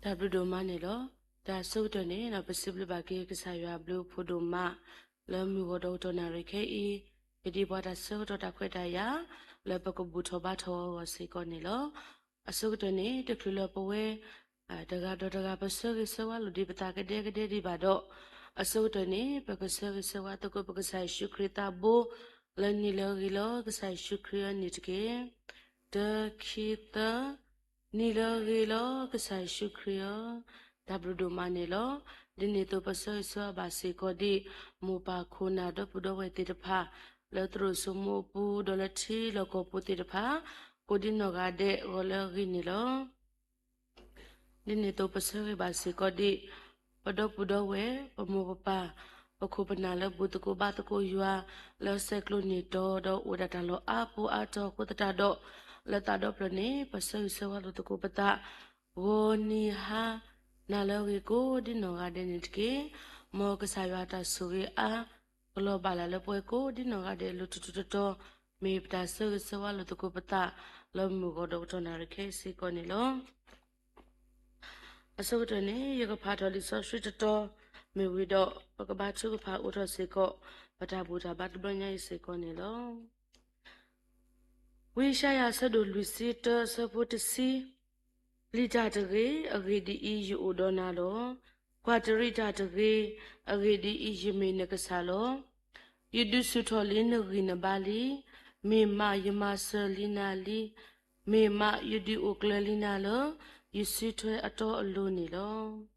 တၢ်ဘျုးဒိၣ်မးန့ၣ်လီၤ. တၢ်အဆိကတၢၢ်န့ၣ် ပစံးဘျုးဘၣ်က့ၤကစၢ်ယွၤအဘျုးအဖှိၣ်ဒိၣ်မး လၢမုၢ်ဂီၤဒီးကတီၢ်နၣ်ရံၣ်ခဲအံၤ, ယဒ်ပှၤတၢ်ဆၢကတီၢ်တၢ်ခွဲးတၢ်ယာ် လၢပကဘူၣ်ထီၣ်ဘါထီၣ်အဂီၢ်စ့ၢ်ကီးန့ၣ်လီၤ. အဆိကတၢၢ်န့ၣ် တချုးလၢပဝဲ တဂၤဒီးတဂၤ ပဆၢဂ့ၤဆၢဝါလိာ်ဒံးပသးကဒဲကဒဲဒံးဘၣ်ဒီး, အဆိကတၢၢ်န့ၣ် ပကဆၢဂ့ၤဆၢဝါသကိးပကစၢ်ယ့ၣ်ၡူးခရံာ်သးဘိ လၢနံၣ်လၢအဂ့ၤလၢကစၢ်ယ့ၣ်ၡူးခရံာ်အံၤန့ၣ်တက့ၢ်. တၢ ခံ သၢ, နံၣ်လၢအဂ့ၤလၢကစၢ်ယ့ၣ်ၡူးခရံာ်ဧၢ, တၢ်ဘျုးဒိၣ်မးန့ၣ်လီၤ. ဒ်န့ၣ်အသိးပဆၢဂ့ၤဆၢဝါဘၣ်စ့ၢ်ကီးဒံး မိၢ်ပၢ်ခိၣ်နၢ်ဒီပုၢ်ဒီဝဲၢ်သ့ၣ်တဖၣ် လၢသရိာ်စိမိၤအပူၤ ဒီးလၢထံလီၢ်ကီၢ်ပူၤသ့ၣ်တဖၣ် ကိးဒ်နီၢ်ဂၤဒဲး ဂီၤလၢအဂ့ၤန့ၣ်လီၤ. ဒ်န့ၣ်အသိးပဆၢဂ့ၤဘၣ်စ့ၢ်ကီးဒံး ပဒီပုၢ်ဒီဝဲၢ်, ပမိၢ်ပပၢ်, ပခိၣ်ပနၢ်လၢဘူၣ်သကိးဘါသကိးယွၤ လၢဆဲးကျိးန့ၢ်တီၤ ဒီးအိၣ်ဝဲဒၣ်တၢ်လီၢ်အါပူၤအါတီၤအဃိသတးဒီး, လၢသးဒီဖျၢၣ်န့ၣ် ပဆၢဂ့ၤဆၢဝါလိာ်သကိးပသး ဂီၤနံၤဟါ နၤလၢအဂ့ၤကိးဒ်နီၢ်ဂၤဒဲးန့ၣ်တက့ၢ်. မ်ကစၢ်ယွၤအတၢ်ဆိၣ်ဂ့ၤအါ ကလီၤဘၣ်လၢ်လၢပှဲၤကိးဒ်နီၢ်ဂၤဒဲး လၢထူးထူးတီၤတီၤ မ့ၢ်ပတၢ်ဆၢဂ့ၤဆၢဝါလိာ်သကိးပသး လၢမုၢ်ဂီၤဒီးကတီၢ်နၣ်ရံၣ်ခဲအံၤစ့ၢ်ကီးန့ၣ်လီၤ. အဆိကတၢၢ်န့ၣ် ယကဖးထီၣ်လံာ်စီဆှံတတီၤ မ့ၢ်ဝံၤဒီး ပကဘါထုကဖၣ်အိၣ်ထီၣ်စ့ၢ်ကီး ပတၢ်ဘူၣ်တၢ်ဘါတဘျီညါအံၤစ့ၢ်ကီးန့ၣ်လီၤ. ဝံယၡါယၤအဆၢဒိၣ်လွံၢ်ဆံတၢ အဆၢဖိတဆံ, ပျံၤတၢ်တဂ့ၤ, အဂ့ၢ်ဒ်အံၤ, ယအိၣ်ဒီးနၤလီၤ. ကွၢ်တရံးတၢ်တဂ့ၤ, အဂ့ၢ်ဒ်အံၤ, ယမ့ၢ်နကစၢ်လီၤ. ယဒုးဆူၣ်ထီၣ်လံနဂံၢ်နဘါလံ. မ့ၢ်မးယမၤစၢၤလံနၤလံ. မ့ၢ်မးယဒုးအိၣ်ကျၢၤလံနၤလၢ ယစုထွဲအတီအလိၤန့ၣ်လီၤ.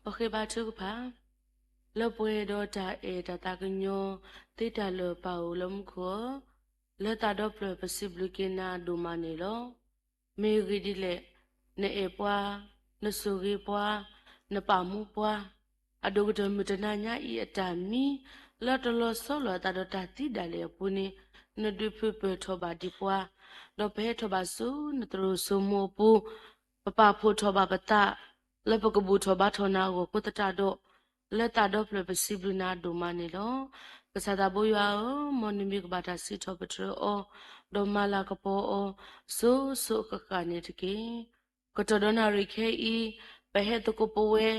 ပဃ့ဘါထုကဖၣ်, လၢပှဲၤဒီးတၢ်အဲၣ်တၢ်သးကညီၤ သ့တၢ်လၢာ်ပၢ်အိၣ်လၢမူခိၣ်ဧၢ, လၢသးဒီဖျၢၣ်ပစံးဘျုးက့ၤနၤဒိၣ်မးန့ၣ်လီၤ. မ့ၢ်ဂ့ၢ်ဒ်လဲၣ်, နအဲၣ်ပှၤ, နဆိၣ်ဂ့ၤပှၤ, နပာ်မူပှၤ, အဒိၣ်ကတၢၢ်မုၢ်တနၤညါအံၤအတၢ်မံ, လၢတလီၤဆီလိာ်အသးဒီးတၢ်သံဒၣ်လဲာ်အပူၤန့ၣ်, နဒုးဖုးပၢၢ်ထီၣ်ဘၣ်ဒံးပှၤ, ဒီးပဟဲထီၣ်ဘၣ်ဆူနသရိာ်စိမိၤအပူၤ, ပပာ်ဖှိၣ်ထီၣ်ဘၣ်ပသး, လၢပကဘူၣ်ထီၣ်ဘါထီၣ်နၤအဂီၢ်အဃိသတးဒီး, လၢသးဒီဖျၢၣ်ပစံးဘျုးနၤဒိၣ်မးန့ၣ်လီၤ. ကစၢ်သးဘိယွၤဧၢ, မ်နမံၤကဘၣ်တၢ်စံးထီၣ်ပတြၢၤအီၤ, ဒီးမၤလၤကပီၤအီၤ, စိၤစိၤဃၣ်ဃၣ်န့ၣ်တက့ၢ်. ကတီၢ်ဒီးနၣ်ရံၣ်ခဲအံၤ, ပဟဲသကိးပဝဲ,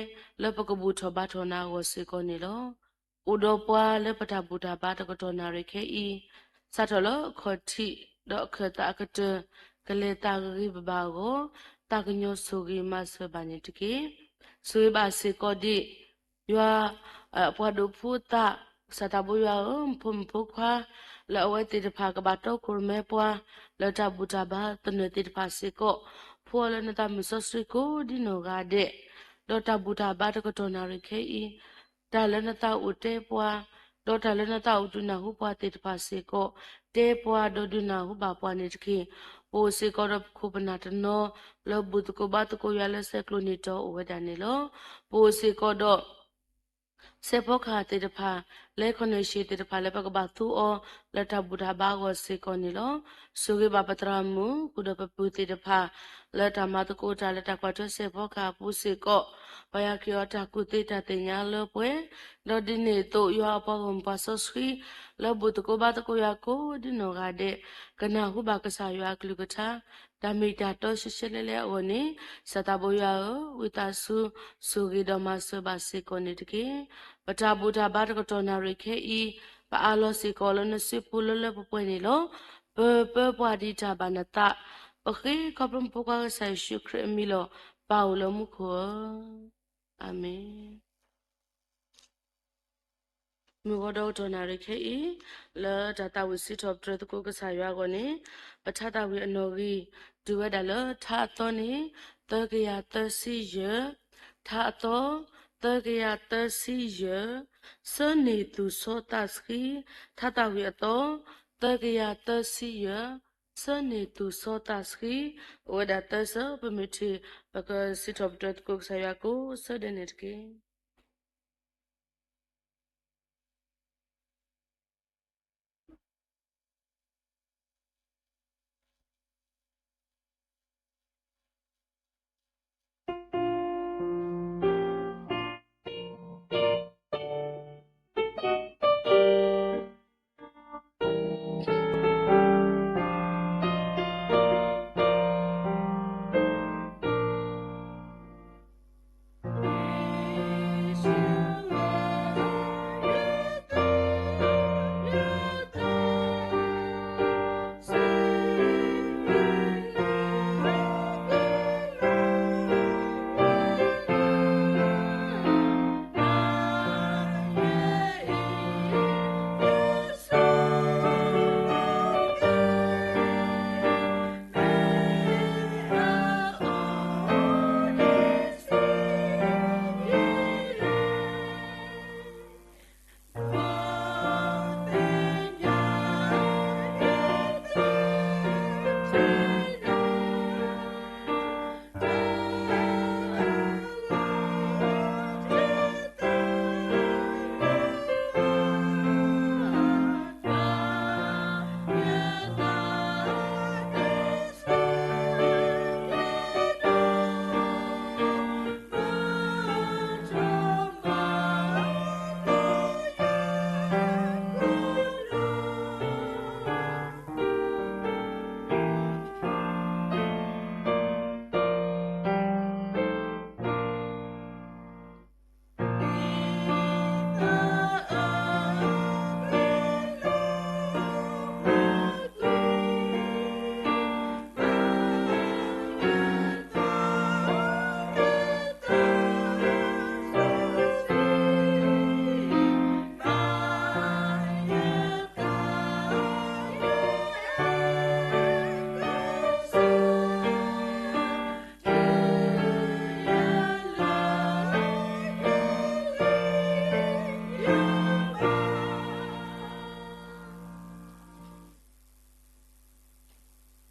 လၢပကဘူၣ်ထီၣ်ဘါထီၣ်နၤအဂီၢ်စ့ၢ်ကီးန့ၣ်လီၤ. အိၣ်ဒီးပှၤလၢပတၢ်ဘူၣ်တၢ်ဘါတကတီၢ်နၣ်ရံၣ်ခဲအံၤ, စးထီၣ်လၢအခီၣ်ထံး, ဒီးအခၢၣ်သးအကတၢၢ်, ကလဲၤသးဂ့ၤဂ့ၤဘၣ်ဘၣ်အဂီၢ်, သးကညီၤဆိၣ်ဂ့ၤမၤစၢၤဘၣ်န့ၣ်တက့ၢ်. ဆိၣ်ဂ့ၤဘၣ်စ့ၢ်ကီးဒံး, ယွၤ, ပှၤဒိးဖိသၣ်, ကစၢ်သးဘိယွၤဧၢ, ဖိမုၣ်ဖိခွါ, လၢအဝဲသ့ၣ်တဖၣ်ကဘၣ်တီခိၣ်ရိၣ်မဲပှၤ, လၢတၢ်ဘူၣ်တၢ်ဘါသနၢၣ်သ့ၣ်တဖၣ်စ့ၢ်ကီး, ဖှူအီၤလၢနသးမုၢ်စီဆှံကိးဒ်နီၢ်ဂၤဒဲး, ဒီးတၢ်ဘူၣ်တၢ်ဘါတကတီၢ်နၣ်ရံၣ်ခဲအံၤ, တၢ်လၢနသးအိၣ်တဲပှၤ, ဒီးတၢ်လၢနသးအိၣ်ဒုးနၢ်ဟူပှၤသ့ၣ်တဖၣ်စ့ၢ်ကီး, တဲပှၤဒီးဒုးနၢ်ဟူဘၣ်ပှၤန့ၣ်တက့ၢ်. ပအိၣ်စ့ၢ်ကီးဒီးပခိၣ်ပနၢ်တနီၤ, လၢဘူၣ်သကိးဘါသကိးယွၤလၢဆဲးကျိးန့ၢ်တီၤအိၣ်ဝဲဒၣ်န့ၣ်လီၤ. ပအိၣ်စ့ၢ်ကီးဒီး စဲးဖီကဟၣ်သ့ၣ်တဖၣ်, လၢခီၣ်နၢၣ်ရှ့ၣ်သ့ၣ်တဖၣ်လၢပကဘၣ်သူအီၤ, လၢတၢ်ဘူၣ်တၢ်ဘါအဂီၢ်စ့ၢ်ကီးန့ၣ်လီၤ. ဆိၣ်ဂ့ၤဘၣ်ပသရၣ်မုၣ်, ဃုာ်ဒီးပပုၢ်သ့ၣ်တဖၣ်, လၢတၢ်မၤသကိးတၢ်လၢတၢ်ကွၢ်ထွဲစဲးဖီကဟၣ်အပူၤစ့ၢ်ကီး, ပှၤယွၤခရံာ်အတၢ်ကူၣ်သ့တၢ်သ့ၣ်ညါလၢပှဲၤ, ဒီးဒ်န့ၣ်အသိးယွၤအပှၤဂီၢ်မုၢ်ပှၤစီဆှံ, လၢဘူၣ်သကိးဘါသကိးယွၤကိးဒ်နီၢ်ဂၤဒဲး, ကနၢ်ဟူဘၣ်ကစၢ်ယွၤအကလုၢ်ကထါ, တၢ်မ့ၢ်တၢ်တီရှဲရှဲလဲၣ်လဲၣ်အဂီၢ်န့ၣ်, ကစၢ်သးဘိယွၤဧၢ, ဝံသးစူၤ, ဆိၣ်ဂ့ၤဒီးမၤစၢၤဘၣ်စ့ၢ်ကီးန့ၣ်တက့ၢ်. ပတၢ်ဘူၣ်တၢ်ဘါတကတီၢ်နၣ်ရံၣ်ခဲအံၤ, ပအးလီၤစ့ၢ်ကီးလၢနစုပူၤလၢလၢပှဲၤပှဲၤန့ၣ်လီၤ. ပပၢပှၤဒ်တၢ်ဘၣ်နသး, ပဃ့ခီဖျိမဖိခွါကစၢ်ယ့ၣ်ၡူးခရံာ်အမံၤလီၤ. ပၢ်အိၣ်လၢမူခိၣ်ဧၢ, အၤမ့ၣ်. မုၢ်ဂီၤဒီးကတီၢ်နၣ်ရံၣ်ခဲအံၤ, လၢတၢ်သးဝံၣ်စံးထီၣ်ပတြၢၤသကိးကစၢ်ယွၤအဂီၢ်န့ၣ်, ပထါသးဝံၣ်အနီၣ်ဂံၢ်, တုၤဝဲဒၣ်လၢထါအသီန့ၣ်, သၢကယၤသၢဆံယဲၢ်, ထါအသီ, သၢကယၤသၢဆံယဲၢ်, ဆၢန့ၢ်သူၣ်ဆီသးဆှံ, ထါသးဝံၣ်အသီ, သၢကယၤသၢဆံယဲၢ်, ဆၢန့ၢ်သူၣ်ဆီသးဆှံ, အိၣ်ဝဲဒၣ်သၢဆၢ, ပမ့ၢ်ထံၣ်, ပကစံးထီၣ်ပတြၢၤသကိးကစၢ်ယွၤကိးဆၢဒဲးန့ၣ်တက့ၢ်.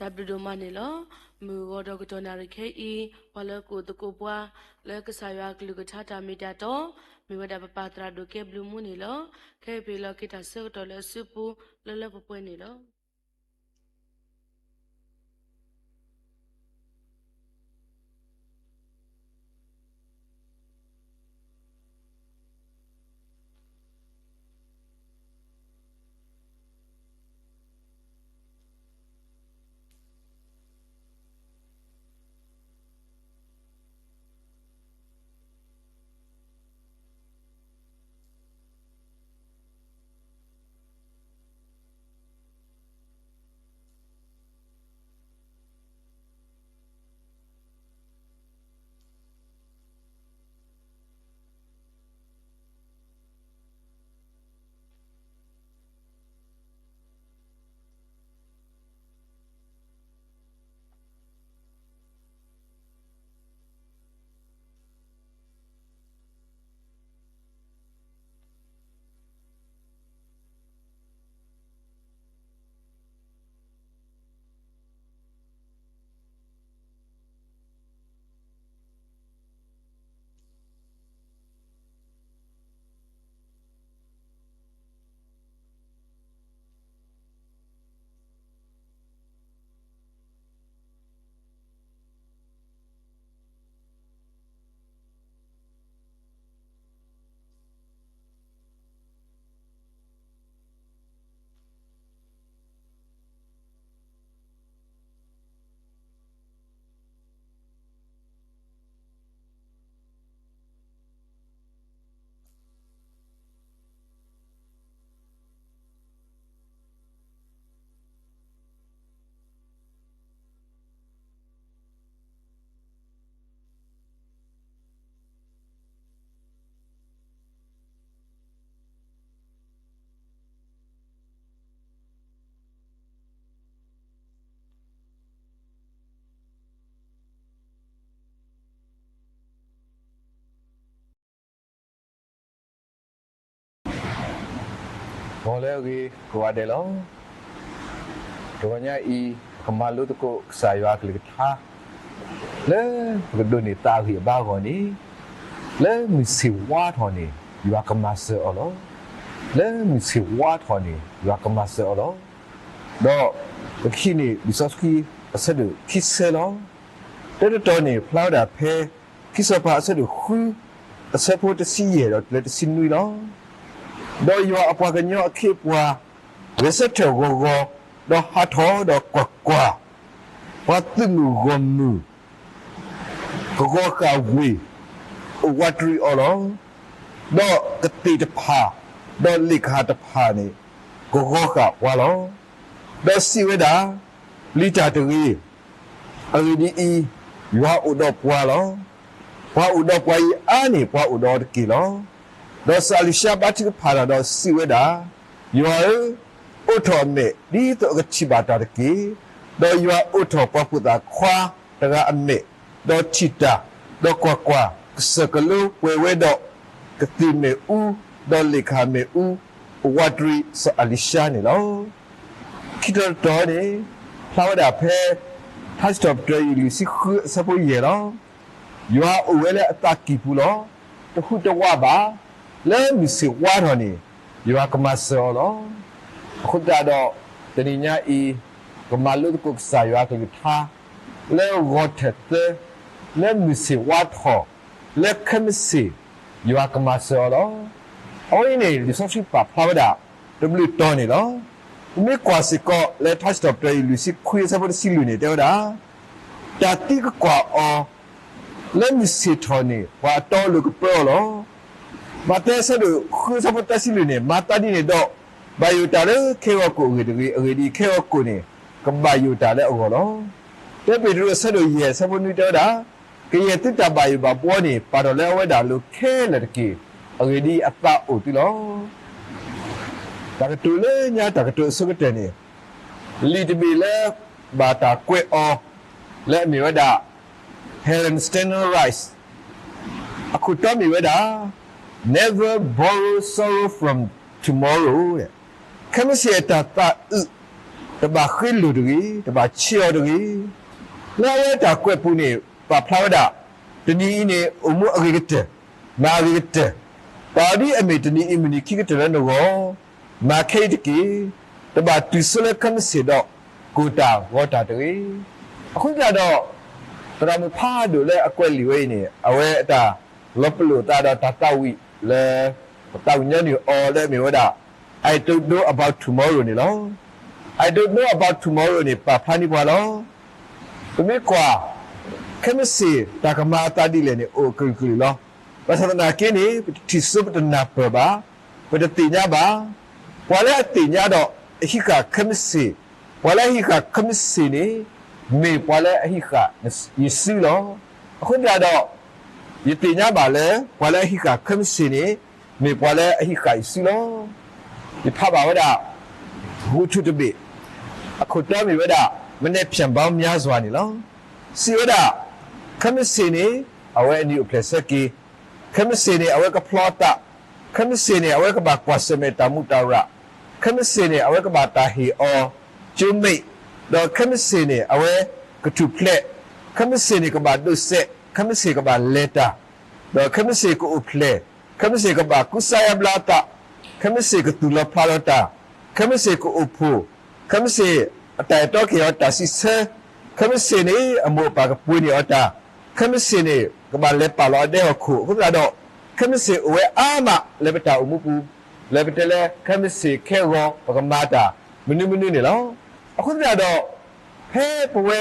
တၢ်ဘျုးဒိၣ်မးန့ၣ်လီၤ. မုၢ်ဂီၤဒီးကတီၢ်နၣ်ရံၣ်ခဲအံၤ ပှၤလၢကအိၣ်သကိးပှၤ လၢကစၢ်ယွၤအကလုၢ်ကထါတၢ်မ့ၢ်တၢ်တီ မ့ၢ်ဝဲဒၣ်ပပၢ်သရၣ်ဒိၣ်ကဲဘျုးမူန့ၣ်လီၤ. ခဲအံၤပဟ့ၣ်လီၤက့ၤတၢ်ဆၢကတီၢ်လၢအစုပူၤလၢလၢပှဲၤပှဲၤန့ၣ်လီၤ. ဂီၤလၢအဂ့ၤကိးဂၤဒဲးလီၤ. တဂီၤညါအံၤ ပကမၤလိသကိးကစၢ်ယွၤအကလုၢ်ကထါ လၢပကဒိးန့ၢ်သးအဂံၢ်အဘါအဂီၢ်န့ၣ်, လၢမုၢ်ဆ့ၣ်ဝါထီၣ်န့ၣ် ယွၤကမၤစၢၤအီၤလီၤ. လၢမုၢ်ဆ့ၣ်ဝါထီၣ်န့ၣ် ယွၤကမၤစၢၤအီၤလီၤ. ဒီးပကဟံးန့ၢ်လံာ်စီဆှံအဆၢဒိၣ်ခံဆၢလီၤ. တၢတတီၤန့ၣ် ဖျါဝဲဒၣ်ဖဲ ခံစီၤပၤအဆၢဒိၣ်ဃု အဆၢဖိတဆံယဲၢ်ဒီးတုၤလၢတဆံနွံလီၤ. ဒီးယွၤအပှၤကညီအခ့အပှၤ ဂဲၤဆၢထၢၣ်ဂီၤဂီၤ, ဒီးဟးထီၣ်ဒီးကွၢ်ကွၢ်, ပှၤသုးမုၢ်ဂီၢ်မုၢ် ကဂီၤဃာ်ဝ့ၢ် အိၣ်ဝးတရံးအီၤလီၤ. ဒီးကသ့ၣ်တဖၣ် ဒီးလ့ၣ်ကဟၣ်တဖၣ်န့ၣ် ကဂီၤဃာ်ပှၤလီၤ. ဒီးစံးဝဲဒၣ်, ပျံၤတၢ်တဂ့ၤ, အဂ့ၢ်ဒ်အံၤ, ယွၤအိၣ်ဒီးပှၤလီၤ. ပှၤအိၣ်ဒီးပှၤအံၤအါန့ၢ်ပှၤအိၣ်ဒီးအီၤတက့ၢ်လီၤ. ဒီးစီၤအလံၤၡါဘါထုကဖၣ်တၢ်ဒီးစံးဝဲဒၣ်, ယွၤဧၢ, အိးထီၣ်အမဲာ်ဒ်သိးအကထံၣ်ဘၣ်တၢ်တက့ၢ်. ဒီးယွၤအိးထီၣ်ပှၤဖိသၣ်ခွါတဂၤအမဲာ်, ဒီးထံၣ်တၢ်, ဒီးကွၢ်ကွၢ်, ကစၢၢ်ကလိပှဲၤဝဲဒီးကသ့ၣ်မ့ၣ်အူ, ဒီးလ့ၣ်ကဟၣ်မ့ၣ်အူ, အိၣ်ဝးတရံးစီၤအလံၤၡါန့ၣ်လီၤ. ခံတီၤတတီၤန့ၣ် ဖျါဝဲဒၣ်ဖဲ ထါစံးထီၣ်ပတြၢၤအံၤ လွံၢ်ဆံဃုအဆၢဖိယဲၢ်လီၤ. ယွၤအိၣ်ဝဲလၢအသးကံၢ်ပူၤလီၤ. တဟူးတဝးဘၣ်. လၢမုၢ်ဆ့ၣ်ဝါထီၣ်န့ၣ် ယွၤကမၤစၢၤအီၤလီၤ. အဃိသတးဒီး တနံၤညါအံၤ ပကမၤလိသကိးကစၢ်ယွၤအကလုၢ်ကထါ လၢဂီၤထၢၣ်သၢ, လၢမုၢ်ဆ့ၣ်ဝါထီၣ်, လၢခဲမုၢ်ဆ့ၣ် ယွၤကမၤစၢၤအီၤလီၤ. အဝဲအံၤန့ၣ် လံာ်စီဆှံပာ်ဖျါဝဲဒၣ် တဘျုးတီၤန့ၣ်လီၤ. ပမ့ၢ်ကွၢ်စ့ၢ်ကီးလၢထါစံးထီၣ်ပတြၢၤအံၤ လွံၢ်ဆံခွံအဆၢဖိတဆံလွံၢ်န့ၣ် တဲဝဲဒၣ်, တၢ်သံကကွၢ်အီၤ လၢမုၢ်ဆ့ၣ်ထီၣ်န့ၣ် ပှၤအတီအလိၤကပၢအီၤလီၤ. မးသဲအဆၢဒိၣ်ဃုအဆၢဖိသၢဆံလွံၢ်န့ၣ် မၤသးဒ်န့ၣ်ဒီး ဘၣ်ယိၣ်တၢ်လၢခဲဂီၤကိာ်အဂ့ၢ်တဂ့ၤ, အဂ့ၢ်ဒ်အံၤ, ခဲဂီၤကိာ်န့ၣ် ကဘၣ်ယိၣ်တၢ်လၢအဂီၢ်လီၤ. တၢပ့းတရူးအဆၢဒိၣ်ယဲၢ်အဆၢဖိနွံတဲဝဲဒၣ်, ကယဲၢ်သုတၢ်ဘၣ်ယိၣ်ဘၣ်ဘှီန့ၣ် ပာ်ထီၣ်လၢအဝဲဒၣ်အလိၤခဲလၢာ်တက့ၢ်. အဂ့ၢ်ဒ်အံၤ, အသးအိၣ်သုလီၤ. တၢ်ကတိၤလၢညါ တၢ်ကတိၤအဆိကတၢၢ်န့ၣ် လံာ်တဘ့ၣ်လၢဘၣ်တၢ်ကွဲးအီၤ လၢအမ့ၢ်ဝဲဒၣ် Helen Stanner Rice အခိၣ်တီမ့ၢ်ဝဲဒၣ်, Never borrow sorrow from tomorrow. ခဲမုၢ်ဆ့ၣ်အတၢ်သးအုး တဘၣ်ဃ့လိာ်တဂ့ၤ, တဘၣ်ဆံးအီၤတဂ့ၤ. လၢအဝဲတၢ်ကွဲးပူၤန့ၣ် ပာ်ဖျါဝဲဒၣ် တနံၤအံၤန့ၣ် အိၣ်မူအဂ့ၤကတၢၢ်, မၤအဂ့ၤကတၢၢ်, ပာ်အီၤဒ်အမ့ၢ်တနံၤအံၤမုၢ်နံၤခံကတၢၢ်လၢနဂီၢ်, မၤခဲအံၤတက့ၢ်. တဘၣ်တုၤဆိလၢခဲမုၢ်ဆ့ၣ်ဒီး ကိၢ်တၢ်ဂီၤတၢ်တဂ့ၤ. အဃိသတးဒီး သရၣ်မုၣ်ဖးဒိၣ်လၢအကွဲးလံာ်ဝဲအံၤန့ၣ် အဝဲအတၢ်လီၤပလိာ်အသးဒီးတၢ်သးဝံၣ်လၢ ပသးဝံၣ်ညီနုၢ်အီၤလၢအမ့ၢ်ဝဲဒၣ် I don't know about tomorrow န့ၣ်လီၤ. I don't know about tomorrow န့ၣ် ပာ်ဖျါန့ၢ်ပှၤလီၤ. ပမ့ၢ်ကွၢ် ခဲမုၢ်ဆ့ၣ်တၢ်ကမၤအသးဒ်လဲၣ်န့ၣ် အိၣ်အကလုာ်ကလုာ်လီၤ. ဘၣ်ဆၣ်သနာ်က့န့ၣ် ပတထံၣ်စိပတနၢ်ပၢၢ်ဘၣ်, ပတသ့ၣ်ညါဘၣ်. ပှၤလၢအသ့ၣ်ညါဒီးအဟံးဃာ်ခဲမုၢ်ဆ့ၣ်, ပှၤလၢအဟံးဃာ်ခဲမုၢ်ဆ့ၣ်န့ၣ် မ့ၢ်ပှၤလၢအဟံးဃာ်ယစုလီၤ. အဃိသတးဒီး ယသ့ၣ်ညါဘၣ်လၢ ပှၤလၢအဟံးဃာ်ခဲမုၢ်ဆ့ၣ်န့ၣ် မ့ၢ်ပှၤလၢအဟံးဃာ်ယစုလီၤ. ယဖးဘၣ်ဝဲဒၣ် ဂီၤထူၣ်တဘ့ၣ် အခိၣ်တီမ့ၢ်ဝဲဒၣ် မနက်ဖြန်ပေါင်းများစွာ န့ၣ်လီၤ. စံးဝဲဒၣ် ခဲမုၢ်ဆ့ၣ်န့ၣ် အဝဲအနံၤအိၣ်ဖျဲၣ်ဆၢက့ၤ, ခဲမုၢ်ဆ့ၣ်န့ၣ် အဝဲကဖျီအသး, ခဲမုၢ်ဆ့ၣ်န့ၣ် အဝဲကဘၣ်ကွၢ်ဆၢၣ်မဲာ်တၢ်မူးတၢ်ရၢ်, ခဲမုၢ်ဆ့ၣ်န့ၣ် အဝဲကဘၣ်တၢ်ဟ့ၣ်အီၤ ကၠိမ့ၣ်, ဒီးခဲမုၢ်ဆ့ၣ်န့ၣ် အဝဲကထူၣ်ဖျဲး, ခဲမုၢ်ဆ့ၣ်န့ၣ် ကဘၣ်ဒိးစဲး, ခဲမုၢ်ဆ့ၣ်ကဘၣ်လဲၤတၢ်, ဒီးခဲမုၢ်ဆ့ၣ်ကအိၣ်ဖျဲၣ်, ခဲမုၢ်ဆ့ၣ်ကဘၣ်ကူစါယါဘျါအသး, ခဲမုၢ်ဆ့ၣ်ကသူၣ်လီၤဖျးလီၤတၢ်, ခဲမုၢ်ဆ့ၣ်ကအိၣ်ဖှိၣ်, ခဲမုၢ်ဆ့ၣ်အတၢ်အဲၣ်တီကဟ့ၣ်အီၤတၢ်စံးဆၢ, ခဲမုၢ်ဆ့ၣ်န့ၣ် အမိၢ်အပၢ်ကပှ့ၤန့ၢ်အီၤတၢ်, ခဲမုၢ်ဆ့ၣ်န့ၣ် ကဘၣ်လဲၤပာ်လီၤအဒဲဟီၣ်ခိၣ်. အဃိသတးဒီး ခဲမုၢ်ဆ့ၣ်အိၣ်ဝဲအါမးလၢပတၢ်အိၣ်မူပူၤ, လၢပတဲလၢခဲမုၢ်ဆ့ၣ်ခဲဂီၤ ပကမၤတၢ်မနုၤမနုၤန့ၣ်လီၤ. အဃိသတးဒီး ဖဲပဝဲ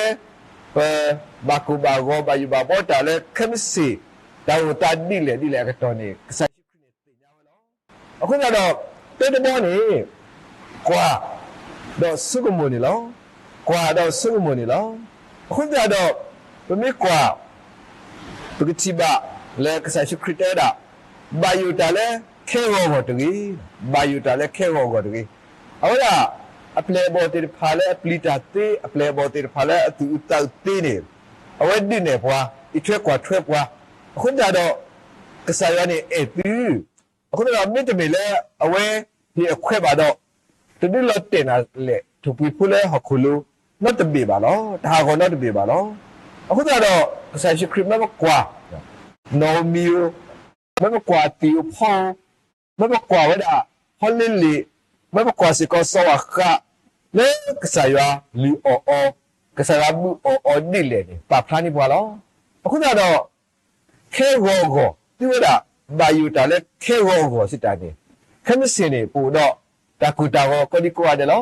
ပဘၣ်ကိၢ်ဘၣ်ဂီၤ ဘၣ်ယိၣ်ဘၣ်ဘှီတၢ်လၢခဲမုၢ်ဆ့ၣ် တၢ်အိၣ်သးဒ်လဲၣ်ဒ်လဲၣ်အကတီၢ်န့ၣ် ကစၢ်ယ့ၣ်ၡူးခရံာ်န့ၣ်သ့ၣ်ညါဝဲလီၤ. အဃိသတးဒီး တၢ်တဘီန့ၣ် ကွၢ် ဒီးဆိကမိၣ်န့ၣ်လီၤ. ကွၢ်ဒီးဆိကမိၣ်န့ၣ်လီၤ. အဃိသတးဒီး ပမ့ၢ်ကွၢ် ပကထံၣ်ဘၣ်လၢကစၢ်ယ့ၣ်ၡူးခရံာ်တဲဝဲဒၣ် ဘၣ်ယိၣ်တၢ်လၢခဲဂီၤအဂီၢ်တဂ့ၤ, ဘၣ်ယိၣ်တၢ်လၢခဲဂီၤအဂီၢ်တဂ့ၤ. အဝဲဒၣ် အပျဲၢ်အဘီၣ်သ့ၣ်တဖၣ်လၢအပျံၤတၢ်သ့, အပျဲၢ်အဘီၣ်သ့ၣ်တဖၣ်လၢအသူၣ်အုးသးအုးသ့န့ၣ် အဝဲဒုးနဲၣ်ပှၤ, အံးထွဲကွၢ်ထွဲပှၤ. အဃိသတးဒီး ကစၢ်ယွၤန့ၣ်အဲၣ်သု, အဃိသတးဒီး မ့တမ့ၢ်လၢအဝဲဟ့ၣ်အခွဲးဘၣ်ဒီး တဒုးလီၤတဲာ်နၤလဲၣ် ထိၣ်ပှ့ၤဖိလၢဟီၣ်ခိၣ်လိၤ နီတဘ့ၣ်ဘၣ်လီၤ. တၢ်ဟးဂီၤနီတဘ့ၣ်ဘၣ်လီၤ. အဃိသတးဒီး ကစၢ်ယ့ၣ်ၡူးခရံာ်မၢပကွၢ် နီၣ်ဧိၤမံၤဧိၤ, မၢပကွၢ်သံၣ်ဧိၤဖီဧိၤ, မၢပကွၢ်ဝဲဒၣ် ဟီလ့လ့ၣ်, မၢပကွၢ်စ့ၢ်ကီးစီၤဝၣ်ဃး လၢကစၢ်ယွၤလုၢ်အီၣ်အီၤ, ကစၢ်ယွၤဘုၣ်အီၣ်အီၤဒ်လဲၣ်န့ၣ် ပာ်ဖျါန့ၢ်ပှၤလီၤ. အဃိသတးဒီး ခဲဂီၤအဂီၢ် သုဝဲဒၣ် ဘၣ်ယိၣ်တၢ်လၢခဲဂီၤအဂီၢ်စံးတၢ်န့ၣ် ခဲမုၢ်ဆ့ၣ်န့ၣ် ပအိၣ်ဒီးတၢ်ကိၢ်တၢ်ဂီၤကိးဒံကိးဂၤဒဲးလီၤ.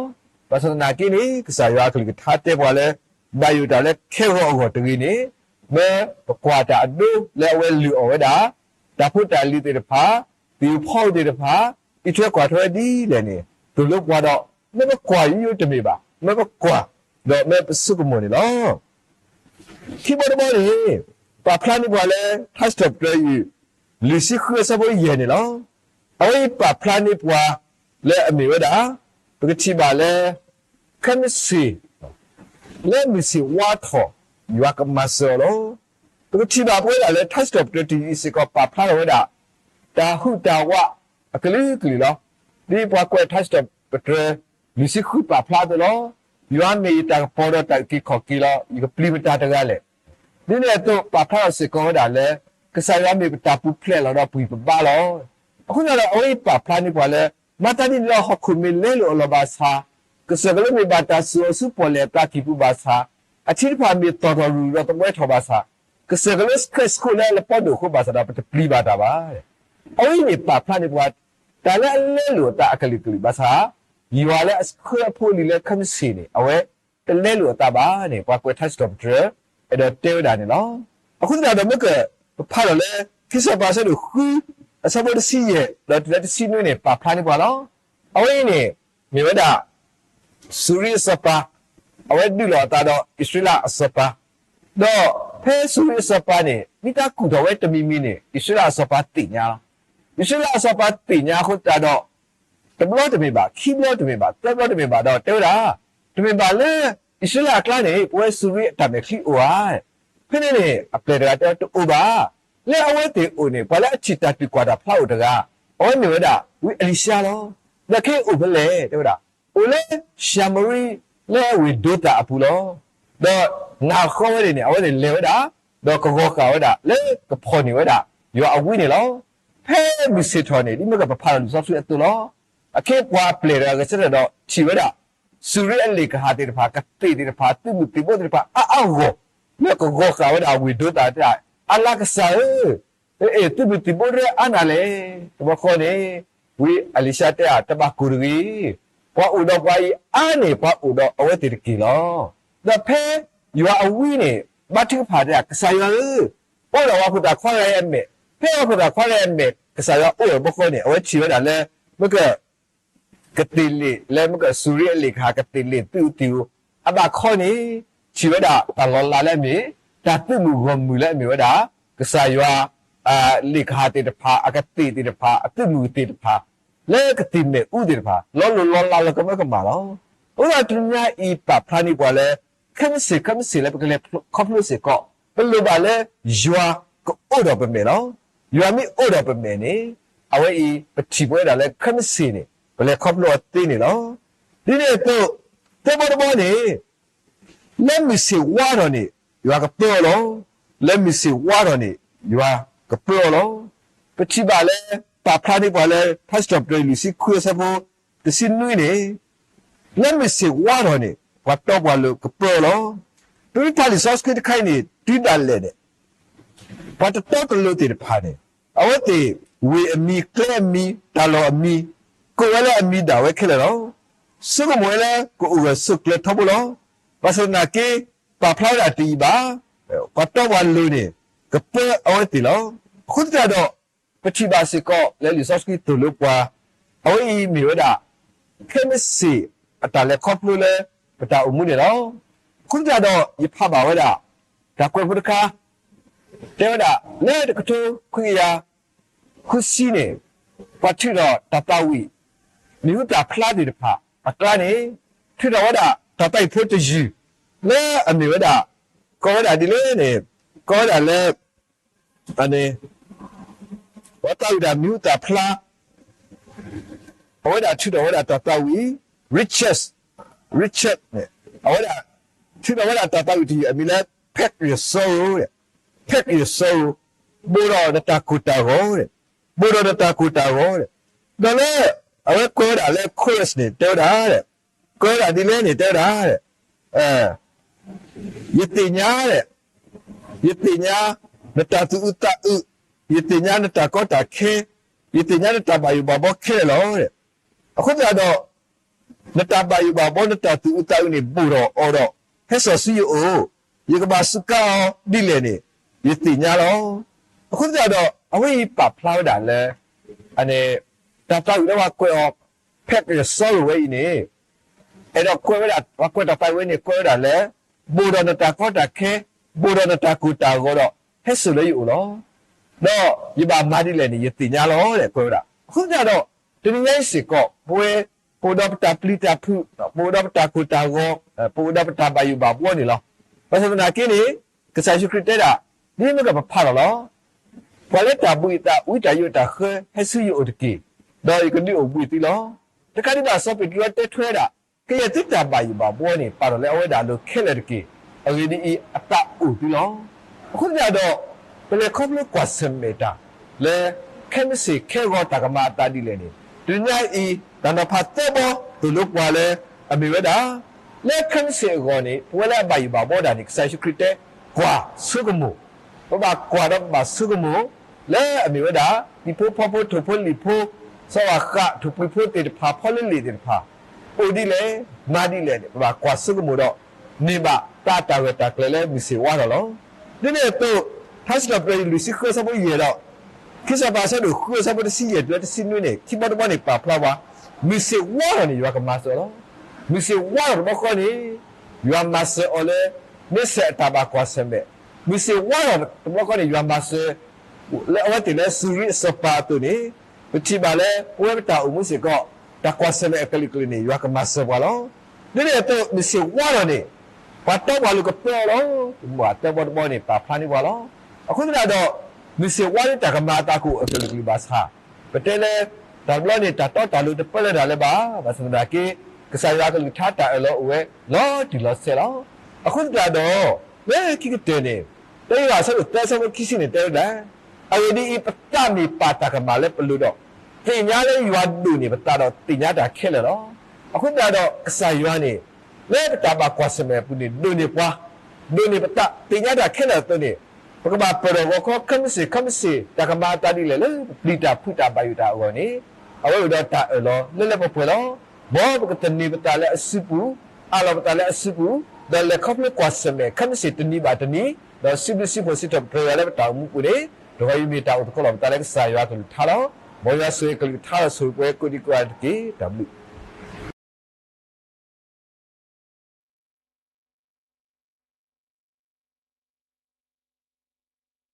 ဘၣ်ဆၣ်သနာ်က့န့ၣ် ကစၢ်ယွၤအကလုၢ်ကထါတဲပှၤလၢ ဘၣ်ယိၣ်တၢ်လၢခဲဂီၤအဂီၢ်တဂ့ၤန့ၣ် မၢပကွၢ်တၢ်အဒိလၢအဝဲလုၢ်အီၣ်ဝဲဒၣ် တၢ်ဖိတၢ်လံၤသ့ၣ်တဖၣ်, သံၣ်ဧိၤဖီဧိၤသ့ၣ်တဖၣ်, အံးထွဲကွၢ်ထွဲဒ်လဲၣ်န့ၣ် သိၣ်လိပှၤဒီး မၢပကွၢ်ယိယိတမ့ၢ်ဘၣ်, မၢပကွၢ် ဒီးမၢပဆိကမိၣ်န့ၣ်လီၤ. ခံဘီတဘီန့ၣ် ပာ်ဖျါန့ၢ်ပှၤလၢ ထါစံးထီၣ်ပတြၢၤယုၢ် လွံၢ်ဆံဃုအဆၢဖိယဲၢ်န့ၣ်လီၤ. အဝဲအံၤပာ်ဖျါန့ၢ်ပှၤလၢအမ့ၢ်ဝဲဒၣ် ပကထံၣ်ဘၣ်လၢ ခဲမုၢ်ဆ့ၣ် လၢမုၢ်ဆ့ၣ်ဝါထီၣ် ယွၤကမၤစၢၤအီၤလီၤ. ပကထံၣ်ဘၣ်ပဝဲဒၣ်လၢထါစံးထီၣ်ပတြၢၤတယုၢ်စ့ၢ်ကီး ပာ်ဖျါထီၣ်ဝဲဒၣ် တၢ်ဟူးတၢ်ဝးအကလုာ်ကလုာ်လီၤ. ဒ်ပှၤကွဲးထါစံးထီၣ်ပတြၢၤ လွံၢ်ဆံဃုပာ်ဖျါအသိးလီၤ. ယွၤမ့ၢ်ယတၢ်ကပီၤဒီးတၢ်အုၣ်က့ၤခီၣ်က့ၤလီၤ. ယကပျံၤမတၤတဂၤလဲၣ်. ဒ်န့ၣ်အသိး ပာ်ဖျါထီၣ်စ့ၢ်ကီးဝဲဒၣ်လၢ ကစၢ်ယွၤမ့ၢ်ပတၢ်ပူၤဖျဲးလီၤဒီးပဂံၢ်ပဘါလီၤ. အဃိသတးဒီး အဝဲအံၤပာ်ဖျါန့ၢ်ပှၤလၢ မၤသးဒ်န့ၣ်လီၤ ဟီၣ်ခိၣ်မ့ၢ်လဲလိာ်အလီၢ်ဘၣ်ဆၣ်, ကစၢၢ်ကလိမ့ၢ်ဘၣ်တၢ်စိာ်အီၤဆူပီၣ်လဲၣ်အသးကံၢ်ပူၤဘၣ်ဆၣ်, အထံတဖၣ်မ့ၢ်သီၣ်ထီၣ်ရူၢ်ဒီးသဘှဲထီၣ်ဘၣ်ဆၣ်, ကစၢၢ်ကလိဆှဲးဆှိးလၢလပီဒိၣ်အဃိဘၣ်ဆၣ်ဒီး ပတပျံၤဘၣ်တၢ်ဘၣ်. အဝဲအံၤန့ၣ်ပာ်ဖျါန့ၢ်ပှၤ တၢ်လၢအလဲလိာ်အသးအကလုာ်ကလုာ်ဘၣ်ဆၣ်, ယွၤလၢအဆှၢအဖိအလံၤလၢခဲမုၢ်ဆ့ၣ်န့ၣ် အဝဲတလဲလိာ်အသးဘၣ်န့ၣ် ပှၤကွဲးထါစံးထီၣ်ပတြၢၤ အဲၣ်ဒိးတဲဝဲဒၣ်န့ၣ်လီၤ. အဃိသတးဒီးမ့ၢ်က ပဖးထီၣ်လၢ ခံစီၤပၤအဆၢဒိၣ်ဃု အဆၢဖိတဆံယဲၢ် ဒီးတုၤလၢတဆံနွံန့ၣ် ပာ်ဖျါန့ၢ်ပှၤလီၤ. အဝဲအံၤန့ၣ် မ့ၢ်ဝဲဒၣ် စူၤရံအစီၤပၤ အဝဲဒုးလိာ်အသးဒီးအံၣ်စရ့လးအစီၤပၤ, ဒီးဖဲစူၤရံအစီၤပၤန့ၣ် မ့ၢ်တၢ်ကူၣ်ထီၣ်ဝဲတမံၤမံၤန့ၣ် အံၣ်စရ့လးအစီၤပၤသ့ၣ်ညါလီၤ. အံၣ်စရ့လးအစီၤပၤသ့ၣ်ညါအဃိသတးဒီး တဘျီတမ့ၢ်ဘၣ်, ခံဘျီတမ့ၢ်ဘၣ်, သၢဘျီတမ့ၢ်ဘၣ်ဒီးတဲဝဲဒၣ်, တမ့ၢ်ဘၣ်လၢ အံၣ်စရ့လးအကျါန့ၣ် ပဝဲစူၤရံအတၢ်မဲာ်ချံအိၣ်ဧါ. ဖဲန့ၣ်န့ၣ် အပျဲၢ်တဂၤတဲဝဲတအိၣ်ဘၣ်. လၢအဝဲသ့ၣ်အိၣ်န့ၣ် ပှၤလၢအထံၣ်တၢ်တုၤကွၢ်တၢ်ဖျါအိၣ်တဂၤ, အဝဲမ့ၢ်ဝဲဒၣ် ဝံအလံၤၡါလီၤ. ဒီးခဲအံၤအိၣ်ဖဲလဲၣ် တဲဝဲဒၣ်, အိၣ်လၢၡၤမရံ လၢဝ့ၢ်ဒိသးအပူၤလီၤ. ဒီးနၤဃီဝဲန့ၣ်န့ၣ် အဝဲသ့ၣ်လဲၤဝဲဒၣ်, ဒီးကဂီၤဃာ်ဝဲဒၣ် လၢကဖီၣ်န့ၢ်ဝဲဒၣ် ယွၤအဝံန့ၣ်လီၤ. ဖဲမုၢ်ဆ့ၣ်ထီၣ်န့ၣ် ဒ်မ့ၢ်ကပဖးလီၤလံာ်စီဆှံအသိးလီၤ. အခ့အပှၤအပျဲၢ်တဂၤဂဲၤဆၢထၢၣ်ဒီးထံၣ်ဝဲဒၣ် စူၤရံအလ့ၣ်ကဟၣ်သ့ၣ်တဖၣ် ကသ့ၣ်သ့ၣ်တဖၣ် သုးမုၢ်သံၣ်ဘိသ့ၣ်တဖၣ် အါအါဂီၢ်ဂီၢ် လၢကဂီၤဃာ်ဝဲဒၣ်ဝ့ၢ်ဒိသးတၢ်, အါလါကစၢ်ဧၢ, အ့ၣ် သုးမုၢ်သံၣ်ဘိဒၣ်အါနၤလဲၣ်. တဘျီဃီန့ၣ် ဝံအလံၤၡါတဲအါ တဘၣ်ကိၢ်တဂ့ၤ, ပှၤအိၣ်ဒီးပှၤအံၤအါန့ၢ် ပှၤအိၣ်ဒီးအဝဲသ့ၣ်တက့ၢ်လီၤ. ဒီးဖဲယွၤအဝံန့ၣ် ဘါထုကဖၣ်တဲအါ ကစၢ်ယွၤဧၢ, အိၣ်ဒီးပှၤဖိသၣ်ခွါဂၤအံၤအမဲာ်, ဖဲပှၤဖိသၣ်ခွါဂၤအံၤအမဲာ် ကစၢ်ယွၤအိၣ်ဒီးတဘျီဃီန့ၣ် အဝဲထံၣ်ဝဲဒၣ်လၢ မ့ၢ်က ကသ့ၣ်လ့ၣ်လၢမ့ၢ်ကစူၤရံအလ့ၣ်ကဟၣ် ကသ့ၣ်လ့ၣ်သုးအုးသံၣ်အူ, အဘၣ်ခီန့ၣ် ထံၣ်ဝဲဒၣ်တၢ်လီၤလးလၢအမ့ၢ် တၢ်သုးမုၢ်ဂီၢ်မုၢ်လၢအမ့ၢ်ဝဲဒၣ် ကစၢ်ယွၤ လ့ၣ်ကဟၣ်သ့ၣ်တဖၣ် အကသ့ၣ်သ့ၣ်တဖၣ် အသုးမုၢ်သ့ၣ်တဖၣ် လၢကသ့ၣ်မ့ၣ်အူသ့ၣ်တဖၣ် လီၤလိၢ်လီၤလးလီၤကမၢကမၣ်လီၤ. အဃိသတးတနံၤညါအံၤ ပာ်ဖျါန့ၢ်ပှၤလၢ ခဲမုၢ်ဆ့ၣ် ခဲမုၢ်ဆ့ၣ်လၢပကလဲၤခီဖျိစ့ၢ်ကီး ပလိၣ်ဘၣ်လၢယွၤကအိၣ်ဒီးပမဲာ်လီၤ. ယွၤမ့ၢ်အိၣ်ဒီးပမဲာ်န့ၣ် အဝဲအံၤ ပထံၣ်ပဝဲဒၣ်လၢခဲမုၢ်ဆ့ၣ်န့ၣ် ပလဲၤခီဖျိအီၤသ့န့ၣ်လီၤ. ဒ်န့ၣ်အသိး သၢဘီတဘီန့ၣ် လၢမုၢ်ဆ့ၣ်ဝါထီၣ်န့ၣ် ယွၤကပၢအီၤလီၤ. လၢမုၢ်ဆ့ၣ်ဝါထီၣ်န့ၣ် ယွၤကပၢအီၤလီၤ. ပထံၣ်ဘၣ်လၢ ပာ်ဖျါန့ၢ်ပှၤလၢ ထါစံးထီၣ်ပတြၢၤလွံၢ်ဆံခွံအဆၢဖိ တဆံနွံန့ၣ် လၢမုၢ်ဆ့ၣ်ဝါထီၣ်န့ၣ် ပှၤတီပှၤလိၤကပၢအီၤလီၤ. ပမ့ၢ်ဖးလံာ်စီဆှံတခါအံၤန့ၣ် တုၤဒၣ်လဲာ်န့ၣ် ပှၤတတီတလိၤသ့ၣ်တဖၣ်န့ၣ် အဝဲသ့ၣ် ဝ့ၢ်အမံၤ ကျဲအမံၤ တၢ်လီၢ်အမံၤ ကိးဝဲလၢအမံၤဒၣ်ဝဲခဲလၢာ်လီၤ. ဆိကမိၣ်ဝဲလၢကအိၣ်ဂၢၢ်ဆိးကျၢၤထီဘိလီၤ. ဘၣ်ဆၣ်သနာ်က့ ပာ်ဖျါဝဲဒၣ်တယံာ်ဘၣ် ပှၤတီပှၤလိၤန့ၣ် ကပၢအဝဲသ့ၣ်လီၤ. အဃိသတးဒီး ပထံၣ်ဘၣ်စ့ၢ်ကီးလၢလံာ်စီဆှံသိၣ်လိပှၤ အဝဲအံၤမ့ၢ်ဝဲဒၣ် ခဲမုၢ်ဆ့ၣ်အတၢ်လဲၤခီဖျိလၢပတၢ်အိၣ်မူန့ၣ်လီၤ. အဃိသတးဒီး ယဖးဘၣ်ဝဲဒၣ် တၢ်ကွဲးဖိတခါ တဲဝဲဒၣ် လၢတကထိခွံကယၤဃုဆံန့ၣ် ပှၤထုးထီၣ်တၢ်သးဝံၣ် မံၤဟူသၣ်ဖျါသ့ၣ်တဖၣ်အကျါန့ၣ် ထုးထီၣ်ဝဲဒၣ်တၢ်သးဝံၣ်ဖိတယုၢ် လၢအမ့ၢ်ဝဲဒၣ် ကိးဝဲဒၣ်ဒ်လဲၣ်န့ၣ် ကိးဝဲဒၣ်လၢ အန့ၣ် ပှၤသးဝံၣ်တၢ်မံၤဟူသၣ်ဖျါ အဝဲဒၣ်ထုးထီၣ်ဝဲဒၣ်တၢ်သးဝံၣ် Richard Richard န့ၣ် အဝဲဒၣ်ထုးထီၣ်ဝဲဒၣ်တၢ်သးဝံၣ်တယုၢ်အမံၤလၢ Pack Your Sorrow န့ၣ် Pack Your Sorrow ဘိၣ်ဒီးနတၢ်ကိၢ်တၢ်ဂီၤန့ၣ် ဘိၣ်ဒီးနတၢ်ကိၢ်တၢ်ဂီၤန့ၣ် ဒီးလၢ အဝဲကွဲးဝဲဒၣ်လၢ chorus န့ၣ် တဲဝဲဒၣ် ကွဲးဝဲဒၣ်ဒ်လဲၣ်န့ၣ် တဲဝဲဒၣ် ယသ့ၣ်ညါ ယသ့ၣ်ညါ နတၢ်သူၣ်အုးသးအုး, ယသ့ၣ်ညါနတၢ်ကီတၢ်ခဲ, ယသ့ၣ်ညါနတၢ်ဘၣ်ယိၣ်ဘၣ်ဘှီခဲလၢာ်လီၤ. အဃိသတးဒီး နတၢ်ဘၣ်ယိၣ်ဘၣ်ဘှီ နတၢ်သူၣ်အုးသးအုးန့ၣ် ဘိၣ်ထီၣ်အီၤဒီး ဟဲစိာ်ဆူယအိၣ်, ယကဘၣ်စူးကါအီၤဒ်လဲၣ်န့ၣ် ယသ့ၣ်ညါလီၤ. အဃိသတးဒီး အဝဲအံၤပာ်ဖျါဝဲဒၣ်လၢ တၢ်သးဝံၣ်လၢပှၤကွဲးအီၤ Pack Your Sorrow ဝဲအံၤန့ၣ် အဲၣ်ဒိးကွဲးဝဲဒၣ် ပှၤကွဲးတၢ်သးဝံၣ်ဝဲန့ၣ် ကွဲးဝဲဒၣ်လၢ ဘိၣ်ဒီးနတၢ်ကီတၢ်ခဲ, ဘိၣ်ဒီးနတၢ်ကိၢ်တၢ်ဂီၤဒီး ဟဲစိာ်လၢယအိၣ်လီၤ. ဒီးယဘၣ်မၤဒ်လဲၣ်န့ၣ် ယသ့ၣ်ညါလီၤ ကွဲးဝဲဒၣ်. အဃိသတးဒီး တနံၤညါအံၤစ့ၢ်ကီး ပဝဲ ပအိၣ်ဒီးပတၢ်ပျံၤတၢ်ဖုး, ပအိၣ်ဒီးပတၢ်ကိၢ်တၢ်ဂီၤ, ပအိၣ်ဒီးပတၢ်ဘၣ်ယိၣ်ဘၣ်ဘှီန့ၣ်လီၤ. ဘၣ်ဆၣ်သနာ်က့န့ၣ် ကစၢ်ယ့ၣ်ၡူးခရံာ်တဲဒၣ် ဒ်မ့ၢ်ကပဖးထီၣ်လီၤ ပှၤလၢတၢ်ဘှံးအသး ဝံတၢ်ယိးတၢ်ဃၢ ဟဲဆူယအိၣ်တက့ၢ်, ဒီးယကဒုးအိၣ်ဘှံးသုလီၤ. တကးဒံးဘၣ် စီၤပ့းတရူးတဲထွဲဒၣ် ကယဲၢ်သုတၢ်ဘၣ်ယိၣ်ဘၣ်ဘှီန့ၣ် ပာ်ထီၣ်လၢအဝဲဒၣ်အလိၤခဲလၢာ်တက့ၢ်. အဂ့ၢ်ဒ်အံၤ, အသးအိၣ်သုလီၤ. အဃိသတးဒီး ပလဲၤခီဖျိကွၢ်ဆၢၣ်မဲာ်တၢ် လၢ ခဲမုၢ်ဆ့ၣ်ခဲဂီၤတၢ်ကမၤအသးဒ်လဲၣ်န့ၣ် တနံၤညါအံၤ တၢ်နီၤဖးသၢဘီသိၣ်လိပှၤလၢ အမ့ၢ်ဝဲဒၣ် လၢခဲမုၢ်ဆ့ၣ်အဂီၢ်န့ၣ် ပဝဲလၢအဘၣ်ယိၣ်ဘၣ်ဘှီဒၣ်န့ၣ် ကစၢ်ယ့ၣ်ၡူးခရံာ်တဲ ကွၢ်ဆိကမိၣ်, ပဘၣ်ကွၢ်ဒီးပဘၣ်ဆိကမိၣ် လၢအမ့ၢ်ဝဲဒၣ် တံၤဖိဖီဖိ ထိၣ်ဖိလံၣ်ဖိ စီၤအၤဃး ထိၣ်ပှံၤဖိသ့ၣ်တဖၣ် ဖီလ့လ့ၣ်သ့ၣ်တဖၣ် အိၣ်ဒ်လဲၣ် မၤဒ်လဲၣ်န့ၣ် ပဘၣ်ကွၢ်ဆိကမိၣ်ဒီး န့ၢ်ဘၣ်သးတၢ်ဂၢၢ်တၢ်ကျၢၤလၢမုၢ်ဆ့ၣ်ဝါထီၣ်လီၤ. ဒ်န့ၣ်အသိး ထါစံးထီၣ်ပတြၢၤလွံၢ်ဆံဃုအဆၢဖိယဲၢ်ဒီး ခံစီၤပၤအဆၢဒိၣ်ဃုအဆၢဖိတဆံယဲၢ်တုၤလၢတဆံနွံန့ၣ် ခံဘီတဘီန့ၣ် ပာ်ဖျါဝဲ မုၢ်ဆ့ၣ်ဝါထီၣ်န့ၣ် ယွၤကမၤစၢၤလီၤ. မုၢ်ဆ့ၣ်ဝါထီၣ်တဘျီဃီန့ၣ် ယွၤမၤစၢၤအီၤလၢ မ့ၢ်စဲးအတၢ်ဘၣ်ကွၢ်ဆၢၣ်မဲာ်, မုၢ်ဆ့ၣ်ဝါထီၣ်တဘျီဃီန့ၣ် ယွၤမၤစၢၤ လၢအဝဲသ့ၣ်လၢစူၤရံအစီၤပၤအသိးန့ၣ် ပထံၣ်ဘၣ်လၢ ပဝဲပတၢ်အိၣ်မူစ့ၢ်ကီး တၢ်ကွၢ်ဆၢၣ်မဲာ်အကလုာ်ကလုာ်န့ၣ် ယွၤကမၤစၢၤပှၤလီၤ. ဒ်န့ၣ်အသိး မုၢ်ဆ့ၣ်ဝါထီၣ်န့ၣ် ပှၤတီပှၤလိၤကပၢအီၤလီၤ. သၢဘီတဘီန့ၣ် ပာ်ဖျါန့ၢ်ပှၤလီၤ. အဃိသတးဒီး မုၢ်ဆ့ၣ်ဝါလၢတၢ်ကမၤအသးကအိၣ်အကလုာ်ကလုာ်ဘၣ်ဆၣ် ပတဲလၢ တၢ်တဘျီန့ၣ် တၢ်တီတၢ်လိၤတပၢလၢတၢ်လၢၤဘၣ်, ဘၣ်ဆၣ်သနာ်က့ ကစၢ်ယွၤအကလုၢ်ကထါတၢ်အၢၣ်လီၤအိၣ်ဝဲလီၤတံၢ်လီၤဆဲးလီၤ. အဃိသတးဒီး လၢခံကတၢၢ်န့ၣ် တၢယိၤဟၣ်အဆၢဒိၣ်သၢအဆၢဖိခံဆံန့ၣ်တဲဝဲဒၣ်, အဂ့ၢ်ဒ်အံၤ, ပသးမ့ၢ်ပၢ်တၢ်ကမၣ်လၢပလိၤဒီး, သ့ၣ်ညါလၢယွၤဒိၣ်န့ၢ်ပသးဒီးသ့ၣ်ညါတၢ်ခဲလၢာ်လီၤ. အဃိသတးဒီး ကစၢ်ယွၤန့ၣ် လၢပတၢ်ဘၣ်ကွၢ်ဆၢၣ်မဲာ်အပူၤန့ၣ် ဒိၣ်န့ၢ်ပှၤ, ဒိၣ်န့ၢ်ပသး သ့ၣ်ညါတၢ်ခဲလၢာ်အသိးန့ၣ်, ပကဘၣ်ပၢၢ်ထီၣ်ဂီၤခီ ခဲမုၢ်ဆ့ၣ် ခဲမုၢ်ဆ့ၣ် တၢ်ကမၤအသးဒ်လဲၣ်လၢပပျံၤတၢ်ဖုးတၢ်ဘၣ်ယိၣ်တၢ်အဂီၢ်န့ၣ်, အဝဲအိၣ်ဒီးတၢ်အၢၣ်လီၤလၢလၢပှဲၤပှဲၤလီၤ. မ်ပကသန့ၤပသးလၢအစုပူၤ, အးလီၤပသးလၢအစုပူၤ, ဒီးလဲၤခီဖျိကွၢ်ဆၢၣ်မဲာ် ခဲမုၢ်ဆ့ၣ်တနံၤဘၣ်တနံၤ, ဒီးစံးဘျုးစံးဖှိၣ်စံးထီၣ်ပတြၢၤယွၤလၢပတၢ်အိၣ်မူပူၤန့ၣ်, တဂီၤအံၤမ့ၢ်တၢ်အိၣ်သကိးလီၤပသးလၢကစၢ်ယွၤအကလုၢ်ကထါလီၤ. မ်ယွၤဆိၣ်ဂ့ၤအကလုၢ်ကထါဒီးဆိၣ်ဂ့ၤပှၤကိးဒံကိးဂၤတက့ၢ်. တၢ်ဘျုး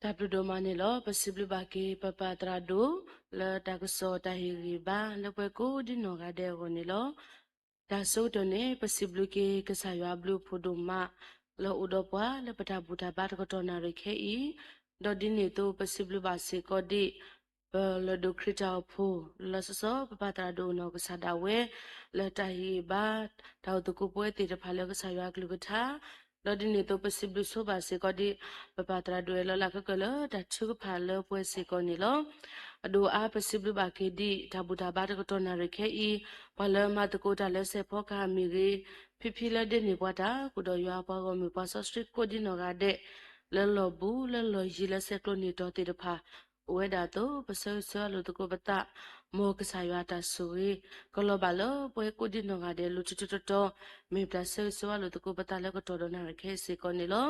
တၢ်ဘျုးဒိၣ်မးန့ၣ်လီၤ. ပစံးဘျုးဘၣ်က့ၤ ပပၢ်သရၣ်ဒိၣ် လၢတၢ်ကစီၣ်တၢ်ဟ့ၣ်ဂံၢ်ဘါ လၢပှၤကိးဒံနီၢ်ဂၤဒဲးအဂီၢ်န့ၣ်လီၤ. တၢ်ဆၢကတီၢ်န့ၣ် ပစံးဘျုးက့ၤ ကစၢ်ယွၤအဘျုးအဖှိၣ်ဒိၣ်မး လၢအိၣ်ဒီးပှၤလၢပတၢ်ဘူၣ်တၢ်ဘါတကတီၢ်နၣ်ရံၣ်ခဲအံၤ, ဒီးဒ်န့ၣ်အသိး ပစံးဘျုးဘၣ်စ့ၢ်ကီးဒံး ပလၢၢ်ဒိၣ်ခရံာ်တၢ်အိၣ်ဖှိၣ် လီၤဆီဆီ ပပၢ်သရၣ်ဒိၣ်နီၢ်ကစၢ်ဒၣ်ဝဲ လၢတၢ်ဟ့ၣ်ဂံၢ်ဘါ တၢ်အိၣ်သကိးပဝဲသ့ၣ်တဖၣ်လၢကစၢ်ယွၤအကလုၢ်ကထါ, ဒီးဒ်န့ၣ်အသိး ပစံးဘျုးဆိဘၣ်စ့ၢ်ကီးဒံး ပပၢ်သရၣ်ဒိၣ်အဲၣ်လီၤလၢအကကၢၢ်လၢတၢ်ထုကဖၣ်လၢပှဲၤစ့ၢ်ကီးန့ၣ်လီၤ. အဒိၣ်အါ ပစံးဘျုးဘၣ်က့ၤဒံး တၢ်ဘူၣ်တၢ်ဘါတကတီၢ်နၣ်ရံၣ်ခဲအံၤ, ပှၤလၢမၤသကိးတၢ်လၢစဲးဖီကဟၣ်မ့ၢ်ဂ့ၤ, ဖံဖံလၢဒ့န့ၢ်ပှၤတၢ် ဃုာ်ဒီးယွၤအပှၤဂီၢ်မုၢ်ပှၤစီဆှံကိးဒံနီၢ်ဂၤဒဲး လၢလီၢ်ဘူးလၢလီၢ်ယံၤလၢဆဲးကျိးန့ၢ်တီၤသ့ၣ်တဖၣ် အိၣ်ဝဲဒၣ်အသိး ပဆၢဂ့ၤဆၢဝါလိာ်သကိးပသး, မ်ကစၢ်ယွၤအတၢ်ဆိၣ်ဂ့ၤ ကလီၤဘၣ်လၢပှၤကိးဒံနီၢ်ဂၤဒဲး လီၤတံၢ်လီၤဆဲးတီတီ, မ့ၢ်ပတၢ်ဆၢဂ့ၤဆၢဝါလိာ်သကိးပသးလၢကတီၢ်ဒီးနၣ်ရံၣ်ခဲအံၤစ့ၢ်ကီးန့ၣ်လီၤ.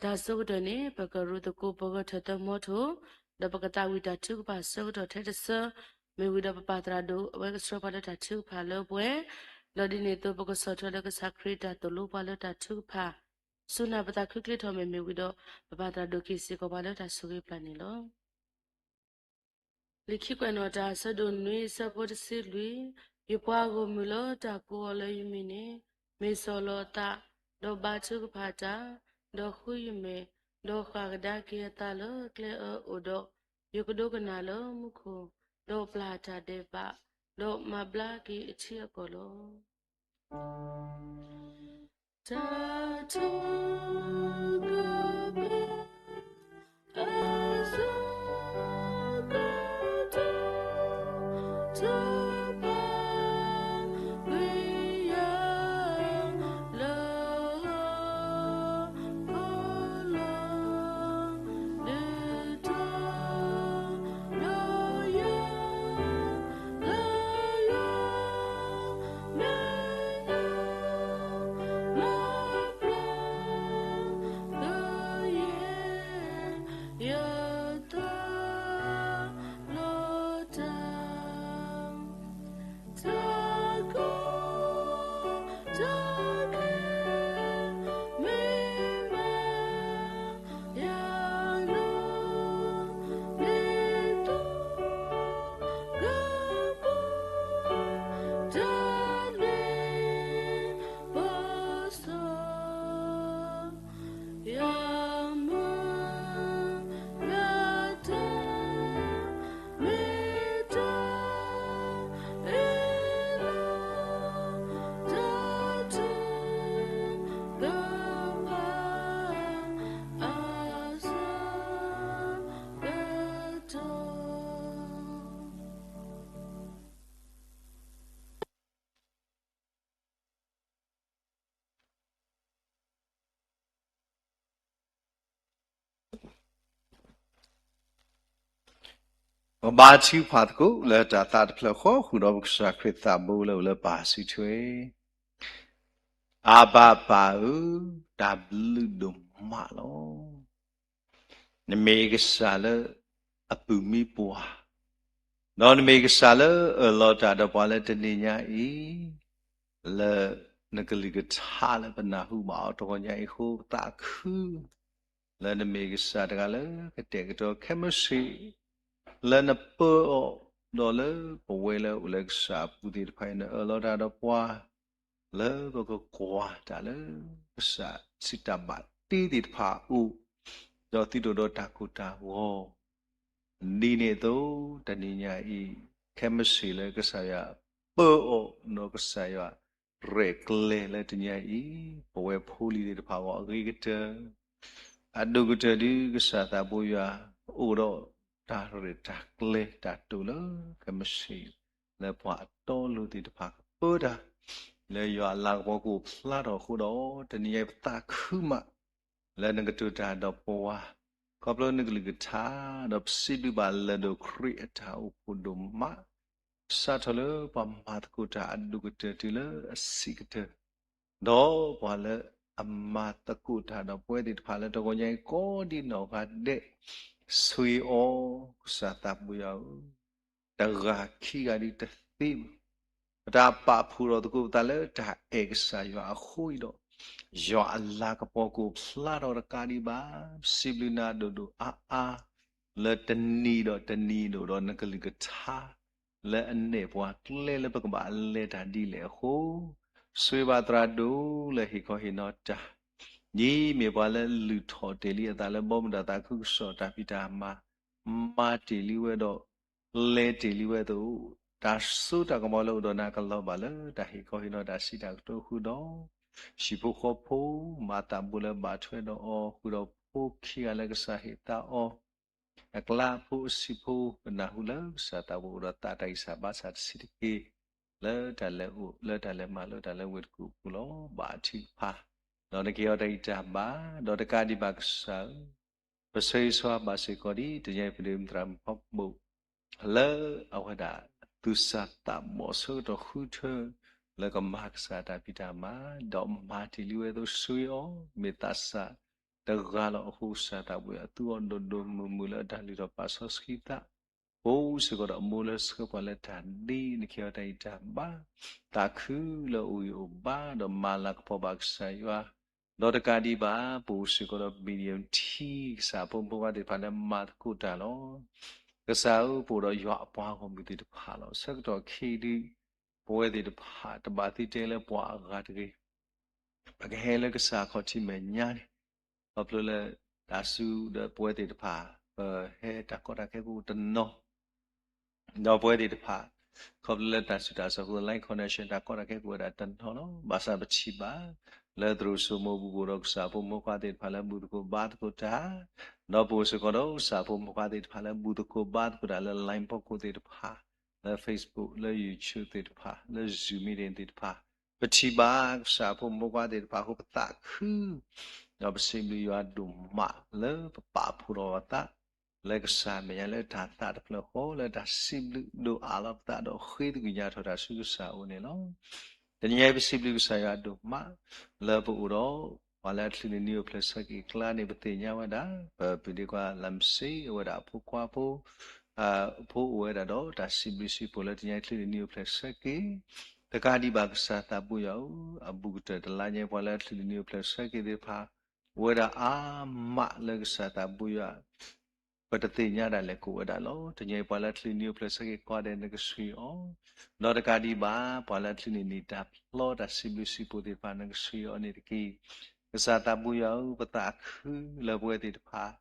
တၢ်ဆၢကတီၢ်န့ၣ် ပကရူးသကိးပဂၢၢ်ထၢၣ်သၢမီထိၣ်, ဒီးပကသးဝံၣ်တၢ်ထုကဖၣ်ဆၢကတီၢ်ထဲတဆၢ, မ့ၢ်ဝံၤဒီးပပၢ်သရၣ်ဒိၣ် အဝဲကဆှၢပှၤလၢတၢ်ထုကဖၣ်လၢပှဲၤ, ဒီးဒ်န့ၣ်အသိး ပကဆီၣ်ထွဲလၢကစၢ်ခရံာ်တၢ်သိၣ်လိပှၤလၢတၢ်ထုကဖၣ်, စူၢ်နာ်ပသးခုချ့ထီၣ်မ့ၢ်မ့ၢ်ဝံၤဒီး ပပၢ်သရၣ်ဒိၣ်က့ၤစ့ၢ်ကီးပှၤလၢတၢ်ဆိၣ်ဂ့ၤပျၢ်န့ၣ်လီၤ. လံာ်ခံကွဲးနီၣ်တၢ် အဆၢဒိၣ်နွံ အဆၢဖိတဆံလွံၢ်, ယပှၤဂီၢ်မုၢ်လၢတၢ်ကိးအီၤလၢယမံၤန့ၣ် မ့ၢ်စီၢ်လီၤအသး, ဒီးဘါထုကဖၣ်တၢ်, ဒီးဃုယမဲာ်, ဒီးဃၣ်ကဒါက့ၤအသးလၢကျဲအၢအိၣ်ဒီး, ယကဒိကနၣ်လၢမူခိၣ်, ဒီးပျၢ်တၢ်ဒဲးဘး, ဒီးမၤဘျါက့ၤအထံအကီၢ်လီၤ. တၢ်ထုကဖၣ် ပဘါထုကဖၣ်သကိးလၢတၢ်သးတဖျၢၣ်ဃီ ဃုာ်ဒီးပကစၢ်ခရံာ်သးဘိလၢအိၣ်လၢပၢ်စုထွဲ, အၤဘၤပၢ်ဧၢ, တၢ်ဘျုးဒိၣ်မးလီၤ. နမ့ၢ်ကစၢ်လၢအပုၢ်မံပှၢ်, ဒီးနမ့ၢ်ကစၢ်လၢအအၢၣ်လီၤတၢ်ဒီးပှၤလၢတနံၤညါအံၤ, လၢနကလုၢ်ကထါလၢပနၢ်ဟူဘၣ်အီၤတဂီၤညါအံၤအဃိ ပသးခု လၢနမ့ၢ်ကစၢ်တဂၤလၢကတဲာ်ကတီၤခဲမုၢ်ဆ့ၣ် လၢနပၢအီၤ, ဒီးလၢပဝဲလၢအိၣ်လၢကစၢ်အပူၤသ့ၣ်တဖၣ်အံၤ နအၢၣ်လီၤတၢ်ဒီးပှၤ လၢပကကွၢ်တၢ်လၢကစၢ်စံးတၢ်ဘၣ်တ့သ့ၣ်တဖၣ်အအိၣ်, ဒီးသုဒိၣ်ဒီးတၢ်ကိၢ်တၢ်ဂီၤ, ဒ်န့ၣ်အသိး တနံၤညါအံၤ ခဲမုၢ်ဆ့ၣ်လၢကစၢ်ယွၤပၢအီၤ ဒီးကစၢ်ယွၤ ရဲၣ်ကျဲၤလၢတနံၤအံၤ, ပဝဲဖိလံၤသ့ၣ်တဖၣ်အဂီၢ်အဂ့ၤကတၢၢ်, အဒိၣ်ကတၢၢ်ဒ်ကစၢ်သးဘိယွၤ အိၣ်ဒီးတၢ်ရဲၣ်တၢ်ကျဲၤတၢ်တိာ်လၢကမ့ၢ်စ့ၢ် လၢပှၤအတီအလိၤသ့ၣ်တဖၣ်ကပၢတၢ် လၢယွၤအလၤကပီၤကအိၣ်ဖျါထီၣ်အဃိဒီး တနံၤအံၤပသးခုမး လၢနကတိၤတၢ်ဒီးပဝဲ, ခီဖျိနကလုၢ်ကထါ, ဒီးပစံးဘျုးဘၣ်လၢဒိၣ်ခရံာ်အတၢ်အိၣ်ဖှိၣ်ဒိၣ်မး, စးထီၣ်လၢပှၤမၤသကိးတၢ်အဒိၣ်ကတၢၢ်တုၤလၢအဆံးကတၢၢ်, ဒီးပှၤလၢအမၤသကိးတၢ်ဒီးပဝဲသ့ၣ်တဖၣ်လၢတဂီၤညါအံၤကိးဒ်နီၢ်ဂၤဒဲး, ဆိၣ်ဂ့ၤအီၤကစၢ်သးဘိယွၤဧၢ, တဂၤခံဂၤဒ်တသ့ဘၣ် ပတၢ်ပာ်ဖှိၣ်ထီၣ်သကိးပသးလၢတၢ်အဲၣ်ကစၢ်ယွၤအဃိအံၤဒီး, ယွၤအလၤကပီၤကအိၣ်ဖျါထီၣ်တကးဒံးဘၣ်, ပစံးဘျုးနၤဒိၣ်ဒိၣ်အါအါ, လၢတနံၤဒီးတနံၤဒိၣ်ဒီးနကလုၢ်ကထါ, လၢအနဲၣ်ပှၤကျဲလၢပကဘၣ်လဲၤတၢ်ဒ်လဲၣ်အဃိ, ဆိၣ်ဂ့ၤဘၣ်သရၣ်ဒိၣ်လၢဟ့ၣ်ခီဟ့ၣ်နီၤတၢ်, ဒ်မ့ၢ်ပှၤလၢလုၢ်ထီၣ်တ့ၢ်လံအသးလၢဘီမုၢ်ဒီးသးခုကစီၣ်တၢ်ဖံးတၢ်မၤ, မၤတ့ၢ်လံဝဲဒီး လဲၤတ့ၢ်လံဝဲအသိး, တၢ်စိတၢ်ကမီၤလၢအိၣ်ဒီးနၤကလီၤဘၣ်လၢတၢ်ဟ့ၣ်ခီဟ့ၣ်နီၤတၢ်စံးတၢ်ကတိၤဃုာ်ဒီး, ဟံၣ်ဖိဃီဖိ, မၤသးဘိလၢဘၣ်ထွဲဒီးအီၤဃုာ်ဒီးဖိခံဂၤလၢကစၢ်ဟ့ၣ်သးအီၤ, အကျါဖိအဆံးဖိကနၢ်ဟူလၢကစၢ်သးဘိအိၣ်ဒီးသးတၢ်ဂံၢ်စၢ်ဘါစၢ်တဆံးတက့ၢ်, လၢတၢ်လဲၤအိၣ် လၢတၢ်လဲၤမၤလၢတၢ်လၢဝ့ၢ်တကူၣ်အပူၤလီၤ. ဘၣ်အထံးကဖၣ်, ဒီးနကဟ့ၣ်အီၤတၢ်ဂံၢ်တၢ်ဘါ, ဒီးတကးဒံးဘၣ်ကစၢ်ဧၢ ပဆၢဂ့ၤဆၢဝါဘၣ်စ့ၢ်ကီးဒ်တနံၤအံၤပဒိၣ်မုၢ်သရၣ်မုၣ်ဖီဘိၣ်, လၢအဝဲဒၣ်သူၣ်စၢ်သးဘီၣ်ဆၢကတီၢ်ဃုထၢ, လၢကမၤကစၢ်တၢ်ဖံးတၢ်မၤ, ဒီးမၤတ့ၢ်လံဝဲအသိးဆိၣ်ဂ့ၤအီၤ, မ့ၢ်သးစၢ်တဂၤလီၤအဃိ ကစၢ်သးဘိယွၤသူအီၤဒိၣ်ဒိၣ်မုၢ်မုၢ်လၢအတၢ်လုၢ်ထီၣ်ပာ်စီဆှံသး ပအိၣ်စ့ၢ်ကီးဒီးအမိၢ်လၢဆှၢပှၤလၢတၢ်ဒ်နကဟ့ၣ်အီၤတၢ်ဂံၢ်တၢ်ဘါ, သးခုလၢအအိၣ်ဂံၢ်အိၣ်ဘါ ဒီးမၤလၤကပီၤဘၣ်ကစၢ်ယွၤ, ဒီးတကးဒံးဘၣ် ပအိၣ်စ့ၢ်ကီးဒီး ဘံၣ်နံၣ်ယံၣ်ထံ ကစၢ်ဖိမုၣ်ဖိခွါသ့ၣ်တဖၣ်လၢမၤသကိးတၢ်လီၤ. ကစၢ်ဧၢ ပအိၣ်ဒီးယွၤအပှၤဂီၢ်မုၢ်သ့ၣ်တဖၣ်လီၤ. ဆၢကတီၢ်ခဲအံၤဒ် ပဝဲသ့ၣ်တဖၣ် တဘၣ်သံတဲလၢပှၤအဂၤတဂ့ၤ ပကဟဲလၢကစၢ်ခီၣ်ထံးမဲာ်ညါန့ၣ်, ခီဖျိလၢတၢ်စူၤဒီးပဝဲသ့ၣ်တဖၣ် ပဟဲတၢ်ကီတၢ်ခဲကအိၣ်တနီၤ, ဒီးပဝဲသ့ၣ်တဖၣ် ခီဖျိလၢတၢ်စူၤတၢ်စၢ်အဃိ line connection တၢ်ကီတၢ်ခဲကအိၣ်ဝဲဒၣ်တနီၤလီၤ. ဘၣ်ဆၣ်ပထံၣ်ဘၣ် လၢသရိာ်စိမိၤပူၤပအိၣ်ဒီးကစၢ်ဖိမုၣ်ဖိခွါသ့ၣ်တဖၣ်လၢဘူၣ်သကိးဘါသကိးတၢ်, ဒီးပအိၣ်စ့ၢ်ကီးဒီးကစၢ်ဖိမုၣ်ဖိခွါသ့ၣ်တဖၣ်လၢဘူၣ်သကိးဘါသကိးတၢ်လၢ line ဖီခိၣ်သ့ၣ်တဖၣ်, လၢ Facebook လၢ YouTube သ့ၣ်တဖၣ် လၢ Zoom meeting သ့ၣ်တဖၣ်, ပထံၣ်ဘၣ်ကစၢ်ဖိမုၣ်ဖိခွါသ့ၣ်တဖၣ်အဃိ ပသးခု ဒီးပစံးဘျုးယွၤဒိၣ်မးလၢပပာ်ဖှိၣ်ထီၣ်ပသး လၢကစၢ်မဲာ်ညါလၢတၢ်သးတဖျၢၣ်ဃီ လၢတၢ်စံးဘျုးဒိၣ်အးလီၤပသးဒီးဃ့သကွံာ်ညါထီၣ်တၢ်ဆူကစၢ်အအိၣ်န့ၣ်လီၤ. တနံၤအံၤပစံးဘျုးကစၢ်ယွၤဒိၣ်မး လၢပအိၣ်ဒီး ပှၤလၢအချုးန့ၢ်နံၣ်အိၣ်ဖျဲၣ်ဆၢက့ၤအကျါန့ၣ် ပသ့ၣ်ညါဝဲဒၣ် ပပုၢ်ဒ့ခွါလၢမစ့ အဝဲဒၣ်အဖိခွါဖိ အဖိအိၣ်ဝဲဒၣ်ဒီးတၢ်စံးဘျုးစံးဖှိၣ်လၢတနံၤအံၤချုးန့ၢ်နံၣ်အိၣ်ဖျဲၣ်ဆၢက့ၤ, တကးဒံးဘၣ်ကစၢ်သးဘိယွၤဧၢ, အဘူးကတၢၢ်တလါညါပှၤလၢအချုးန့ၢ်နံၣ်အိၣ်ဖျဲၣ်ဆၢက့ၤသ့ၣ်တဖၣ် အိၣ်ဝဲဒၣ်အါမးလၢကစၢ်သးဘိယွၤ ပတသ့ၣ်ညါဒၣ်လဲာ်ကအိၣ်ဝဲဒၣ်လီၤ. တနံၤအံၤပှၤလၢအချုးန့ၢ်နံၣ်အိၣ်ဖျဲၣ်ဆၢက့ၤကိးဂၤဒဲးနကဆှံအီၤ, ဒီးတကးဒံးဘၣ် ပှၤလၢအချုးန့ၢ်နံၣ်တၢ်ဖျီတၢ်စံးဘျုးစံးဖှိၣ်သ့ၣ်တဖၣ်နကဆှံအီၤန့ၣ်တက့ၢ်. ကစၢ်သးဘိယွၤဧၢ, ပသးခုလၢပဝဲသ့ၣ်တဖၣ်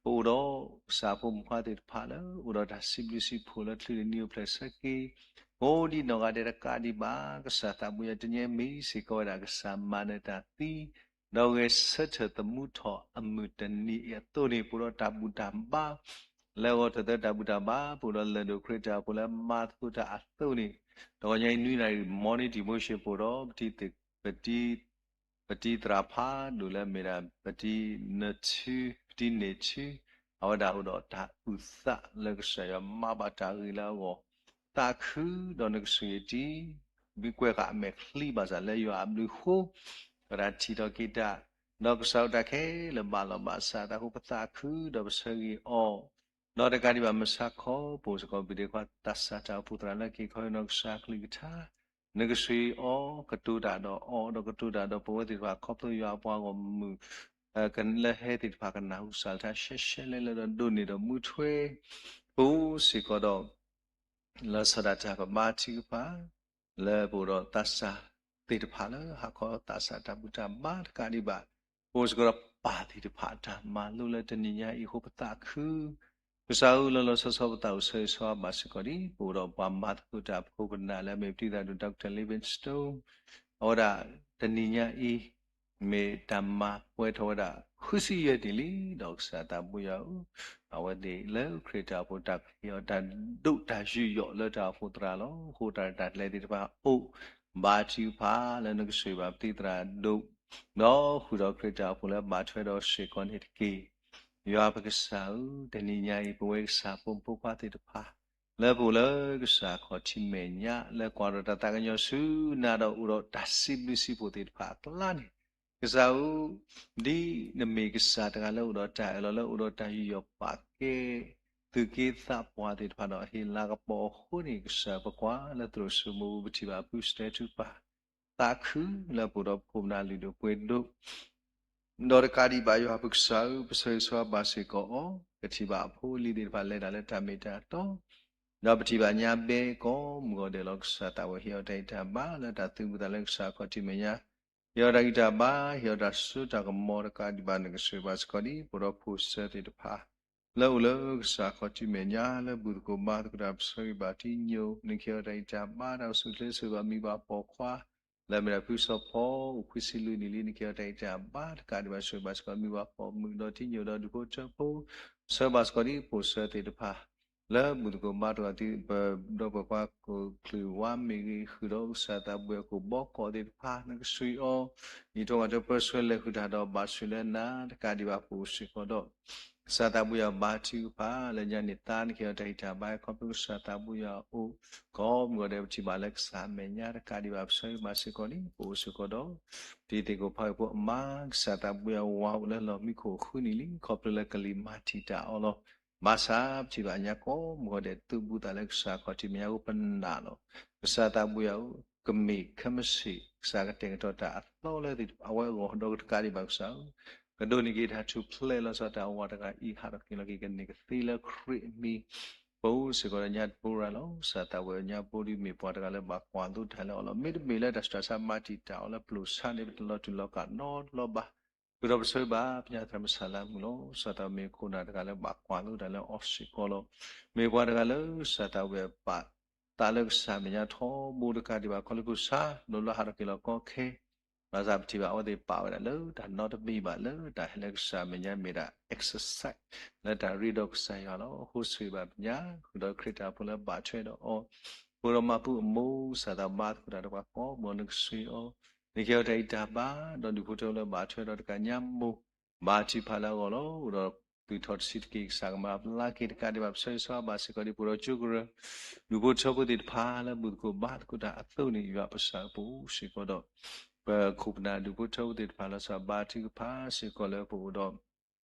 ပအိၣ်ဒီးကစၢ်ဖိမုၣ်ဖိခွါသ့ၣ်တဖၣ်လၢ အိၣ်ဒီးတၢ်စံးဘျုးစံးဖှိၣ်လၢချုးန့ၢ်နံၣ်အိၣ်ဖျဲၣ်ဆၢက့ၤ ကိးဒ်နီၢ်ဂၤဒဲးတကးဒံးဘၣ် ကစၢ်သးဘိယွၤ တနံၤအံၤမ့ၢ်စ့ၢ်ကီးဝဲဒၣ်ကစၢ်မၤနၢၤတၢ်သံ ဒီးဂဲၤဆၢထၢၣ်သမူထီၣ်အမုၢ်တနံၤအံၤအသိးန့ၣ် ပအိၣ်ဒီးတၢ်ဘူၣ်တၢ်ဘါ လၢအဂီၢ်ထီၣ်သၢတၢ်ဘူၣ်တၢ်ဘါ ပအိၣ်ဒီးလၢၢ်ဒိၣ်ခရံာ်တၢ်အိၣ်ဖှိၣ်လၢမၤသကိးတၢ်အသိးန့ၣ် တဂီၤညါအံၤနွံနၣ်ရံၣ် morning devotion ပအိၣ်ဒီး ပတံ ပတံသရၣ်ဖးဒိၣ်လၢအမ့ၢ်ဒၣ် ပတံနၢၤထူ ပတံန့ၢ်ထူ အဝဲဒၣ်အိၣ်ဒီးတၢ်အုၣ်သးလၢကစၢ်ယွၤမၤဘၣ်တၢ်ဂ့ၤလၢအဂီၢ် သးခုဒီးနကဆူၣ်ယတံ မ့ၢ်ကွဲးဃာ်အမဲာ်ချံဘၣ်ဆၣ်လၢယွၤအဘျုးအဃိ ဝဲဒၣ်ထံၣ်ထီၣ်က့ၤတၢ် ဒီးကစၢ်အတၢ်ခဲလၢာ်ဘၣ်လီၤဘၣ်စးအသးအဃိ ပသးခုဒီးပဆၢဂ့ၤအီၤ ဒီးတကးဒံးဘၣ်မုၢ်ဆါခီ ပအိၣ်စ့ၢ်ကီးပုၢ်ဒ့ခွါသးစၢ်တၢ်အိၣ်ဖှိၣ်သရၣ်လၢက့ၤခီဟ့ၣ်နီၤကစၢ်အကလုၢ်ကထါ နကဆှံအီၤ ကတိၤတၢ်ဒီးအီၤ ဒီးကတိၤတၢ်ဒီးပဝဲသ့ၣ်တဖၣ်ခီဖျိယွၤအပှၤဂီၢ်မုၢ် လၢဟဲသ့ၣ်တဖၣ်ကနၢ်ဟူကစၢ်လၢထါရှဲရှဲလဲၣ်လဲၣ်ဒီးဒိးန့ၢ်ဒီးမူထွဲ ပအိၣ်စ့ၢ်ကီးဒီး လၢစီၤဒၣ်တၢ်ပဘါထုကဖၣ် လၢပအိၣ်ဒီးသးစၢ်သ့ၣ်တဖၣ်လၢဟးခီသးစၢ်တၢ်ဘူၣ်တၢ်ဘါတကးဒံးဘၣ် ပအိၣ်စ့ၢ်ကီးဒီးပၢ်သ့ၣ်တဖၣ်တၢ်မၤလိလၢတနံၤညါအံၤအဃိပသးခု ကစၢ်ဧၢ လီၤလီၤဆီဆီပသးအိၣ်ဆၢဂ့ၤဆၢဝါဘၣ်စ့ၢ်ကီးဒ် ပအိၣ်ဒီးပှၤမၤသကိးတၢ်ဖိပနၢ်လၢအမ့ၢ်ပတံသရၣ်ဒိၣ် Doctor Livingstone အဝဲဒၣ်တနံၤညါအံၤ မ့ၢ်တၢ်မၤပှဲၤထီၣ်ဝဲဒၣ် ဃုဆံယဲၢ်နံၣ်လံ, ဒီးကစၢ်သးဘိယွၤဧၢ, အဝဲသ့ၣ်လၢခရံာ်တၢ်အိၣ်ဖှိၣ်တၢ်ကဟ့ၣ်အီၤတၢ်ဒိၣ်တၢ်ယူးယီၣ်လၢတၢ်အိၣ်ဖှိၣ်သရၣ်လီၤ. အဃိသတးဒီးတၢ်လဲၤသ့ၣ်တဖၣ်အိၣ် ဘါထုကဖၣ်လၢနကဆိၣ်ဂ့ၤဘၣ်ပသံၣ်သရၣ်ဒိၣ်, ဒီးဃုာ်ဒီးခရံာ်တၢ်အိၣ်ဖှိၣ်လၢဘၣ်ထွဲဒီးစ့ၢ်ကီးန့ၣ်တက့ၢ်. ယွၤပကစၢ်ဧၢ, တနံၤညါအံၤ ပဝဲကစၢ်ဖိမုၣ်ဖိခွါသ့ၣ်တဖၣ် လၢပအိၣ်လၢကစၢ်ခီၣ်ထံးမဲာ်ညါ လၢကွၢ်ဒီးတၢ်သးကညီၤဆူနၤဒီးအိၣ်ဒီးတၢ်စံးဘျုးစံးဖှိၣ်သ့ၣ်တဖၣ်အကျါန့ၣ်, ကစၢ်ဧၢ, ဒ်နမ့ၢ်ကစၢ်တဂၤလၢအိၣ်ဒီးတၢ်အၢၣ်လီၤ လၢအိၣ်ဒီးတၢ်ယူးယီၣ်ပာ်ကဲ သုးက့သးပှၢ်သ့ၣ်တဖၣ်ဒီးအဟ့ၣ်လၤကပီၤအဃိန့ၣ်, ကစၢ်ပကွၢ်လၢသရိာ်စိမိၤပူၤ ပထံၣ်ဘၣ်အပုၢ်စတဲထူပၢ် သးခုလၢပအိၣ်ဒီးပခိၣ်ပနၢ်လုၢ်ဒိၣ်ပှ့ၤဒိၣ် ဒီးတကးဒံးဘၣ်ယွၤပကစၢ်ဧၢ, ပဆၢဂ့ၤဆၢဝါဘၣ်စ့ၢ်ကီးအီၤ, ပထံၣ်ဘၣ်အဖိအလံၤသ့ၣ်တဖၣ်လဲၤတၢ်လၢတၢ်မ့ၢ်တၢ်တီ, ဒီးပထံၣ်ဘၣ်ညါဘဲကိးမုၢ်ဂီၤဒဲးလီၤ. ကစၢ်သးဝဲဟ့ၣ်အီၤတၢ်ဂံၢ်တၢ်ဘါလၢတၢ်သုးမုၢ်သးလၢကစၢ်ခီၣ်ထံးမဲာ်ညါ, ဟ့ၣ်အီၤတၢ်ဂံၢ်တၢ်ဘါ, ဟ့ၣ်အီၤတၢ်စိတၢ်ကမီၤတကးဒံးဘၣ် နကဆိၣ်ဂ့ၤဘၣ်စ့ၢ်ကီးဒ် ပအိၣ်ဒီးဖိၣ်စၢသ့ၣ်တဖၣ် လၢအိၣ်လၢကစၢ်ခီၣ်ထံးမဲာ်ညါ လၢဘူၣ်သကိးဘါသကိးတၢ် ပဆၢဂ့ၤဘၣ်ထံညိၣ်, နကဟ့ၣ်အီၤတၢ်ဂံၢ်တၢ်ဘါ, တၢ်အိၣ်ဆူၣ်အိၣ်ချ့ ဆိၣ်ဂ့ၤဘၣ်မံၤဘၣ်ပိာ်ခွါ လၢအမ့ၢ်ဒၣ်ဖုစီၤဖီ အိၣ်ခွံဆံလွံၢ်နံၣ်လံ, နကဟ့ၣ်အီၤတၢ်ဂံၢ်တၢ်ဘါတကးဒံးဘၣ် ဆိၣ်ဂ့ၤဘၣ်စ့ၢ်ကီး မံၤဘၣ်ပိာ်မုၣ်ဒီးထံညိၣ်ဒီးဒူၣ်ဖိထၢဖိ, ဆၢဘၣ်စ့ၢ်ကီးဒ်ဖိၣ်စၢသ့ၣ်တဖၣ် လၢဘူၣ်သကိးဘါသကိးတၢ် ပဒီပုၢ်ဝဲၢ်ခွါကိၣ်ချံၣ်ဝါမ့ၢ်ဂ့ၤ, ဃုာ်ဒီးကစၢ်သးဘိယွၤကိၣ်ဘီကိးသ့ၣ်တဖၣ် နကဆိၣ်ဂ့ၤအီၤ, ဒ်သိးကတၢၢ်ပၢဆှၢလဲၤဃုာ်တၢ်ဒီးဘၣ်ဆိၣ်လၢနၤတကးဒံးဘၣ် ပအိၣ်စ့ၢ်ကီးဒီး ကစၢ်သးဘိယွၤဘါထုကဖၣ်လၢညါန့ၣ်သါ နကဟ့ၣ်အီၤတၢ်ဂံၢ်တၢ်ဘါ ခီဖျိကစၢ်သးဘိယွၤအအိၣ်, ကိးမုၢ်ဂီၤဒဲး ပထံၣ်ဘၣ်လၢကစၢ်မဲာ်ညါတကးဒံးဘၣ် ပဆၢဂ့ၤဘၣ်စ့ၢ်ကီးန့ၣ် ပအိၣ်စ့ၢ်ကီးဒီး ဒ်သ့ၣ်ကိၣ်ဖးဂ့ၢ်ဖိအမါ ကစၢ်သးဘိယွၤဝၤအိၣ်လၢလီၢ်မံခိၣ်ဃုနံၣ်လံ, ခီဖျိလၢကလံၤမၤတံာ်တာ်အီၤလီၤ. ဘၣ်ဆၣ်ပထံၣ်ဘၣ်ညါကိးမုၢ်ဂီၤဒဲး သုးဘူးသးလၢကစၢ်ခီၣ်ထံးမဲာ်ညါအဃိ ပနာ်လီၤ. ကစၢ်သးဘိယွၤဧၢ, ကမ့ၢ်ခဲမုၢ်ဆ့ၣ် ကစၢ်ကတဲာ်ကတီၤတၢ်အသီလၢအဝဲအဂီၢ်ဒီးတကးဒံးဘၣ် ကစၢ်ဧၢ, ကဒိးန့ၢ်က့ၤတၢ်ထူၣ်ဖျဲးလီၤဆီတၢ်အဝၤတဂၤအံၤ ဟးထီၣ်က့ၤလီၤက့ၤ ကန့ၢ်ကသ့လၢခရံာ်အမံၤ ပအိၣ်စ့ၢ်ကီးဒီးညါတပူၤရၤလီၤ. ကစၢ်သးဝဲညါဘိဒုးမ့ၢ်ပှၤတဂၤလၢဘၣ်ကွၢ်သိတၢ်လၢအီၤလီၤ. မ့တမ့ၢ်လၢတၢ်စှၤဆါမၤတံာ်တာ်အီၤလၢပျိာ်ဆါန့ၣ် ပတလီၤတူာ်လီၤကာ်နီတဘျီဘၣ်. ဃုာ်ဒီးပဆၢဂ့ၤဘၣ် ပညၣ်သရၣ်မုၣ်ဆၣ်လါမုၣ်လီၤ. ကစၢ်သးမ့ၢ်ခိၣ်နၢ်တဂၤလၢဘၣ်ကွၢ်သိတၢ်လၢအီၤစ့ၢ်ကီးလီၤ. မ့ၢ်ပှၤတဂၤလၢကစၢ်သးဝဲပာ်သးလၢကစၢ်မဲာ်ညါထီဘိတကးဒံးဘၣ် ခီလၢပျိာ်ဆါ ဒီးလၢဟးထီၣ်က့ၤလီၤကီခဲ ဘၣ်ဆၣ်ပထံၣ်ဘၣ်အဝဲသ့ၣ်ပာ်ဝဲဒၣ်လၢတၢ်နီတမံၤဘၣ်လၢတၢ်ဟဲလၢကစၢ်မဲာ်ညါမ့ၢ်ဒၣ် exercise လၢတၢ်ရ့ဒီးကစၢ်ယွၤလီၤ. အဃိဆိၣ်ဂ့ၤဘၣ်ပညၣ် ဃုာ်ဒီးခရံာ်တၢ်ဖိလၢဘၣ်ထွဲဒီးအီၤ ဃုာ်ဒီးမၤပူအမိၢ် ကစၢ်သးဘါသကိးတၢ်တဖၣ်ကိးမုၢ်ဂီၤ နကဆိၣ်ဂ့ၤအီၤ, နကဟ့ၣ်အီၤတၢ်ဂံၢ်တၢ်ဘါ ဒီးဒူၣ်ဖိထၢဖိလၢဘၣ်ထွဲဒီးတကးညါမိၢ် ဘါထုကဖၣ်လၢအဂီၢ်လီၤ. အိၣ်ဒီးသုးထီၣ်တဆံးတက့ၢ် ကစၢ်ကမၤဘျါက့ၤတကးဒံးဘၣ် ပဆၢဂ့ၤဆၢဝါဘၣ်စ့ၢ်ကီးဒ် ပအိၣ်ဒီးကၠိကရၢ ဒူၣ်ဖိထၢဖိသ့ၣ်တဖၣ်လၢဘူၣ်သကိးဘါသကိးတၢ်အသိးန့ၣ် ယွၤပစၢ်ပအိၣ်စ့ၢ်ကီးဒီး ပခိၣ်ပနၢ်ဒူၣ်ဖိထၢဖိသ့ၣ်တဖၣ်လီၤဆီ ဘါထုကဖၣ်စ့ၢ်ကီးလၢပအိၣ်ဒီး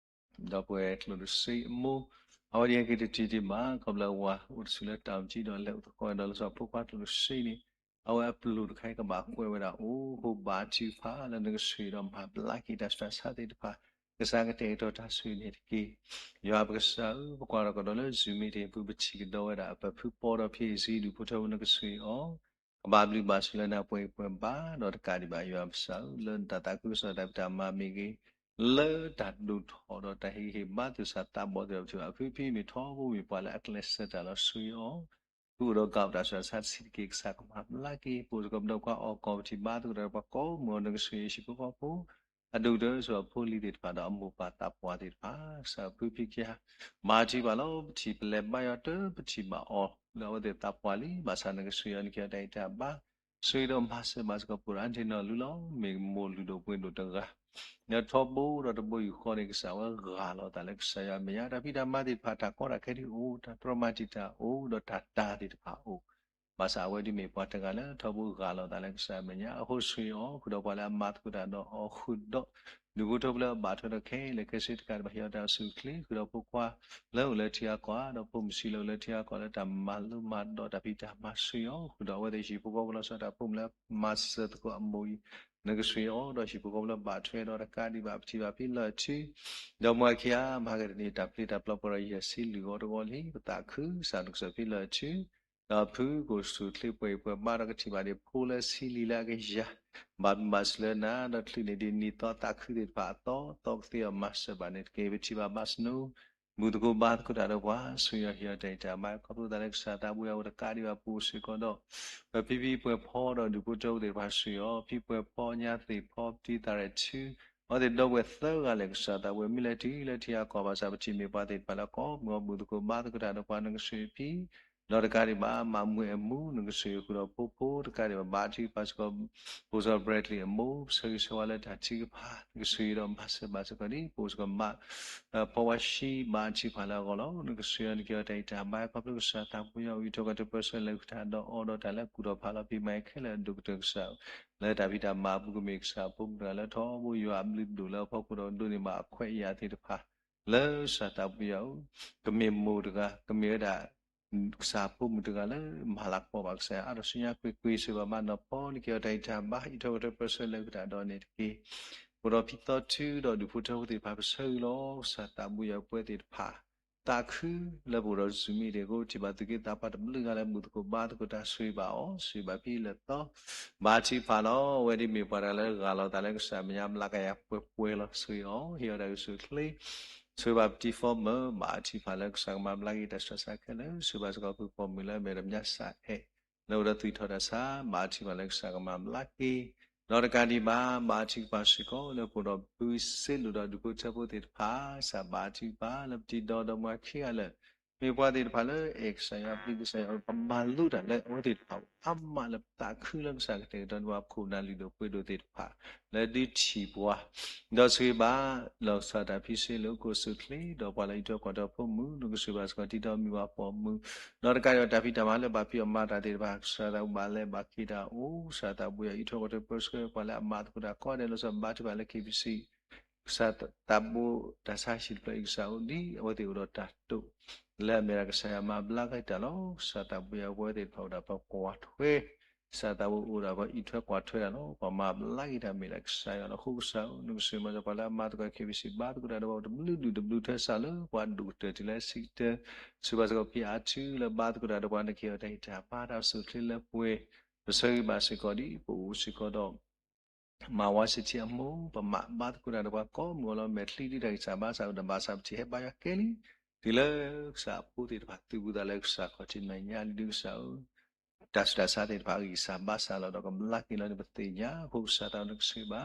ဒီပုၢ်ဝဲၢ်ကျိၣ်တစ့အမိၢ် အဝဲဒၣ်ဟဲက့ၤတထံၣ်တံၢ်မး ခီဖျိဝၤအိၣ်တဆူလၢတၢ်အိၣ်ကံဒီးလဲၤအိၣ်သကိးဒီးလီၤဆီဖိခွါကျိၣ်တစ့န့ၣ် အဝဲအပျိၢ်တခါအံၤကဘၣ်ကွဲးဝဲဒၣ်အိၣ် အဃိဘါထုကဖၣ်လၢနကဆိၣ်ဂ့ၤဒီးမၤဘျါက့ၤတၢ်စှၤဆါသ့ၣ်တဖၣ် ကစၢ်ကတဲာ်ကတီၤတၢ်ဆိၣ်ဂ့ၤန့ၣ်တက့ၢ်. ယွၤပကစၢ်ဧၢ, ပကွၢ်ထီၣ်ကဒီးလၢ Zoom meeting အပူၤ ပထံၣ်ကဒီးဝဲဒၣ် ပဖုပီဒီးဖံစံဒူၣ်ဖိထၢဖိ နကဆိၣ်ဂ့ၤအီၤ ကဘၣ်ဘျုးဘၣ်ဆိၣ်လၢနပှဲၤပှဲၤဘၣ် ဒီးတကးဒံးဘၣ်ယွၤပကစၢ်ဧၢ, လၢနတၢ်သးခုကစီၣ်တၢ်ဖံးတၢ်မၤမ့ၢ်ဂ့ၤ, လၢတၢ်ဒိၣ်ထီၣ်ဒီးတၢ်ဟ့ၣ်ဂံၢ်ဟ့ၣ်ဘါသူၣ်စၢ်သးဘီၣ်သ့ၣ်တဖၣ် ပထံၣ်ဘၣ်အဖုဖံမ့ၢ်ထီဘိမ့ၢ်ပှၤလၢအကျဲးစၢးတၢ်လီၤ ဆိၣ်ဂ့ၤအီၤ ဃုာ်ဒီးကးပတၢ်စှၤဆါတဆံးတက့ၢ် ကစၢ်ကမၤဘျါက့ၤ ပအိၣ်စ့ၢ်ကီးပဒီပုၢ်ဝဲၢ်အီၣ်ကီၢ် ပထံၣ်ဘါသကိးတၢ်ပှၤကိးမုၢ်ဂီၤ နကဆိၣ်ဂ့ၤဟံၣ်ဖိဃီဖိ အဒိၣ်ကတၢၢ်ဆိၣ်ဂ့ၤအဖိအလံၤသ့ၣ်တဖၣ်ဒီး အမိၢ်ပၢ်သးပှၢ်သ့ၣ်တဖၣ် ကစၢ်ဖုဖံကယၤ မၤထံၣ်ဘၣ်လီၤ ပထံၣ်ပလဲၤဘါယွၤတၢ် ပထံၣ်ဘၣ်အီၤ လၢအဝဲသ့ၣ်သးပှၢ်လံ ဘၣ်ဆၣ်နကဆိၣ်ဂ့ၤအီၤ နကဟ့ၣ်အီၤတၢ်ဂံၢ်တၢ်ဘါ ဆိၣ်ဂ့ၤဒီးမၤစၢၤဘၣ်စ့ၢ်ကီး ပှၤအါန့ၢ်နီၢ်လူလီၤ မ့ၢ်မိၢ်လုၢ်ဒိၣ်ပှ့ၤဒိၣ်တဂၤ ဒီးထီဘိဒီးတဘိယူၢ်ဃီန့ၣ် ကစၢ်ဝဲဂၢ်လီၤသးလၢကစၢ်ယွၤမဲာ်ညါ တၢ်ဖံးတၢ်မၤသ့ၣ်တဖၣ် တၢ်ကီတၢ်ခဲဒ်အိၣ် တၢ်တြီမၤတံာ်တာ်အိၣ် ဒီးတၢ်တၢ်သ့ၣ်တဖၣ်အိၣ် ဘၣ်ဆၣ်အဝဲဒၣ်မ့ၢ်ပှၤတဂၤလၢထီဘိဂၢ်လီၤသးလၢကစၢ်မဲာ်ညါ အဃိဆိၣ်ဂ့ၤအီၤ ဃုာ်ဒီးပှၤလၢအမၤသကိးတၢ်ဒီးအီၤ ဃုာ်ဒီး ဒူၣ်ဖိထၢဖိလၢအဘၣ်ထွဲဒီးခဲအံၤလၢာ်ခဲဆ့တကးဒံးဘၣ် ဟ့ၣ်အီၤတၢ်အိၣ်ဆူၣ်အိၣ်ချ့ ဃုာ်ဒီးဖိခွါလၢအိၣ်လၢထံဂၤကီၢ်ဂၤ ဒီးဖိမုၣ်ဆံးလၢအိၣ်လၢထံဂၤကီၢ်ဂၤလၢတၢ်မၤလိမၤဒိးတၢ်ဖံးတၢ်မၤ ဆိၣ်ဂ့ၤအီၤ ဃုာ်ဒီးအဝဲသ့ၣ်ဟံၣ်ဖိဃီဖိလီၤဆီ တၢ်ဖိမုၣ်လၢမၤစၢၤသကိးအမိၢ်အံၤ နကဆိၣ်ဂ့ၤအီၤ ဒီးဟံၣ်ဖိဃီဖိလၢဘၣ်ထွဲဒီးတကးဒံးဘၣ် ပထံၣ်ဘၣ်ဖဲလၢာ်ထံ ဒီးမုၢ်အခံဂၤ မဟါကတနံၤ တၢ်ပျံၤတၢ်ပျီပှဲၤဒီးယဲၢ်ဆံလွံၢ်ဂီၤတဂီၤလံ ပသးခု ကစၢ်နကစၢ်ဖဲလၢာ်ထံ ဒီးဖုကအိၣ်ဆူၣ်အိၣ်ချ့ပှဲၤအံၤပှဲၤဘါဒီးကထံၣ်ဘၣ်ဒံးဖိလၢဆံလံလၢအကယၤ ဘၣ်မုာ်ဘၣ်စၢၤလၢနၤ ဒီးချုးန့ၢ်ဒံးနံၣ်သီသးခုသ့ၣ်တဖၣ်အသီ သီကသ့အီၤမၤစၢၤဘၣ်န့ၣ်တက့ၢ် ပထံၣ်ဘၣ်ဘၣ်စနိ ဘူၣ်သကိးဘါသကိးတၢ်ဒီးပှၤ ဆိၣ်ဂ့ၤအီၤဟ့ၣ်အီၤတၢ်အံၣ်တၢ်ဘါ ခီဖျိသးလၢကစၢ်သးဘိယွၤအိၣ်တကးဒံးဘၣ် ပအိၣ်စ့ၢ်ကီးဒီး ပဖံဖံပှဲၤဖီဒီးဒူၣ်ဖိထၢဖိသ့ၣ်တဖၣ် ဆိၣ်ဂ့ၤအီၤ ဖံပှဲၤဖီညါသ့ၣ်ဖီ ပတံၤသၣ်ရဲၣ်ထူ အဝဲသ့ၣ်ဒီပုၢ်ဝဲၢ်သၢဂၤလၢာ် ကစၢ်သးဘိယွၤ မ့ၢ်လဲၤတုၤလၢထံဂၤကီၢ်ဂၤဘၣ်ဆၣ် ပထံၣ်မ့ၢ်ပှၤသ့ၣ်တဖၣ်လၢကီးမုၢ်အီၤ ဘူၣ်သကိးဘါသကိးတၢ်ဒီးပှၤ နကဆိၣ်ဂ့ၤအီၤ ဒီးတကးဒံးဘၣ် မၤမူအမူ နကဆိၣ်ဂ့ၤဃုာ်ဒီးဖိဖိတကးဒံးဘၣ် ဘါထုကဖၣ်စ့ၢ်ကီး ပအိၣ်စ့ၢ်ကီး Bradley အမိၢ် ပဆၢဂ့ၤဆၢဝါလၢတၢ်ထုကဖၣ် နကဆိၣ်ဂ့ၤဒီးမၤစၢၤဘၣ်စ့ၢ်ကီးဒံး ပအိၣ်စ့ၢ်ကီး ဖီဝါရှံ ဘါထုကဖၣ်လၢအဂီၢ်လီၤ. နကဆိၣ်ဂ့ၤအီၤ နကဟ့ၣ်အီၤတၢ်အံၣ်တၢ်ဘါ ခီဖျိကစၢ်သးဘိယွၤအိၣ် အံးထွဲကွၢ်ထွဲပၢဆှၢလၢာ်ဃုာ်တၢ်ဒီးအီၤဒီးတၢ်လၢကူၣ်ထီၣ်ဖးလီၤ ဖံးမၤခဲလၢာ်အဒိၣ်ကတၢၢ်ကစၢ် လၢတၢ်ဖံးတၢ်မၤအပူၤ ကမ့ၢ်ကစၢ်အဖိမုၣ်တဂၤလၢထီဘိယွၤအဘျုးဒိၣ်လၢအဖီခိၣ်ဒီးဒိးန့ၢ်ဘၣ်အခွဲးအယာ်သ့ၣ်တဖၣ် လၢကစၢ်သးဘိယွၤအအိၣ် ကမ့ၢ်မိၢ်တဂၤ ကမ့ၢ်ဝဲဒၣ် ကစၢ်ဖိမုၣ်တဂၤလၢမၤလၤကပီၤဘၣ်ကစၢ်ယွၤ အါထီၣ်ဆူညါကွ့ၢ်ကွ့ၢ် ဆိၣ်ဂ့ၤဘၣ်မၤနီၢ်ဖီ နကဟ့ၣ်အီၤတၢ်အံၣ်တၢ်ဘါ အံးထွဲကွၢ်ထွဲပၢဆှၢလၢာ်ဃုာ်တၢ်ဒီးန့ၣ်တက့ၢ်. အိၣ်ဒီးဖံသီထုဒီးဒူၣ်ဖိထၢဖိသ့ၣ်တဖၣ် ပဆၢဂ့ၤလီၤ ကစၢ်သးဘိယွၤပဝဲသ့ၣ်တဖၣ် သးခုလၢပအိၣ်ဒီး Zoom meeting အဃိ ထံၣ်ဘၣ်သူၣ်က့သးပှၢ်တဘျုးဂၤလၢဘူၣ်သကိးဘါသကိးတၢ် ဆိၣ်ဂ့ၤဘၣ်အီၤ ဆိၣ်ဂ့ၤဘၣ်ဖံလၢာ်သီ ဘါထုကဖၣ်လီၤ. အဝဲဒ်မ့ၢ်ပှၤတဂၤလၢဂၢ်လီၤသးလၢကစၢ်မဲာ်ညါဘျါကယၤပှဲၤပှဲၤလီၤ ဆိၣ်ဂ့ၤအီၤ ဟ့ၣ်အီၤတၢ်ကဆူၣ်ချ့ ဆိၣ်ဂ့ၤဘၣ်ပတံၤ former ဘါထုကဖၣ်လၢကစၢ်ကမၤဘျါက့ၤတၢ်ဆူးတၢ်ဆါခဲလၢာ် ဆိၣ်ဂ့ၤဘၣ်စ့ၢ်ကီးဖုကိာ်မုၣ်လၢအမဲာ်တမျၢ်စးအဲၣ် လၢအိၣ်ဒီးသွံၣ်ထီၣ်တၢ်ဆါ ဘါထုကဖၣ်လၢကစၢ်ကမၤဘျါက့ၤ ဒီးတကးဒံးဘၣ် ဘါထုကဖၣ်စ့ၢ်ကီးလၢပအိၣ်ဒီးဖုစ့လိာ်ဒီးဒူၣ်ဖိထၢဖိသ့ၣ်တဖၣ် ကစၢ်ဘါထုကဖၣ်လၢပတံၤဒီဒီမါခံဂၤလၢာ် မ့ၢ်ပှၤသ့ၣ်တဖၣ်လၢအဲၣ်ကစၢ်ယွၤ ပျံၤကစၢ်ယွၤ ပမၤလိတၢ်လၢအဝဲသ့ၣ်တဖၣ်အါမးလၢပသးခုလၢကစၢ်ကတဲာ်ကတီၤန့ၢ်ပှၤခိၣ်နၢ်လုၢ်ဒိၣ်ပှ့ၤဒိၣ်သ့ၣ်တဖၣ် လၢဒုးထံၣ်ပှၤ ဒီးဆိၣ်ဂ့ၤဘၣ် လီၤကစၢ်တၢ်ဖံးစ့လိာ် ကအိၣ်ဆူၣ်ချ့ ဒီးပှၤလၢအံးထွဲကွၢ်ထွဲအဖိမုၣ် နကဆိၣ်ဂ့ၤဘၣ်စ့ၢ်ကီး တံၤဒီးမုၢ်ဝါပိာ်မုၣ် ဒီးတကးဒံးဘၣ်တၢ်ဖံးတၢ်မၤလၢဘၣ်ဖံးအီၣ်မၤတၢ်သ့ၣ်တဖၣ် ကစၢ်သးဘိဘၣ်လဲၤဘၣ်က့ၤတၢ်အိၣ် ကစၢ်သးဘိယွၤအံးထွဲကွၢ်ထွဲပၢဆှၢ ပှၤလၢအမၤသကိးတၢ်ကိးဂၤဒဲး လီၤဆီဘါထုကဖၣ်လၢ KBC ကစၢ်သးဘိတၢ်ဆါဟံၣ်တဖျၢၣ်အံၤ ကစၢ်အိၣ်ဒ်အဝဲသ့ၣ်အိၣ်ဒီးတၢ်တိာ် လၢအမ့ၢ်ဒၣ်ကစၢ်ယွၤမၤဘျါက့ၤတၢ်လီၤ. ကစၢ်သးဘိယွၤပဝဲသ့ၣ်တဖၣ်အိၣ်ဒၣ်ပှၤကွၢ်ထွဲ ကစၢ်သးဘိအိၣ်ဒၣ်ပှၤအံးထွဲကွၢ်ထွဲတၢ်လီၤ. ပှၤမၤဘျါက့ၤတၢ်မ့ၢ်ဒၣ်ကစၢ်ယွၤလီၤ. အဃိကစၢ်ဧၢ နကဆိၣ်ဂ့ၤမၤစၢၤပှၤလၢအမၤသကိး KBC ဘါသကိးတၢ်ဒီးပှၤအိၣ်တဘျုးဒူၣ်တဘျုးထၢစၢ်လၢပှၤဒိၣ်ကတၢၢ်တုၤလၢဆံးကတၢၢ် ဆိၣ်ဂ့ၤဘၣ်စ့ၢ်ကီးဖံအါထုလၢဘါသကိးတၢ်ဒီးပှၤ နကဟ့ၣ်အီၤတၢ်အံၣ်တၢ်ဘါတၢ်အိၣ်ဆူၣ်ချ့လၢပှဲၤ ပဆၢဂ့ၤဘၣ်စ့ၢ်ကီးဒ် ပအိၣ်စ့ၢ်ကီးဒီး မၤဝါစံးထံအမိၢ် ပမၤဘါသကိးတၢ်ဒီးပှၤကိးမုၢ်အလီၢ် မဲာ်ချံဒ်တၢ်ဂံၢ်စၢ်ဘါစၢ် အိၣ်ဒီးဘၣ်ဆၣ်ပထံၣ်ဟဲဘါယွၤကဲလံ တုၤလၢကစၢ်အဖိသ့ၣ်တဖၣ်သုးဘူးသးလၢကစၢ်ခီၣ်ထံးမဲာ်ညါဒုးကစၢ်ဧၢ တၢ်ဆူးတၢ်ဆါသ့ၣ်တဖၣ်အဂံၢ်စၢ်ဘါစၢ်လီၤဒီးကဘျါက့ၤလီၤန့ၣ်ပသ့ၣ်ညါ အဃိကစၢ်သးနကဆိၣ်ဂ့ၤ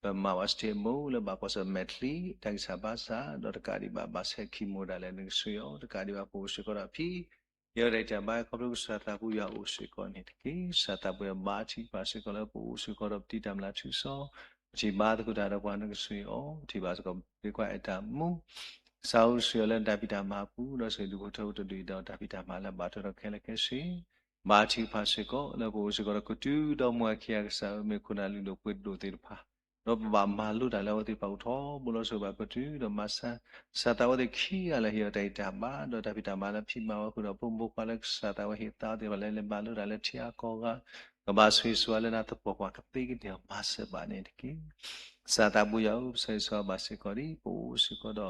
ဘၣ် ပမၤဝါစံးထံအမိၢ်လၢဘၣ်ကွၢ်ဆၢၣ်မဲာ်ချံ တၢ်ဂံၢ်စၢ်ဘါစၢ် ဒီးတကးဒံးဘၣ်ဘၣ်ဆဲးခံမိၢ်ဒၣ်လဲာ် နကဆိၣ်ဂ့ၤအီၤ တကးဒံးဘၣ်ပအိၣ်စ့ၢ်ကီးဒီးဖံ ယဲဒၣ်တၢ်ဘါခီဖျိကစၢ်သးဘိယွၤအိၣ်စ့ၢ်ကီးန့ၣ်တက့ၢ်. ကစၢ်သးဘိယွၤဘါထုကဖၣ်စ့ၢ်ကီးလၢပအိၣ်စ့ၢ်ကီးဒီးပတံၤတၢ်မျၢ်ထူစီ ပထံၣ်ဘါသကိးတၢ်ဒီးပှၤ နကဆိၣ်ဂ့ၤအီၤ ပထံၣ်ဘၣ်စ့ၢ်ကီးပသ့ကွၢ်အဲၣ်တၢ်မူ ကစၢ်အိၣ်ဆိၣ်ဂ့ၤအီၤလၢနတၢ်ဖံးတၢ်မၤအပူၤ ဒီးဆိၣ်ဂ့ၤဒူၣ်ဖိထၢဖိတဒူၣ်အံၤဒီးတၢ်ဖံးတၢ်မၤလၢဘၣ်ထွဲဒီးခဲလၢာ်ခဲဆ့ ဘါထုကဖၣ်စ့ၢ်ကီးလၢပအိၣ်စ့ၢ်ကီးဒီးကတုၤဒီးမုၢ်အခံဂၤ ကစၢ်ဧၢ မ့ၢ်ခိၣ်နၢ်လုၢ်ဒိၣ်ပှ့ၤဒိၣ်သ့ၣ်တဖၣ် ဒီးပဘၣ်မၤလိတၢ်လၢအဝဲသ့ၣ်တဖၣ်အိၣ်ထီဘိလီၤ ဆိၣ်ဂ့ၤဘၣ်ကတုၤဒီးမၤစၢၤ ကစၢ်သးဝဲသ့ၣ်ခံဂၤလၢဟ့ၣ်အီၤတၢ်အံၣ်တၢ်ဘါ ဒီးတၢ်ဖံးတၢ်မၤလၢဖံးမၤဝဲဃုာ်ဒီးဖိမုၣ်ဖိခွါလၢကစၢ်သးဝဲဟ့ၣ်သါအဝဲသ့ၣ်တဖၣ်လၢ လဲၤမၤလိတၢ်လၢထံဂၤကီၢ်ဂၤ ကဘၣ်ဆိၣ်ဂ့ၤဆိၣ်ဝါလၢနၤသပှၢ်ပှၢ်ကသ့ကန့ၢ်အီၤ မၤစၢၤဘၣ်န့ၣ်တက့ၢ်. ကစၢ်သးဘိယွၤဧၢ ပဆၢဂ့ၤဆၢဝါဘၣ်စ့ၢ်ကီးဒ် ပအိၣ်စ့ၢ်ကီးဒီး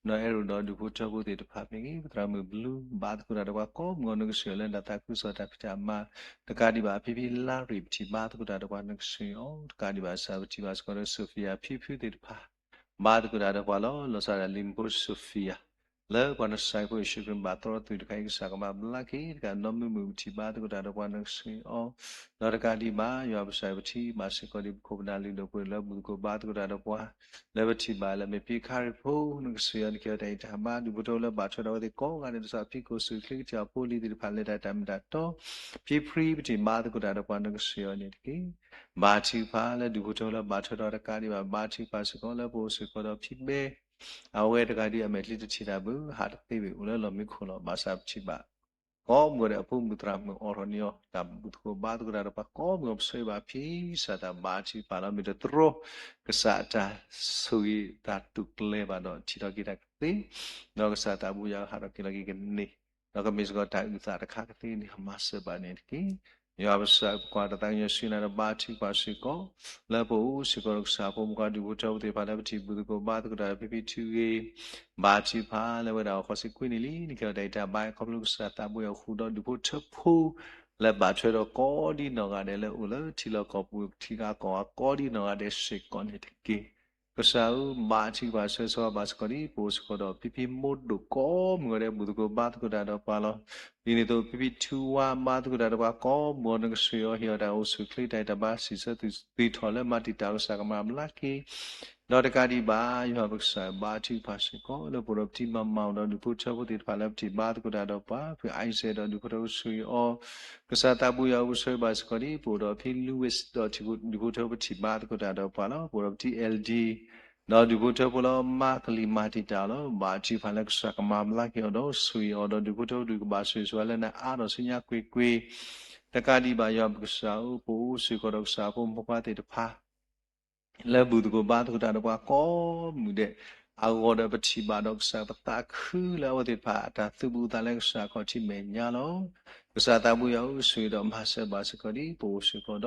နီၢ်အဲၣ်ရိၣ်ဒီးဒူၣ်ဖိထၢဖိသ့ၣ်တဖၣ်မ့ၢ်ဂ့ၤ ပသရၣ်မုၣ်ဘျုး ဘါသကိးတၢ်ဒီးပှၤကိးမုၢ်အီၤ နကဆိၣ်ဂ့ၤအီၤလၢနတၢ်သးခုကစီၣ်တၢ်ဖံးတၢ်မၤ တကးဒံးဘၣ် ဖံဖံလါရံၣ် ပထံၣ်ဘါသကိးတၢ်ဒီးပှၤ နကဆိၣ်ဂ့ၤအီၤ တကးဒံးဘၣ် ကစၢ်ပထံၣ်ဘၣ်စ့ၢ်ကီးဒီး Sophia ဖံဖုသ့ၣ်တဖၣ် ဘါသကိးတၢ်ဒီးပှၤလီၤ. လီၤဆီဒၣ်တၢ်လံၤဖိ Sophia လၢပှၤနစဲးဖိယ့ၣ်ၡူးခရံာ်ဘၣ်သြီသုးတခါအံၤ ကစၢ်ကမၤဘျါက့ၤ တကးနီၢ်မုာ်မုာ် ပထံၣ်ဘါသကိးတၢ်ဒီးပှၤ နကဆိၣ်ဂ့ၤအီၤ ဒီးတကးဒံးဘၣ် ယွၤပကစၢ်ပထံၣ်ဘၣ်စ့ၢ်ကီးဒ်ပခိၣ်ပနၢ်လုၢ်ဒိၣ်ပှ့ၤဒိၣ်လၢဘူၣ်သကိးဘါသကိးတၢ်ဒီးပှၤ လၢပထံၣ်ဘၣ်လၢမ့ၢ်ဖံခါရံၣ်ဖိ နကဆိၣ်ဂ့ၤအီၤ နကဟ့ၣ်အီၤတၢ်အံၣ်တၢ်ဘါ ဒူၣ်ဖိထၢဖိလၢဘၣ်ထွဲဒီးအဝဲသ့ၣ်ကိးဂၤဒဲး လီၤဆီဖံကိၣ်ဆူၣ်ချ့ကထံၣ်အီၤဖိလံၤသ့ၣ်တဖၣ် လဲၤတၢ်တၢ်မ့ၢ်တၢ်တီ ဖံဖု ပထံၣ်ဘါသကိးတၢ်ဒီးပှၤ နကဆိၣ်ဂ့ၤအီၤန့ၣ်တက့ၢ်. ဘါထုကဖၣ်လၢဒူၣ်ဖိထၢဖိလၢဘၣ်ထွဲဒီးတကးဒံးဘၣ် ဘါထုကဖၣ်စ့ၢ်ကီးလၢပအိၣ်စ့ၢ်ကီးဒီးဖံဘဲ အဝဲတဂၤဒ်အမဲာ်ချံတထံၣ်တၢ်ဘၣ် ဟးတသ့ဘၣ် အိၣ်လၢလီၢ်မံခိၣ်လီၤ. ဘၣ်ဆၣ်ပထံၣ်ဘၣ် ကိးမုၢ်ဒီးအဖိမုၣ်သရၣ်မုၣ်အိးထီၣ်န့ၢ်အီၤ တၢ်ဘူၣ်သကိးဘါသကိးတၢ်ဒီးပှၤကိးမုၢ်အီၤ ပဆၢဂ့ၤဘၣ်ဖံ ကစၢ်သးဘါထုကဖၣ်လီၤ. မ့ၢ်တတြီ ကစၢ်အတၢ်ဆိၣ်ဂ့ၤတၢ်တိာ်ကျဲၤဘၣ်ဒီး ထံၣ်ထီၣ်က့ၤတၢ်ကသ့ ဒီးကစၢ်သးဘိယွၤဟးထီၣ်က့ၤလီၤက့ၤကန့ၢ် ဒီးကမ့ၢ်စ့ၢ်ကီးတၢ်အုၣ်သးတခါကသ့န့ၣ် မၤစၢၤဘၣ်န့ၣ်တက့ၢ်. ယွၤပကစၢ် ပကွၢ်တၢ်သးကညီၤဆူနၤဒီးဘါထုကဖၣ်စ့ၢ်ကီး လၢပအိၣ်စ့ၢ်ကီးဒီးကစၢ်ဖိမုၣ်ခွါဒူၣ်ဖိထၢဖိသ့ၣ်တဖၣ်လၢပထံၣ်ဘူၣ်သကိးဘါသကိးတၢ်ဖံဖံထုဂ့ၤ ဘါထုကဖၣ်လၢဝဲဒၣ်အီၤဃီၤစ့ၢ်ကွံာ်န့ၣ်လံ နကဟ့ၣ်အီၤတၢ်အံၣ်တၢ်ဘါ ခီဖျိကစၢ်သးဘိယွၤဃုာ်ဒီးဒူၣ်ဖိထၢဖိ လၢဘၣ်ထွဲဒီးကိးဒံနီၢ်ဂၤဒဲးလၢအိၣ်လၢထံလီၢ်ကီၢ်ပူၤ ထံဂၤကီၢ်ဂၤကိးဒံနီၢ်ဂၤဒဲးစ့ၢ်ကီးန့ၣ်တက့ၢ်. ကစၢ်ဧၢ, ဘါထုကဖၣ်ဆၢဂ့ၤဆၢဝါဘၣ်စ့ၢ်ကီးဒ်ပအိၣ်စ့ၢ်ကီးဒီး ဖံဖံမိၢ်ဒိၣ်ကိးမုၢ်ဂီၤဒဲး ဘူၣ်သကိးဘါသကိးတၢ်ဒီးပှၤလီၤ. ဒ်န့ၣ်အသိး ဖံဖံထူဝါ ဘါသကိးတၢ်ဒီးပှၤကိးမုၢ်ဂီၤ နကစၢ်ယွၤဟ့ၣ်အီၤတၢ်အိၣ်ဆူၣ်အိၣ်ချ့ တၢ်အဲၣ်တၢ်ဘါ စံးဆၢသုးထီၣ်လၢမၤတံာ်တာ် ကစၢ်ကမၤဘျါက့ၤ ဒီးတကးဒံးဘၣ် ယွၤပကစၢ်ဘါထုကဖၣ်စ့ၢ်ကီး လၢပအိၣ်ဒီးပထံၣ်မၤမၤအိၣ်ဒီး ဒူၣ်ဖိထၢဖိသ့ၣ်တဖၣ်လၢပထံၣ်ဘါသကိးတၢ်ဒီးပှၤ ဖု Isaac ဒီးဒူၣ်ဖိထၢဖိဆှံအီၤ, ကစၢ်သးဘိယွၤအိၣ်ဆိၣ်ဂ့ၤဘၣ်စ့ၢ်ကီးဒ်ပအိၣ်ဒီးဖံ Louis ဒီးဒူၣ်ဖိထၢဖိပထံၣ်ဘါသကိးတၢ်ဒီးပှၤလီၤ. ပအိၣ်ဒီးပထံၣ် L D ဒီးဒူၣ်ဖိထၢဖိလၢမၤကလံၤမၤတံာ်တာ်လီၤ. ဘါထုကဖၣ်လၢကစၢ်ကမၤဘျါက့ၤအီၤဒီး ဆိၣ်ဂ့ၤအီၤဒီးဒူၣ်ဖိထၢဖိဒူၣ်ကဘၣ်ဆိၣ်ဂ့ၤဆိၣ်ဝါလၢနအါဒီးဆူညါကွ့ၢ်ကွ့ၢ် တကးဒံးဘၣ် ယွၤပကစၢ်ဧၢ, ပအိၣ်စ့ၢ်ကီးဒီးကစၢ်ဖိမုၣ်ဖိခွါသ့ၣ်တဖၣ် လၢဘူၣ်သကိးဘါသကိးတၢ်ဒီးပှၤကိးမုၢ်ဒဲးအဂီၢ်ဒီး ပထံၣ်ဘၣ်ဒီးကစၢ်ပသးခုလၢအဝဲသ့ၣ်တဖၣ် တၢ်သုးဘူးသးလၢကစၢ်ခီၣ်ထံးမဲာ်ညါလီၤ. ကစၢ်သးဘိယွၤအိၣ်ဆိၣ်ဂ့ၤဒီးမၤစၢၤဘၣ်စ့ၢ်ကီးဒ်ပအိၣ်စ့ၢ်ကီး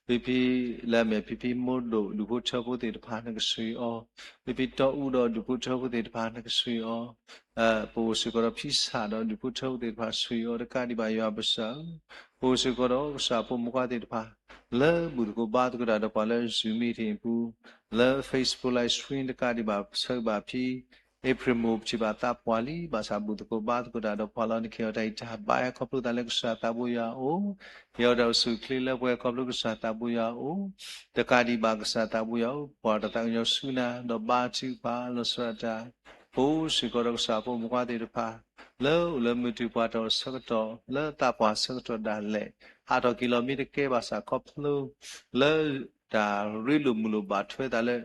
ဒီး ဖံဖံလၢအမ့ၢ်ဖံဖံမိၢ်ဒိၣ် ဒူၣ်ဖိထၢဖိသ့ၣ်တဖၣ် နကဆိၣ်ဂ့ၤအီၤ, ဖံဖံတီအူဒီးဒူၣ်ဖိထၢဖိသ့ၣ်တဖၣ် နကဆိၣ်ဂ့ၤအီၤ ပအိၣ်စ့ၢ်ကီးဒီးဖံဆၣ်ဒီးဒူၣ်ဖိထၢဖိသ့ၣ်တဖၣ် ဆိၣ်ဂ့ၤအီၤတကးဒံးဘၣ် ယွၤပကစၢ်ဧၢ, ပအိၣ်စ့ၢ်ကီးဒီးကစၢ်ဖိမုၣ်ဖိခွါသ့ၣ်တဖၣ် လၢဘူၣ်သကိးဘါသကိးတၢ်ဒီးပှၤလၢ Zoom meeting အပူၤ, လၢ Facebook live stream တကးဒံးဘၣ် ဆၢဂ့ၤဘၣ်ဖံ April မိၢ် ပထံၣ်ဘၣ်သးပှၢ်လံ ဘၣ်ဆၣ်ဘူၣ်သကိးဘါသကိးတၢ်ဒီးပှၤလီၤ. နကဟ့ၣ်အီၤတၢ်အံးတၢ်ဘါ ဟဲခီဖျိသးလၢကစၢ်သးဘိယွၤအအိၣ်, ဟ့ၣ်အီၤတၢ်အိၣ်ဆူၣ်အိၣ်ချ့လၢပှဲၤခီဖျိကစၢ်သးဘိယွၤအအိၣ်, တကးဒံးဘၣ်ကစၢ်သးဘိယွၤဧၢ, ပကွၢ်တၢ်သးကညီၤဆူနၤ ဒီးဘါထုကဖၣ်လီၤဆီဒၣ်တၢ် ပအိၣ်စ့ၢ်ကီးဒီးကစၢ်ဖိမုၣ်ဖိခွါသ့ၣ်တဖၣ် လၢအိၣ်လၢမုၢ်တုၤပှၤတီၢ်ဆၢကတီၢ် လၢသးပှၢ်ဆၢကတီၢ်ဒၣ်လဲာ် ဟးထီၣ်က့ၤလီၤမ့ၢ်တကဲဘၣ်ဆၣ်ခီဖျိ လၢတၢ်ရ့လိာ်မုာ်လိာ်ဘၣ်ထွဲသးလၢ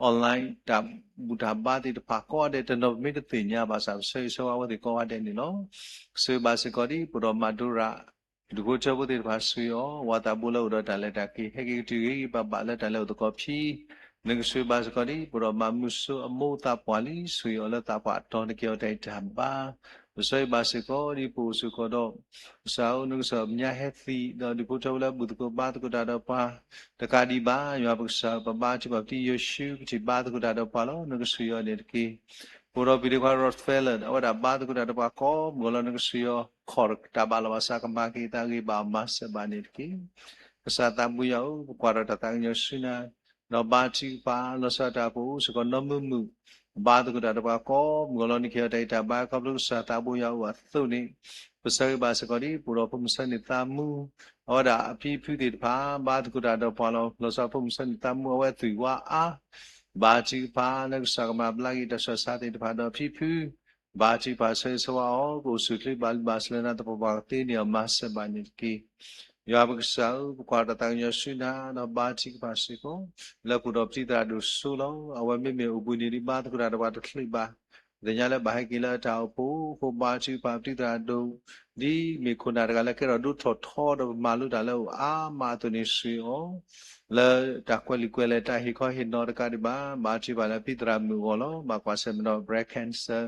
online တၢ်ဘူၣ်တၢ်ဘါသ့ၣ်တဖၣ်ကိးဂၤဒဲး တနီၤပမ့ၢ်တသ့ၣ်ညါဘၣ်ဆၣ် ပဆၢဂ့ၤဆၢဝါအဝဲသ့ၣ်ကိးဂၤဒဲးန့ၣ်လီၤ. ဆိၣ်ဂ့ၤဘၣ်စ့ၢ်ကီးဒ်ပအိၣ်ဒီးမၤဒိရၤ ဒူၣ်ဖိထၢဖိသ့ၣ်တဖၣ် ဆိၣ်ဂ့ၤအီၤ, ဝၤသးဘိလၢအိၣ်ဒီးတၢ်လဲၤတၢ်က့ၤ ဟဲက့ၤကတုၤဂ့ၤဂ့ၤဘၣ်ဘၣ်လၢတၢ်လဲၤအိၣ်သကိးဖံ နကဆိၣ်ဂ့ၤဘၣ်စ့ၢ်ကီးဒ်ပအိၣ်ဒီးမၤမုာ်စိအမိၢ်သးပှၢ်လံ ဆိၣ်ဂ့ၤအီၤလၢသးပှၢ်အတီၤ နကဟ့ၣ်အီၤတၢ်အံးတၢ်ဘါ ပဆၢဂ့ၤဘၣ်စ့ၢ်ကီးဒ်ပအိၣ်စ့ၢ်ကီးဒီး ကစၢ်ဧၢ နကစၢ်ညါဟဲသံ ဒီးဒူၣ်ဖိထၢဖိလၢဘူၣ်သကိးဘါသကိးတၢ်ဒီးပှၤ တကးဒံးဘၣ် ယွၤပကစၢ် ပဘါထုကဖၣ်ပထံၣ်ယိၤၡူ ပထံၣ်ဘါသကိးတၢ်ဒီးပှၤလီၤ နကဆိၣ်ဂ့ၤအီၤန့ၣ်တက့ၢ်. ပအိၣ်ဒီးပဒ့ခွါ Rod Fellon အဝဲဒၣ်ဘါသကိးတၢ်ဒီးပှၤကိးမုၢ်ဂီၤလီၤ နကဆိၣ်ဂ့ၤအီၤ ခီၣ်တၢ်ဘၣ်လီၤဘၣ်စးကမၤက့ၤသးဂ့ၤဘၣ်အီၤမၤစၢၤဘၣ်န့ၣ်တက့ၢ်. ကစၢ်သးဘိယွၤဧၢ ပကွၢ်ထီၣ်တၢ်သးကညီၤဆူနၤ ဒီးဘါထုကဖၣ်လီၤဆီဒၣ်တၢ် ပအိၣ်စ့ၢ်ကီးနီၢ်မုာ်မုာ် ဘါသကိးတၢ်ဒီးပှၤကိးမုၢ်ဂီၤလီၤ နကဟ့ၣ်အီၤတၢ်အံးတၢ်ဘါ ခီဖျိကစၢ်သးဘိယွၤအိၣ်အသိးန့ၣ် ပဆၢဂ့ၤဘၣ်စ့ၢ်ကီးဒ်ပအိၣ်ဒီးဖိမုၣ်ဆၢန့ၣ်သးမူ အဝဲဒၣ်အဖံဖုသ့ၣ်တဖၣ် ဘါသကိးတၢ်ဒီးပှၤလီၤ လီၤဆီဖိမုၣ်ဆၢန့ၣ်သးမူ အဝဲသွံၣ်ဝါအါ ဘါထုကဖၣ်လၢကစၢ်ကမၤဘျါက့ၤတၢ်ဆူးတၢ်ဆါသ့ၣ်တဖၣ်ဒီးဖံဖု ဘါထုကဖၣ်ဆၢဂ့ၤဆၢဝါအီၤ ကအိၣ်ဆူၣ်အိၣ်ချ့ဘၣ်လံဘၣ်ဆၢလၢနၤ သပှၢ်ပှၢ်ကသ့န့ၢ်အီၤမၤစၢၤဘၣ်န့ၣ်တက့ၢ်. ယွၤပကစၢ်ဧၢ ပကွၢ်ထီၣ်တၢ်သးကညီၤဆူနၤ ဒီးဘါထုကဖၣ်စ့ၢ်ကီး လၢပအိၣ်ဒီးပတံၤသရၣ်ဒိၣ်စိလီၤ အဝဲမ့မ့ၢ်အိၣ်ဘှံးနံၤဒံးဘါသကိးတၢ်ဒီးပှၤတချုးဘၣ် သ့ၣ်ညါလၢဘၣ်ဟဲက့ၤလၢတၢ်အိၣ်ဖှိၣ် အဃိဘါထုကဖၣ်ပတံၤသရၣ်ဒိၣ် ဒ်မ့ၢ်ခိၣ်နၢ်တဂၤလၢကဲထီၣ်ဒိၣ်ထီၣ်ထီဒီးပမၤလိတၢ်လၢအအိၣ်အါမးအသိးန့ၣ် ဆိၣ်ဂ့ၤအီၤ လၢတၢ်ကွဲးလံာ်ကွဲးလဲၢ်တၢ်ဟ့ၣ်ခီဟ့ၣ်နီၤတကးဒံးဘၣ် ဘါထုကဖၣ်လၢပတံၤသရၣ်မုၣ်အဂီၢ်လီၤ ဘၣ်ကွၢ်ဆၢၣ်မဲာ်ဒီး breast cancer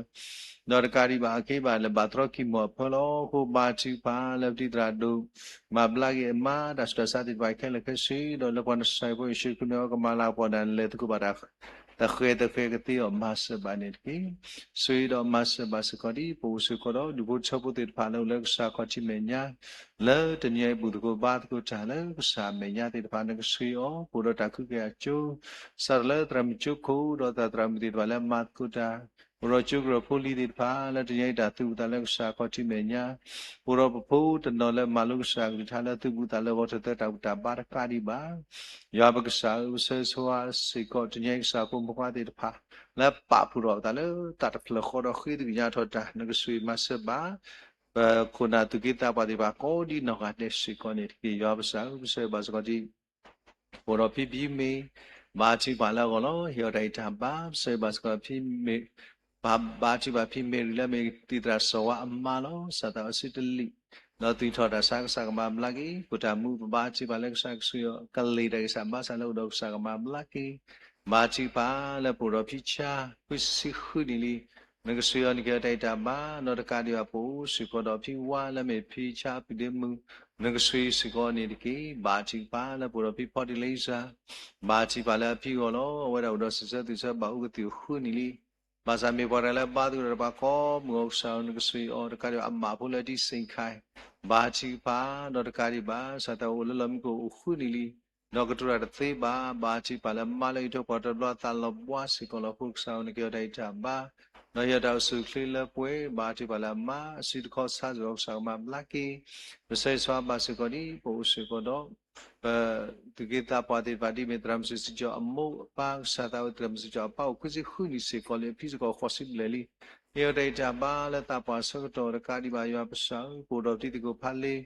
ဒီးတကးဒံးဘၣ်အက့ဘၣ်လဲၤဘၣ်သရီကံၢ်မီၢ်အဖၢလီၤ အဃိဘါထုကဖၣ်လၢပတံၤသရၣ်ဒိၣ် မၤဘျါက့ၤအမါတၢ်ဆူးတၢ်ဆါသ့ၣ်တဖၣ်ခဲလၢာ်ခဲဆ့ ဒီးလၢပှၤနစဲးဖိယ့ၣ်ၡူးခရံာ်န့ၣ် ကမၤလၤကပီၤဒၣ်လဲၤသကိးဘၣ် တၢ်ဃဲၤသဃဲၤကသ့အီၤမၤစၢၤဘၣ်န့ၣ်တက့ၢ်. ဆိၣ်ဂ့ၤဒီးမၤစၢၤဘၣ်စ့ၢ်ကီးဒ် ပအိၣ်စ့ၢ်ကီးဒီး ဒူၣ်ဖိထၢဖိသ့ၣ်တဖၣ်လၢအိၣ်လၢကစၢ်ခီၣ်ထံးမဲာ်ညါ လၢတနံၤအံၤဘူၣ်သကိးဘါသကိးတၢ်လၢကစၢ်မဲာ်ညါသ့ၣ်တဖၣ် နကဆိၣ်ဂ့ၤအီၤ ပအိၣ်ဒီးတၢ်ခုက့ၤအကၠိ စးထီၣ်လၢသရၣ်မုၣ်ကၠိခိၣ် ဒီးသရၣ်မုၣ်သ့ၣ်တဖၣ်လၢအမၤသကိးတၢ် ပအိၣ်ဒီးကၠိကရၢၢ်ဖိလံၤသ့ၣ်တဖၣ် လၢတနံၤအံၤတၢ်သုးဘူးသးလၢကစၢ်ခီၣ်ထံးမဲာ်ညါ ပအိၣ်ဒီးပဖိတနီၤလၢမၤလိကစၢ်အကလုၢ်ကထါလၢသုးဘူးသးလၢဂီၤထၢၣ်သၢတၢ်ဘူၣ်တၢ်ဘါတကးဒံးဘၣ် ယွၤပကစၢ်ဧၢ ပဆၢဂ့ၤဆၢဝါစ့ၢ်ကီး တနံၤအံၤကစၢ်ဖိမုၣ်ဖိခွါသ့ၣ်တဖၣ် လၢပာ်ဖှိၣ်ထီၣ်ပသးလၢတၢ်တဖျၢၣ်ဃီဒီးဃ့သကညးထီၣ်တၢ် နကဆိၣ်ဂ့ၤမၤစၢၤဘၣ် ပခိၣ်နၢ်သူၣ်က့သးပှၢ်သ့ၣ်တဖၣ်ကိးဒ်နီၢ်ဂၤဒဲးစ့ၢ်ကီးန့ၣ်တက့ၢ်. ယွၤပကစၢ်ဧၢ ပဆၢဂ့ၤဘၣ်စ့ၢ်ကီးဒ် ပအိၣ်ဒီးဖံဖံမ့ၢ် ဘါထုကဖၣ်လၢအဂီၢ်လီၤ ဟ့ၣ်အီၤတၢ်ဂံၢ်တၢ်ဘါ ပဆၢဂ့ၤဘၣ်စ့ၢ်ကီးဖံမ့ၢ် ဘါထုကဖၣ်ဖံမ့ၢ်ရံလၢ မ့ၢ်တံၤသရၣ်စီၤဝါအမါလီၤ စးထီၣ်အစုတလံာ် ဒီးသွံၣ်ထီၣ်တၢ်ဆါကစၢ်ကမၤဘျါက့ၤ ဖိတၢ်မူ ပဘါထုကဖၣ်လၢကစၢ်ကဆိၣ်ဂ့ၤအီၤ ကလံၤတၢ်ဂံၢ်စၢ်ဘါစၢ်လၢအိၣ်ဒီးကစၢ်ကမၤဘျါက့ၤ ဘါထုကဖၣ်လၢပအိၣ်ဒီးဖံဆါ ခွံဆံဃုနံၣ်လံ နကဆိၣ်ဂ့ၤအီၤ နကဟ့ၣ်အီၤတၢ်ဂံၢ်တၢ်ဘါ ဒီးတကးဒံးဘၣ်ပအိၣ်စ့ၢ်ကီးဒီးဖံဝါလၢမ့ၢ်ဖံဆါဖုဒ့မုၢ် နကဆိၣ်ဂ့ၤစ့ၢ်ကီးန့ၣ်တက့ၢ်. ဘါထုကဖၣ်လၢပအိၣ်ဒီးဖံဖီတလ့စၢ် ဘါထုကဖၣ်လၢအဖံအဂီၢ်လီၤ အဝဲဒၣ်အိၣ်ဒီးစံးဆၢသုးဆၢဘၣ်အူကသံၣ်အိၣ်ဃုနံၣ်လံ ဘၣ်ဆၣ်မ့ၢ်ပှၤတဂၤလၢဘါသကိးတၢ်ဒီးပှၤကိးမုၢ်ဂီၤကစၢ်ဧၢ နကဆိၣ်ဂ့ၤအီၤ တကးဒံးဘၣ်အမၣ်ဖိလၢတံၢ်စ့ၣ်ခါ ဘါထုကဖၣ် ဒီးတကးဒံးဘၣ် စးထီၣ်အိၣ်လၢလီၢ်မံခိၣ်အိၣ်ဃုနံၣ်လံ ဒီးကတိၤတၢ်တသ့ဘၣ်, ဘါထုကဖၣ်လၢအမါလၢအံးထွဲကွၢ်ထွဲတဘျီအသးလီၤဘှါစ့ၢ်ကီးလီၤ. အဃိကစၢ်ဧၢ နကဟ့ၣ်အီၤတၢ်အံးတၢ်ဘါ, ဒီးဟ့ၣ်အီၤတၢ်အိၣ်ဆူၣ်အိၣ်ချ့လၢပှဲၤ, ဘါထုကဖၣ်လၢအမါအစုတခီဆါစ့ၢ်ကီး ကစၢ်ကမၤဘျါက့ၤ, ပဆၢဂ့ၤဆၢဝါဘၣ်စ့ၢ်ကီးဒ်ပအိၣ်စ့ၢ်ကီးဒီး ပသူၣ်က့သးပှၢ်သ့ၣ်တဖၣ် ဒ်မ့ၢ်သရၣ်မုၣ်စုစံကၠီအမိၢ်အပၢ်, ကစၢ်သးဝဲသရၣ်မုၣ်စုစံကၠီအပၢ်အိၣ် ခွံဆံဃုနံၣ်စ့ၢ်ကီးလံ, အဖံစ့ၢ်ကီးဃိးဆံဘျဲၣ်လံ. ဟ့ၣ်အီၤတၢ်အံးတၢ်ဘါလၢသးပှၢ်အဆၢကတီၢ်တကးဒံးဘၣ် ယွၤပကစၢ်ဧၢ, ပအိၣ်ဒီးပတံၤသကိးဖးလ့,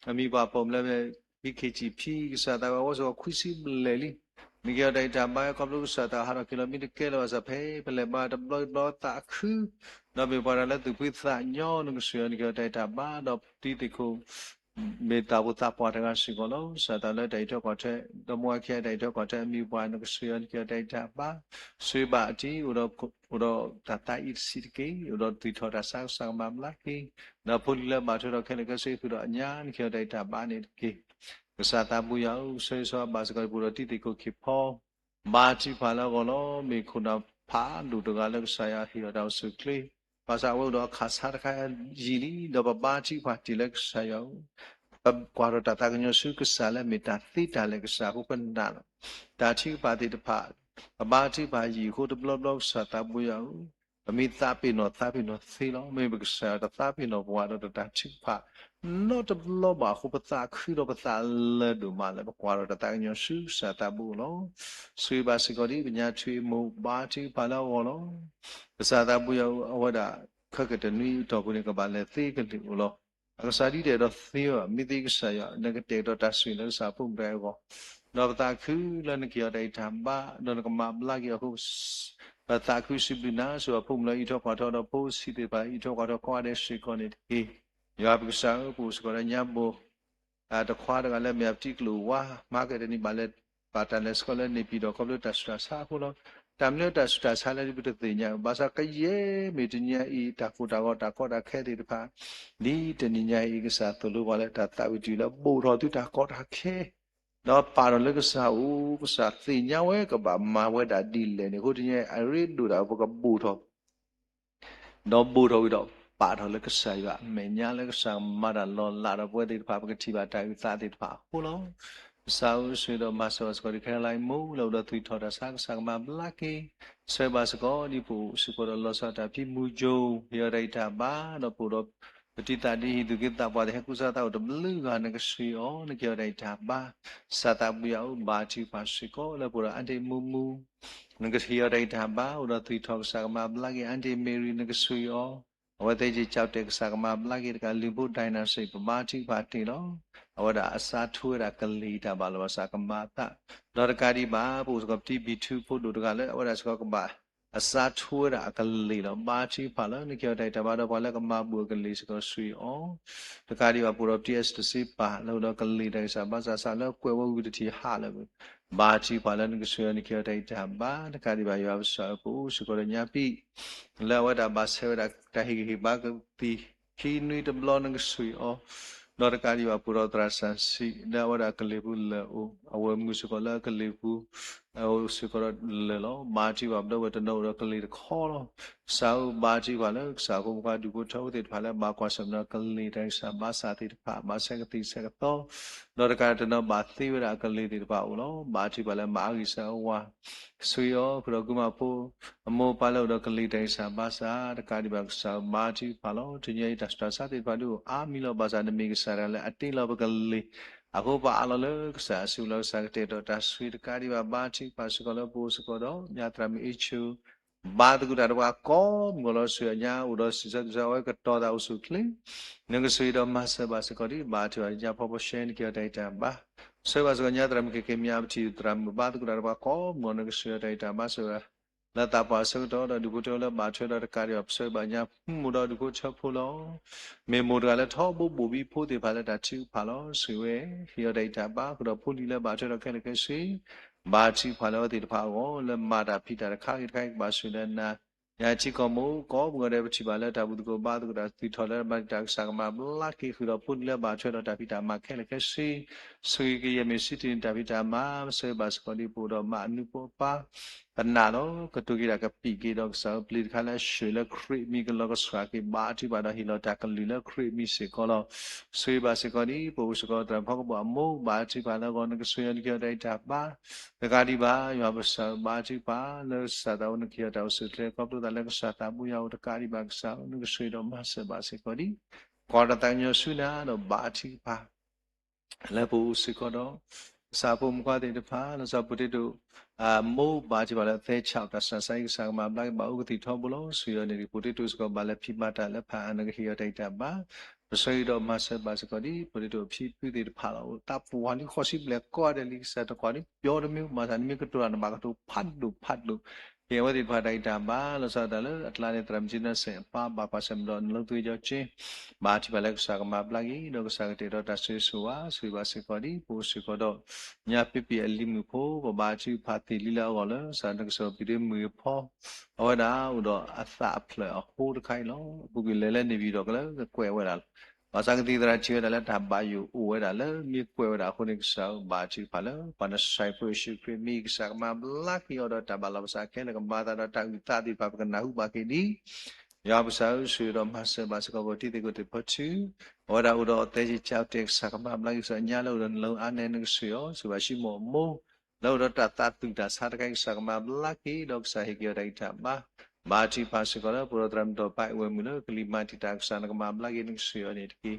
အမံၤပှၢ်ပိာ်မုၣ်လၢ ပံခ့ၣ်ကၠံၣ်ဖံ, ကစၢ်သးဝဲအဝဲစ့ၢ်ကီးခွံဆံဘျဲၣ်လံ. နကဟ့ၣ်အီၤတၢ်အံးတၢ်ဘါ ခီဖျိကစၢ်သးဟးထီၣ်က့ၤလီၤ မ့ၢ်တကဲလၢၤဘၣ်ဆၣ် ဖဲပလဲၤဘါတဘျီတဘျီသးခု, ဒီးမ့ၢ်ပှၤတၢ်လၢသူၣ်ဖှံသးညီ နကစၢ်ယွၤ နကဟ့ၣ်အီၤတၢ်အံးတၢ်ဘါ, ဒီးပတံၤသကိး မ့ၢ်သးဖိသးပှၢ်တဂၤစ့ၢ်ကီးလီၤ. ကစၢ်သးလၢတၢ်အံးထွဲကွၢ်ထွဲ, ဒီးမိၢ်အခံတၢ်အံးထွဲကွၢ်ထွဲအမံၤပှၢ် နကစၢ်ယွၤ နကဟ့ၣ်အီၤတၢ်အံးတၢ်ဘါ, ဆိၣ်ဂ့ၤဘၣ်အတံၤ အိၣ်ဒီးတၢ်သးအံၤတဆံးတက့ၢ်, အိၣ်ဒီးသူၣ်ထီၣ်တၢ်ဆါ ကစၢ်ကမၤဘျါက့ၤ, ဒီးဖိလံၤလၢဘၣ်ထွဲဒီးခဲလၢာ်ခဲဆ့ဃုာ်ဒီးအညါ နကဟ့ၣ်အီၤတၢ်အံးတၢ်ဘါန့ၣ်တက့ၢ်. ကစၢ်သးဘိယွၤဧၢ, ပဆၢဂ့ၤဆၢဝါဘၣ်စ့ၢ်ကီး ပအိၣ်ဒီးတံၤသကိးခ့ၣ်ဖီ ဘါထုကဖၣ်လၢအဂီၢ်လီၤ. မ့ၢ်ခိၣ်နၢ်ဖးဒိၣ်တဂၤလၢကစၢ်ယွၤဟ့ၣ်အီၤတၢ်အိၣ်ဆူၣ်အိၣ်ချ့, ဘၣ်ဆၣ်အဝဲအိၣ်ဒီးအခၣ်ဆါတခါယံာ်လံ, ဒီးပဘါထုကဖၣ်တ့ၢ်လၢကစၢ်ယွၤဧၢ, ပကွၢ်ထီၣ်တၢ်သးကညီၤဆူကစၢ်လၢမ့ၢ်တၢ်သ့တၢ်လၢာ်ကစၢ်အဃိ ပနာ်လီၤ တၢ်ထုကဖၣ်သ့ၣ်တဖၣ်, ပဘါထုကဖၣ်ယံာ်အဃိတဘျီဘျီ ကစၢ်သးဘိယွၤဧၢ, ပမ့ၢ်သးပ့ၤနီၣ်သးပ့ၤနီၣ်သ့လီၤ. မ့ၢ်ပကစၢ်ယွၤတသးပ့ၤနီၣ်ပှၤဒီးတၢ်ထုကဖၣ် နီတဘျီဘၣ်အဃိ ပသးခုဒီးပသးလၢာ်ဒိၣ်မးလၢ ပကွၢ်ထီၣ်တၢ်သးကညီၤဆူကစၢ်သးဘိလီၤ. ဆိၣ်ဂ့ၤဘၣ်စ့ၢ်ကီးဒ်ပညါထွံၣ်အမိၢ် ဘါထုကဖၣ်လၢအဂီၢ်လီၤ. ကစၢ်သးဘိယွၤဧၢ, အဝဲဒၣ်ခဲကတနွံအတီၢ်ပူၤန့ၣ် ကဘၣ်လဲၤသ့ကလံၤဧိၤလီၤ. အကစၢ်ဒ်တဲာ်ဒီးသ့ဝဲ, မ့ၢ်သ့ကစၢ်ယွၤ နကတဲာ်ကတီၤတၢ်ဆိၣ်ဂ့ၤလၢကစၢ်အဖိမုၣ်တဂၤအဂီၢ်, ဒီးပသးခုလၢနကဟ့ၣ်အီၤတၢ်အံးတၢ်ဘါ ဒီးနကမၤဘျါက့ၤအီၤအဃိ ပသးခုစံးဘျုးနၤ, ဆိၣ်ဂ့ၤအဖိမုၣ်လၢအံးထွဲကွၢ်ထွဲဒီးဖိဆံးသ့ၣ်တဖၣ် အံးထွဲကွၢ်ထွဲကိးဂၤဒဲးစ့ၢ်ကီးန့ၣ်တက့ၢ်. ယွၤပကစၢ်ဧၢ, ပအိၣ်စ့ၢ်ကီးဒီးညါဘိၣ် တခွါတဂၤလၢမ့ၢ်အပတံၤကျိာ်ဝါ မၤကတနံၤဘၣ်လဲၤ ဘၣ်တၢ်လဲၤဆှၢလၢန့ၣ်ပံၤဒီး ခီဖျိတၢ်ဆူးတၢ်ဆါအဃိလီၤ. တၢ်မနုၤတၢ်ဆူးတၢ်ဆါလၢပတသ့ၣ်ညါ, ဘၣ်ဆၣ်ကယဲၢ်မ့ၢ်တနံၤအံၤ တၢ်ကိၢ်တၢ်ဂီၤတၢ်ကီတၢ်ခဲသ့ၣ်တဖၣ် ဒ်တနံၤညါအံၤ ကစၢ်သိၣ်လိပှၤလၢတၢ်သးဝံၣ်တယုၢ်လၢ ဘူးထီၣ်သုတၢ်ကီတၢ်ခဲ ဒီးပာ်ထီၣ်လၢကစၢ်အအိၣ်, ကစၢ်သ့ၣ်ညါဝဲကဘၣ်မၤဝဲဒၣ်ဒ်လဲၣ်န့ၣ်အဃိ တနံၤအံၤအရ့ဒိၣ်ဒၣ်ပကဘူးထီၣ် ဒီးဘူးထီၣ်ဝံၤဒီး ပာ်ထီၣ်လၢကစၢ်ယွၤအမဲာ်ညါလၢကစၢ်မၤတၢ်လီၤလးဒီးပဝဲသ့ၣ်တဖၣ် ပကထံၣ်ဘၣ်တၢ်အုၣ်သးသ့ၣ်တဖၣ်အဃိလီၤ. ကစၢ်ဧၢ, ဆိၣ်ဂ့ၤဒီးမၤစၢၤဘၣ်စ့ၢ်ကီး ဒ်ခဲလၢာ်အံၤမိၢ်လၢအိၣ်ဒီးသူၣ်ထီၣ်တၢ်ဆါ ကစၢ်ကမၤဘျါက့ၤ, ဆၢဂ့ၤဘၣ်စ့ၢ်ကီးဒ်ပအိၣ်စ့ၢ်ကီးဒီးလီၤဆီဒၣ်တၢ်ဖံးမုၢ်ကၠိ, ဟ့ၣ်အီၤတၢ်အံးတၢ်ဘါ, ဒီးပအိၣ်ဒီးပတံၤသကိးဒ်ဟံၣ်သူၣ်က့သးပှၢ်သ့ၣ် ဟဲကူစါသးအိၣ်တဘျုးဂၤ နကဆိၣ်ဂ့ၤအီၤ, နကဟ့ၣ်အီၤတၢ်အံးတၢ်ဘါ, ကစၢ်သးဘိယွၤဧၢ, ဘါထုကဖၣ်စ့ၢ်ကီးလၢပအိၣ်ဒီးအါတ့ၢ်မူမူ နကဟ့ၣ်အီၤတၢ်အံးတၢ်ဘါ, အိၣ်ဒီးသူၣ်ထီၣ်ကစၢ်ကမၤဘျါက့ၤ, အါတ့ၢ်မ့ၢ်ရံၤ နကဆိၣ်ဂ့ၤအီၤ, အဝဲသ့ၣ်က့ၤကၠီတဲာ် ကစၢ်ကမၤဘျါက့ၤတကး, လံာ်ဖိဒၣ်နၢ်စ့ၣ် ပဘါထုကဖၣ်တ့ၢ်လီၤ. အဝဲဒၣ်အစးထူဝဲဒၣ်ကလံၤတၢ်ဘၣ်လီၤ, ဘၣ်ဆၣ်ကမၤအသး, ဒီးတကးဒံးဘၣ် ပအိၣ်စ့ၢ်ကီးပတံၤဘံၣ်ထူဖိဒိၣ်တဂၤလၢ အဝဲဒၣ်စ့ၢ်ကီးကဘၣ် အစးထူဝဲဒၣ်အကလံၤလီၤ. ဘါထုကဖၣ်လၢနကဟ့ၣ်အီၤတၢ်အံးတၢ်ဘါ, ဒီးပှၤလၢကမၤဘူၣ်အကလံၤစ့ၢ်ကီးဆိၣ်ဂ့ၤအီၤ, တကးဒံးဘၣ် ပအိၣ်ဒီးပတံၤအဲၣ်စတၢ်စ့ပၢ် လၢအိၣ်ဒီးကလံၤတၢ်ဂံၢ်စၢ်ဘါစၢ် စးလၢကွဲးဝဲဝံၤတထံၣ်ဟးလၢၤ ဘါထုကဖၣ်လၢနကဆိၣ်ဂ့ၤအီၤ နကဟ့ၣ်အီၤတၢ်အံးတၢ်ဘါ, တကးဒံးဘၣ် ယွၤပကစၢ်ဧၢ, ပအိၣ်စ့ၢ်ကီးဒီးညါပံၣ် လၢအဝဲဒၣ်ဘၣ်ဆဲးဝဲဒၣ်တၢ်ဟ့ၣ်ဂံၢ်ဟ့ၣ်ဘါကသံၣ် ခံနွံတဘျီ နကဆိၣ်ဂ့ၤအီၤ, ဒီးတကးဒံးဘၣ် ပအိၣ်ဒီးသရၣ်စၢ်စံး လၢအဝဲဒၣ်ကလံၤပူၤလၢာ်အိၣ်, အဝဲမုၢ်စ့ၢ်ကီးလၢအကလံၤပူၤ အိၣ်စ့ၢ်ကီးဒီးလၢာ်လီၤ. ဘါထုကဖၣ် ပဒီပုၢ်ဝဲၢ်တနီၤအိၣ်ဒီးကလံၤတခီလီၤ. ကစၢ်ဧၢ, ဘါထုကဖၣ်လၢကစၢ်ဖိမုၣ်ခွါဒူၣ်ဖိထၢဖိသ့ၣ်တဖၣ်လၢ ဘၣ်ကွၢ်ဆၢၣ်မဲာ်ဒီးကလံၤတၢ်ဂံၢ်စၢ်ဘါစၢ်သ့ၣ်တဖၣ် ဘၣ်ဆဲးကသံၣ်ဆဲးကသီ, ဒီးတကးတနီၤဘၣ်သ့ဝဲဒၣ်အကလံၤသ့ၣ်တဖၣ်အအိၣ်လီၤ. ဘါထုကဖၣ်လၢမၤအါဂံၢ်စၢ်အဝၤ ကဆိၣ်ဂ့ၤအီၤ, ဃုာ်ဒီးကုမၤဖိ အမိၢ်အပၢ်လၢအိၣ်ဒီးကလံၤတၢ်ဂံၢ်စၢ်ဘါစၢ် တကးဒံးဘၣ် ကစၢ်ဧၢ, ဘါထုကဖၣ်လီၤ. တနံၤအံၤ တၢ်ဆူးတၢ်ဆါသ့ၣ်တဖၣ်ဒုးအိၣ်အါမံၤလီၤ. ဘၣ်ဆၣ်နမ့ၢ်ကစၢ်တဂၤလၢအတ့လီၤပကလံၤအဃိ ပအးလီၤလၢကစၢ်အစုပူၤလီၤ. ကစၢ်ကတဲာ်ကတီၤတၢ်ဆိၣ်ဂ့ၤ တကးဒံးဘၣ် ဘါထုကဖၣ်စ့ၢ်ကီးလၢပအိၣ်စ့ၢ်ကီးဒီး ညါသရၣ်မုၣ်အ့ၣ်ဆူၣ် ဘါသကိးတၢ်ဒီးပှၤကိးမုၢ်ဂီၤလီၤ. ဆူညါအိၣ်ဒီးစံးဆၢကစၢ် အဝဲကတီၤသးအိၣ်ဆူၣ်အိၣ်ချ့ နကဆိၣ်ဂ့ၤဒီးမၤစၢၤဘၣ်စ့ၢ်ကီးဒ် ဘါထုကဖၣ်ညါဖီဖီရှဲ နကဟ့ၣ်အီၤတၢ်ဂံၢ်တၢ်ဘါ, ဆၢဂ့ၤဘၣ်စ့ၢ်ကီး ညါသရၣ်မုၣ်ခဲက့ၤမၠါ ပထံၣ်သရၣ်မုၣ်ဘါသကိးတၢ်ဒီးပှၤကိးမုၢ်ဂီၤ နကဆိၣ်ဂ့ၤအီၤတၢ်ဂံၢ်တၢ်ဘါ ဆၢဂ့ၤ လၢသးပှၢ်အဆၢကတီၢ်ဒီး ဒူၣ်ဖိထၢဖိလၢဘၣ်ထွဲဒီးတကးဒံးဘၣ် ပဆၢဂ့ၤဘၣ်ညါမိၢ်ဒီးဒူၣ်ဖိထၢဖိလီၤ. မ့ၢ်မိၢ်တဂၤလၢထီဘိဘိၣ်ဘံဖိသ့ၣ်တဖၣ်လၢတၢ်ထုကဖၣ်လီၤ. ဆိၣ်ဂ့ၤဝဲ ဟ့ၣ်အီၤတၢ်ဂံၢ်တၢ်ဘါ ဃုာ်ဒီးဖိလံၤလၢဘၣ်ထွဲဒီးခဲလၢာ်ခဲဆ့ ဘါထုကဖၣ်လၢအဝဲသ့ၣ်တဖၣ်အဂီၢ် လၢမၤတၢ်ဖံးတၢ်တခါဂ့ၤတခါဂ့ၤ ကဘၣ်ဆိၣ်ဂ့ၤဒီးနၤ ယထံကီၢ်မိၢ် ကိးမုၢ်ဂီၤဒဲး ပထံၣ်ဘၣ်လၢတၢ်ဘူၣ်သကိးဘါသကိးတၢ် သူၣ်ထီၣ်လၢမၤတၢ်ကစၢ်ကမၤဘျါက့ၤ ဃုာ်ဒီးဖိလံၤလၢဘၣ်ထွဲဒီးတၢ်ဖံးတၢ်မၤခဲလၢာ်ခဲဆ့ ဆိၣ်ဂ့ၤကယဲၢ်မ့ၢ်စံးတ့ၢ်န့ၣ် တၢ်ဖံးတၢ်မၤ ပဆၢဂ့ၤဘၣ်စ့ၢ်ကီးဒ်ပအိၣ်ဒီးမါအနူဖိအပၢ် ပနာ်လီၤ ကတိၤက့ၤဒၣ်ကပံာ်က့ၤဒီးကစၢ်ဧၢ ပျ့ၤတခါလၢအဆှၢလၢခရံာ်မံၤကလီၤကဆှၣ်က့ၤ ဘါထုကဖၣ်ဒီးဟ့ၣ်လီၤတၢ်ကလုၢ်လၢခရံာ်မံၤစ့ၢ်ကီးလီၤ. ဆိၣ်ဂ့ၤဘၣ်စ့ၢ်ကီးဒ် ပအိၣ်စ့ၢ်ကီးသရၣ်ဖီကဘီၣ်အမိၢ် ဘါထုကဖၣ်လၢအဂီၢ် နကဆိၣ်ဂ့ၤအီၤ နကဟ့ၣ်အီၤတၢ်အံၤတၢ်ဘါ တကးဒံးဘၣ် ယွၤပကစၢ်ဧၢ ဘါထုကဖၣ်လၢကစၢ်သးအိၣ် နကဟ့ၣ်အီၤတၢ်အိၣ်ဆူၣ်အိၣ်ချ့ ခီဖျိသးလၢကစၢ်သးဘိယွၤအိၣ် တကးဒံးဘၣ်ကစၢ်ဧၢ နကဆိၣ်ဂ့ၤဒီးမၤစၢၤဘၣ်စ့ၢ်ကီးဒ် ပကွၢ်တၢ်သးကညီၤဆူနၤဒီးဘါထုကဖၣ် လၢပအိၣ်စ့ၢ်ကီးဒီး ကစၢ်ဖိမုၣ်ခွါသ့ၣ်တဖၣ် လီၤဆီ potato အမိၢ်ဘါထုကဖၣ်လၢအသဲဆးအီၣ်တၢ်ဆးဆးအံၤ ကစၢ်ကမၤဘျါက့ၤ ဘၣ်အိၣ်ကသံၣ်ထီဘိလီၤ. ဆိၣ်ဂ့ၤအီၤန့ၣ်ဒ် potato စ့ၢ်ကီး ဘၣ်လဲၤဖံးဘၣ်တၢ်လၢဖးအါ နကဟ့ၣ်အီၤတၢ်အံၤတၢ်ဘါ ပဆိၣ်ဂ့ၤဒီးမၤစၢၤဘၣ်စ့ၢ်ကီးဒ် potato အဖံဖုသ့ၣ်တဖၣ်လီၤ အိၣ်သးပှၢ်လံ ဃိးဆံဘျဲၣ်ကိးဂၤဒဲးလံ ကစၢ်တကွၢ်ဒ်ပျီတမံၤ မၤသးနမ့ၢ်ကတိၤတၢ် နဘၣ်ကတိၤဖးဒိၣ်ဖးဒိၣ် ဟ့ၣ်အဝဲသ့ၣ်တဖၣ်တၢ်ဂံၢ်တၢ်ဘါ လီၤဆီဒၣ်တၢ်လၢအကျါန့ၣ် သရၣ်မုၣ်ကၠံနီၢ်စဲၣ်အပၢ် ဘၣ်ကွၢ်ဆၢၣ်မဲာ်ဒီး နလီၤသွံၣ်ကၠီကၠ့ ဘါထုကဖၣ်လၢကစၢ်ကမၤဘျါက့ၤ ဒီးကစၢ်ကတဲာ်ကတီၤတၢ်ဆိၣ်ဂ့ၤဆိၣ်ဝါ ဆိၣ်ဂ့ၤဘၣ်စ့ၢ်ကီးဒ် ပအိၣ်စ့ၢ်ကီးဒီး ညါပ့ပ့ၢ်အလံၤမုၣ်ဖိ ပဘါထုကဖၣ်သ့ၣ်လံလၢအဂီၢ်လၢ ကစၢ်နကစၢ်ပျံၤဒ့မုၢ်ဂ့ၤဖီ အဝဲဒၣ်အိၣ်ဒီးအသးအဖျၢၣ်အဃိတခါအံၤလီၤ. အပူၤကွံာ်လဲၤလၢန့ၣ်ပၠံၤဒီးကလၢကကွဲးဝဲဒၣ်လီၤ. ဘၣ်ဆၣ်ကသံၣ်သရၣ်ထံၣ်ဝဲဒၣ်လၢတၢ်ဘၣ်ယိၣ်အိၣ်ဝဲဒၣ်လၢ မ့ၢ်ကွဲးဝဲဒၣ်အဃိန့ၣ် ကစၢ်ဧၢ ဘါထုကဖၣ်လၢ ပှၤနစၢ်ဖိယ့ၣ်ၡူးခရံာ်မံၤ ကစၢ်ကမၤဘျါက့ၤအီၤဒီးတၢ်ဘၣ်လီၤပစးခဲလၢာ် ကမၤသးဒီးတၢ်အုၣ်သးသ့ၣ်တဖၣ် ပကနၢ်ဟူဘၣ်က့ၤဒ် ယွၤပကစၢ်ဧၢ ဆိၣ်ဂ့ၤဒီးမၤစၢၤဘၣ်စ့ၢ်ကီး ပတံၤသကိးသ့ၣ်ဖီထူ အဝဲဒၣ်အိၣ်ဒီးအသဲက့ၤကၠီတဲာ် ကစၢ်ကမၤဘျါက့ၤ ကစၢ်ညါလၢအိၣ်ဒီးနလၢအါနဲနကဆိၣ်ဂ့ၤအီၤ ဆိၣ်ဂ့ၤဘၣ်ၡံမိၣ်အမိၢ် လၢအိၣ်ဒီးတၢ်သးသူၣ်တၢ်ဆါတခါအံၤ ကစၢ်ကမၤဘျါက့ၤ ဒီးကစၢ်ဟ့ၣ်က့ၤအီၤတၢ်ဂံၢ်တၢ်ဘါ ဘါထုကဖၣ်စ့ၢ်ကီးလၢ ပဒိၣ်သရၣ်မုၣ်ဒီးပၢ်အဝဲမုၣ်လၢကလံၤမၤတံာ်တာ် ကစၢ်နကမၤဘျါက့ၤ နကဆိၣ်ဂ့ၤအီၤန့ၣ်တက့ၢ်.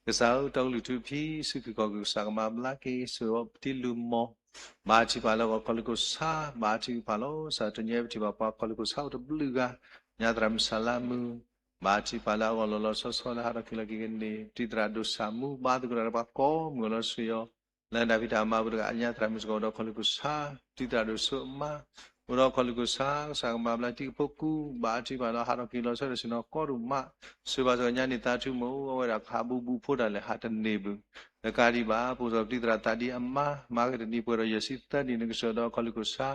ကစၢ်ဧၢ တီကလုာ်ထူဖံး ဆူၣ်ခုၣ်ကီၢ်ခုၣ် ကစၢ်ကမၤဘျါက့ၤ ဆိၣ်ဂ့ၤအီၤပတံၤလုၢ်မီၢ် ဘါထုကဖၣ်လၢအဂီၢ် ခီၣ်လူၢ်ခိၣ်ဆါ ဘါထုကဖၣ်လီၤ. ကစၢ်တနံၤအံၤပထံၣ်ဘၣ်ပှၤခီၣ်လူၢ်ခိၣ်ဆါအိၣ်တဘျုးဂၤ ညါသရၣ်မုၣ်စၢ်လါမုၢ် ဘါထုကဖၣ်လၢအဂီၢ်လီၤလီၤဆီဆီလၢဟးထီၣ်က့ၤလီၤက့ၤကန့ၢ် ပတံၤသရၣ်ဒိၣ်စၢ်မူ ဘါသကိးတၢ်ဒီးပှၤကိးမုၢ်လီၤ ဆိၣ်ဂ့ၤအီၤ လၢတၢ်ဖံးတၢ်မၤပူၤတဂၤ ညါသရၣ်မုၣ်စ့ၢ်ကီးအိၣ်ဒီးခီၣ်လူၢ်ခိၣ်ဆါ ပတံၤသရၣ်ဒိၣ်စိအမါ အိၣ်ဒီးခီၣ်လူၢ်ခိၣ်ဆါ ကစၢ်ကမၤဘျါတံၤဖိကူ ဘါထုကဖၣ်လၢဟးထီၣ်က့ၤလီၤဆီဒီးဆ့ၣ်နီၤကိးဒိၣ်မး ဆိၣ်ဂ့ၤဘၣ်စ့ၢ်ကီးညါန့ၣ်သးထူမုၢ် အဝဲဒၣ်ကဟးဘူးဘူးဖိတၢ်လဲၣ် ဟးတန့ၢ်ဘၣ် တကးဒံးဘၣ် ပအိၣ်စ့ၢ်ကီးပတံၤသရၣ်သးဒ်အမါ မၤက့ၤတနံၤပှဲၤဒီးယဲၢ်ဆံသၢနံၣ် နကစၢ်ဒီးခီၣ်လူၢ်ခိၣ်ဆါ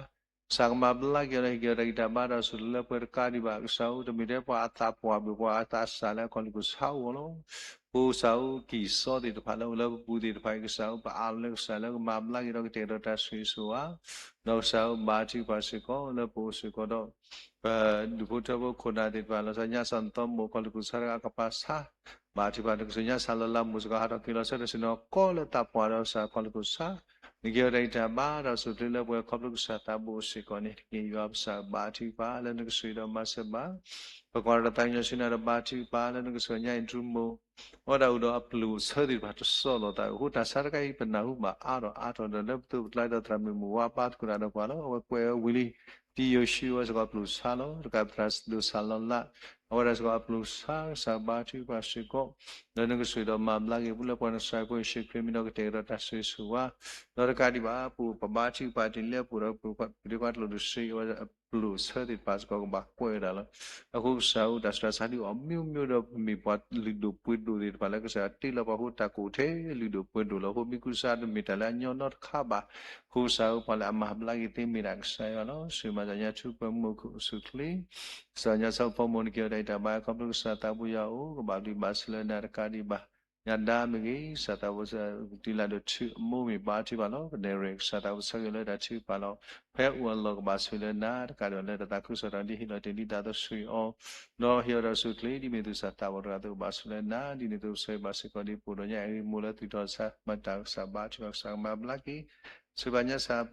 ကစၢ်ကမၤဘျါက့ၤအီၤဒီးဟ့ၣ်က့ၤအီၤတၢ်ဂံၢ်တၢ်ဘါဒီးဆိၣ်လၢပှဲၤ တကးဒံးဘၣ် ကစၢ်ဧၢ တမ့ၢ်ထဲပှၤအသးပှၢ်ဘၣ် ပှၤအသးစၢ်လၢခီၣ်လူၢ်ခိၣ်ဆါအဂီၢ်လီၤ. ပကစၢ်ဧၢ ကံၢ်စီသ့ၣ်တဖၣ်လၢအိၣ်လၢပပူၤသ့ၣ်တဖၣ်အံၤ ကစၢ်ဧၢ ပအးလီၤလၢကစၢ်လၢကမၤဘျါက့ၤဒီးကတဲာ်ကတီၤတၢ်ဆိၣ်ဂ့ၤဆိၣ်ဝါ ဒီးကစၢ်ဧၢ ဘါထုကဖၣ်စ့ၢ်ကီးလၢပအိၣ်စ့ၢ်ကီးဒီး ပဒူၣ်ဖိထၢဖိခိၣ်နၢ်သ့ၣ်တဖၣ် လီၤဆီညါစၢ်နသီမိၢ်ခီၣ်လူၢ်ခိၣ်ဆါတဂၤအကပၤဆါ ဘါထုကဖၣ်နကစၢ်ညါစၢ်လီၤလးမိၢ်စ့ၢ်ကီး ဟးထီၣ်က့ၤလီၤဆီဒီးဆ့ၣ်နီၤကိးလၢသးပှၢ်ဒီးကစၢ်ခီၣ်လူၢ်ခိၣ်ဆါ နကဟ့ၣ်အီၤတၢ်ဂံၢ်တၢ်ဘါဒီးဆိၣ်ချ့လၢပှဲၤခီဖျိကစၢ်သးဘိစ့ၢ်ကီးန့ၣ်တက့ၢ်. ယွၤပကစၢ်ဘါထုကဖၣ်လၢနကဆိၣ်ဂ့ၤဒီးမၤစၢၤဘၣ် ပကွၢ်ဒီးတၢ်သးကညီၤဆူနၤဒီးဘါထုကဖၣ်လၢနကဆိၣ်ဂ့ၤညါအံၤဒြူမိၢ် အဝဲဒၣ်အိၣ်ဒီးအပျိၢ်အဆၢသ့ၣ်တဖၣ်တဆီလီၤသး အဃိတၢ်ဆါတခါအံၤ ပနၢ်ဟူဘၣ်အါထီၣ်အါထီၣ်ဒီးလၢပသိးပကျါဒီးသရၣ်မုၣ်မုၢ်ဝါဘါသကိးတၢ်ဒီးပှၤလီၤ. အဝဲကွဲးဝဲဝံၤလံ တံယိၤၡူးဝဲစ့ၢ်ကီးအပျိၢ်ဆါလီၤ. တကးပသရၣ်ဒိၣ်စၢ်လီၤလး အဝဲဒၣ်စ့ၢ်ကီးအပျိၢ်ဆါ ကစၢ်ဘါထုကဖၣ်စ့ၢ်ကီး လၢနကဆိၣ်ဂ့ၤဒီးမၤဘျါက့ၤပှၤလၢပှၤနစၢ်ဖိယ့ၣ်ၡူးခရံာ်မံၤဒီး ကတဲာ်ကတီၤတၢ်ဆိၣ်ဂ့ၤဆိၣ်ဝါ ဒီးတကးဒံးဘၣ် ပပဘါထုကဖၣ်တ့ၢ်လၢပူၤဒီးပဒ့ခွါတလိၣ်တဆံ အဝဲအပျိၢ်ဆၢသ့ၣ်တဖၣ်စ့ၢ်ကီးကဘၣ်ကွဲးဝဲဒၣ်လီၤ. အဃိကစၢ်ဧၢ တၢ်ဆူးတၢ်ဆါဒ်အီၤမ့ၢ်မ့ၢ်ဒီး ပမ့ၢ်ပှၤလုၢ်ဒိၣ်ပှ့ၤဒိၣ်သ့ၣ်တဖၣ်လၢကစၢ်တ့လီၤပှၤအဃိ တၢ်ကအိၣ်ထဲလုၢ်ဒိၣ်ပှ့ၤဒိၣ်လီၤ. အဃိမ့ၢ်ကူစါတမ့ၢ်တၢ်လၢအညီနီတခါဘၣ်. အဃိကစၢ်ဧၢ ပှၤလၢအမၤဘျါက့ၤသ့မ့ၢ်ဒၣ်ကစၢ်ယွၤလီၤ. ဆိၣ်ဂ့ၤမၤစၢၤညါထူပှဲၤမုၢ်အိၣ်ခိၣ်အိၣ်ဆူၣ်ချ့ ကစၢ်ညါဆၢဖီမိၢ်နက့ၤအီၤတၢ်အံၤတၢ်ဘါ ခီဖျိကစၢ်သးဘိယွၤအအိၣ် ကဘၣ်ဘျုးဘၣ်ဆိၣ်လၢနၤတကးဒံးဘၣ် ညါဒါမ့ၢ်ဂ့ၤ ကစၢ်သးဘိ ကတံၤလၢ်ဒိၣ်ထူအမိၢ်မ့ၢ်ဘါထုကဖၣ်လီၤ. ကနဲၣ်ရဲၣ် ကစၢ်သးဘိဆၢဂ့ၤလၢတၢ်ထုကဖၣ်လီၤ. ဖဲအိၣ်အလီၢ်ကဘၣ်ဆိၣ်လၢနၤ တကးဒံးဘၣ်လၢတၢ်သးခုကစီၣ်တၢ်ဒ်ဟ့ၣ်လီၤတ့ၢ်လံတၢ်သးဆိၣ်ဂ့ၤအီၤ ဒီးဟ့ၣ်အီၤတၢ်အိၣ်ဆူၣ်ချ့ ဒ်မ့ၢ်သုးစၢ်သးဘီတဂၤအသိး ကဘၣ်ဆိၣ်လၢနၤ ဒ်န့ၣ်အသိးပဆၢဂ့ၤဘၣ်စ့ၢ်ကီးဒ်ပအိၣ်ဒီးညါအံၤ မိၢ်လၢသူၣ်ထီၣ်ဆါ မၤတၢ်ကစၢ်ဘါထုကဖၣ် ကစၢ်ကမၤဘျါက့ၤ ဆိၣ်ဂ့ၤဘၣ်ညါစၢ်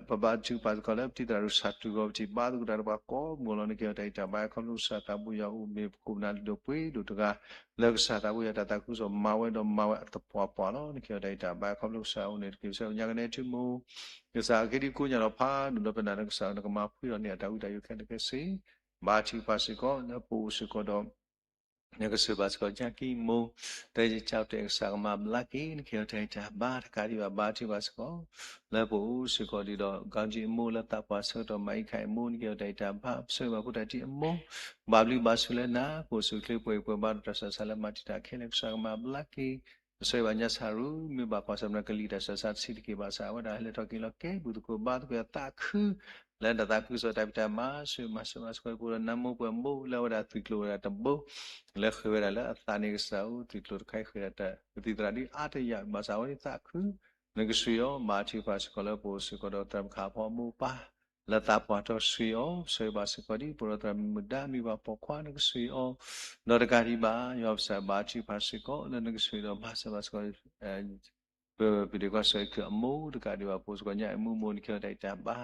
ပဘါထုကဖၣ်စ့ၢ်ကီးလၢ ပတံၤသရၣ်ဒိၣ်စၢ်တူၢ်ဂီၤပထံၣ်ဘါသကိးတၢ်ဒီးပှၤကိးမုၢ်လီၤ. နက့ၤအီၤတၢ်အံၤတၢ်ဘါ ခီဖျိကစၢ်သးဘိယွၤအိၣ် မ့ၢ်ပခိၣ်ပနၢ်လုၢ်ဒိၣ်ပှ့ၤဒိၣ်တဂၤ လၢကစၢ်သးဘိယွၤတၢ်သးခုကစီၣ်မၤဝဲဒီးမၤဝဲအသပှၢ်ပှၢ်လီၤ. နက့ၤအီၤတၢ်အံၤတၢ်ဘါ ခီဖျိကစၢ်အိၣ်န့ၣ်တက့ၢ်. ကစၢ်ညါကနဲထူမိၢ် ကစၢ်အခ့ဒံကိးညါလီၤဖးဒိၣ်ဒီးပနာ်လၢကစၢ်နကမၤဖှံလီၤန့ၢ်အတၢ်ဝံတၢ်ယိးခဲလၢာ်ခဲဆ့ ဘါထုကဖၣ်စ့ၢ်ကီး လၢပအိၣ်စ့ၢ်ကီးဒီး နကဆိၣ်ဂ့ၤဘၣ်စ့ၢ်ကီး ညါကံမိၢ် တဲယကၠီတဲာ်ကစၢ်ကမၤဘျါက့ၤ နက့ၤအီၤတၢ်အံၤတၢ်ဘါ တကးဒံးဘၣ် ဘါထုကဖၣ်စ့ၢ်ကီး လၢပအိၣ်စ့ၢ်ကီးဒ်ဒီး ကီကံအမိၢ်လၢသးပှၢ်ဆၢကတီၢ် မၤအံခါအံၤအမိၢ် နက့ၤအီၤတၢ်အံၤတၢ်ဘါ ပဆၢဂ့ၤဘၣ်ဖိတၢ်ထံအမိၢ် ကဘၣ်ဘျုးဘၣ်ဆိၣ်လၢနၤ ပအိၣ်ဆူၣ်ချ့ပှဲၤအံၤပှဲၤဘါဒီးတၢ်ဆးဆးလၢမၤတံာ်တာ်ခဲလၢာ် ကစၢ်ကမၤဘျါက့ၤ ပဆၢဂ့ၤဘၣ်ညါစၢ်ရူ မ့ၢ်ဘၣ်ကွၢ်ဆၢၣ်မဲာ်ဒီးကလံၤတၢ်ဆးဆးတဆံးတက့ၢ်ဘၣ်ဆၣ် အဝဲဒၣ်ဟဲလဲၤထီၣ်က့ၤလီၤကဲ ဘူၣ်သကိးဘါသကိးအသးခု လၢတၢ်သးခုကစီၣ်တၢ်ဖံးတၢ်မၤ ဆိၣ်ဂ့ၤမၤစၢၤဘၣ်စ့ၢ်ကီး ပအိၣ်ဒီးနါမိၢ်ပှဲၤမိၢ် လၢအဝဲဒၣ်သုးကျိၤဝဲဒၣ်တဘိ လၢဃ့ဝဲဒၣ်လၢအသးန့ၣ် ကစၢ်ဧၢ သုးကျိၤတခါအံၤဃ့ဒၣ်တၢ်ပသံၣ်သရၣ်ဒ်အါတယၢ်ဘၣ်ဆၣ် အဝဲန့ၣ်သးခု နကဆှံအီၤ ဘါထုကဖၣ်စ့ၢ်ကီးလၢပအိၣ်စ့ၢ်ကီးဒီးသရၣ်မုၣ်ခါဖီအမိၢ်ပၢ် လၢသးပှၢ်တၢ်ဆိၣ်ဂ့ၤအီၤ ဆၢဂ့ၤဘၣ်စ့ၢ်ကီးဒ် ပှၤဒီးသရၣ်မုၣ်မုၣ်ဒါ မ့ၢ်ပှၤပိာ်ခွါ နကဆိၣ်ဂ့ၤအီၤ, ဒီးတကးဒံးဘၣ် ယွၤပကစၢ်ဘါထုကဖၣ်စ့ၢ်ကီး လၢနကဆိၣ်ဂ့ၤဒီးမၤစၢၤဘၣ်စ့ၢ်ကီး ပဒ့ကွၢ်စၢၤအံၤခုၣ်အမိၢ် တကးဒံးဘၣ် ပအိၣ်စ့ၢ်ကီးညါအံၤမုၢ်မိၢ် နကဟ့ၣ်အီၤတၢ်ဂံၢ်တၢ်ဘါ,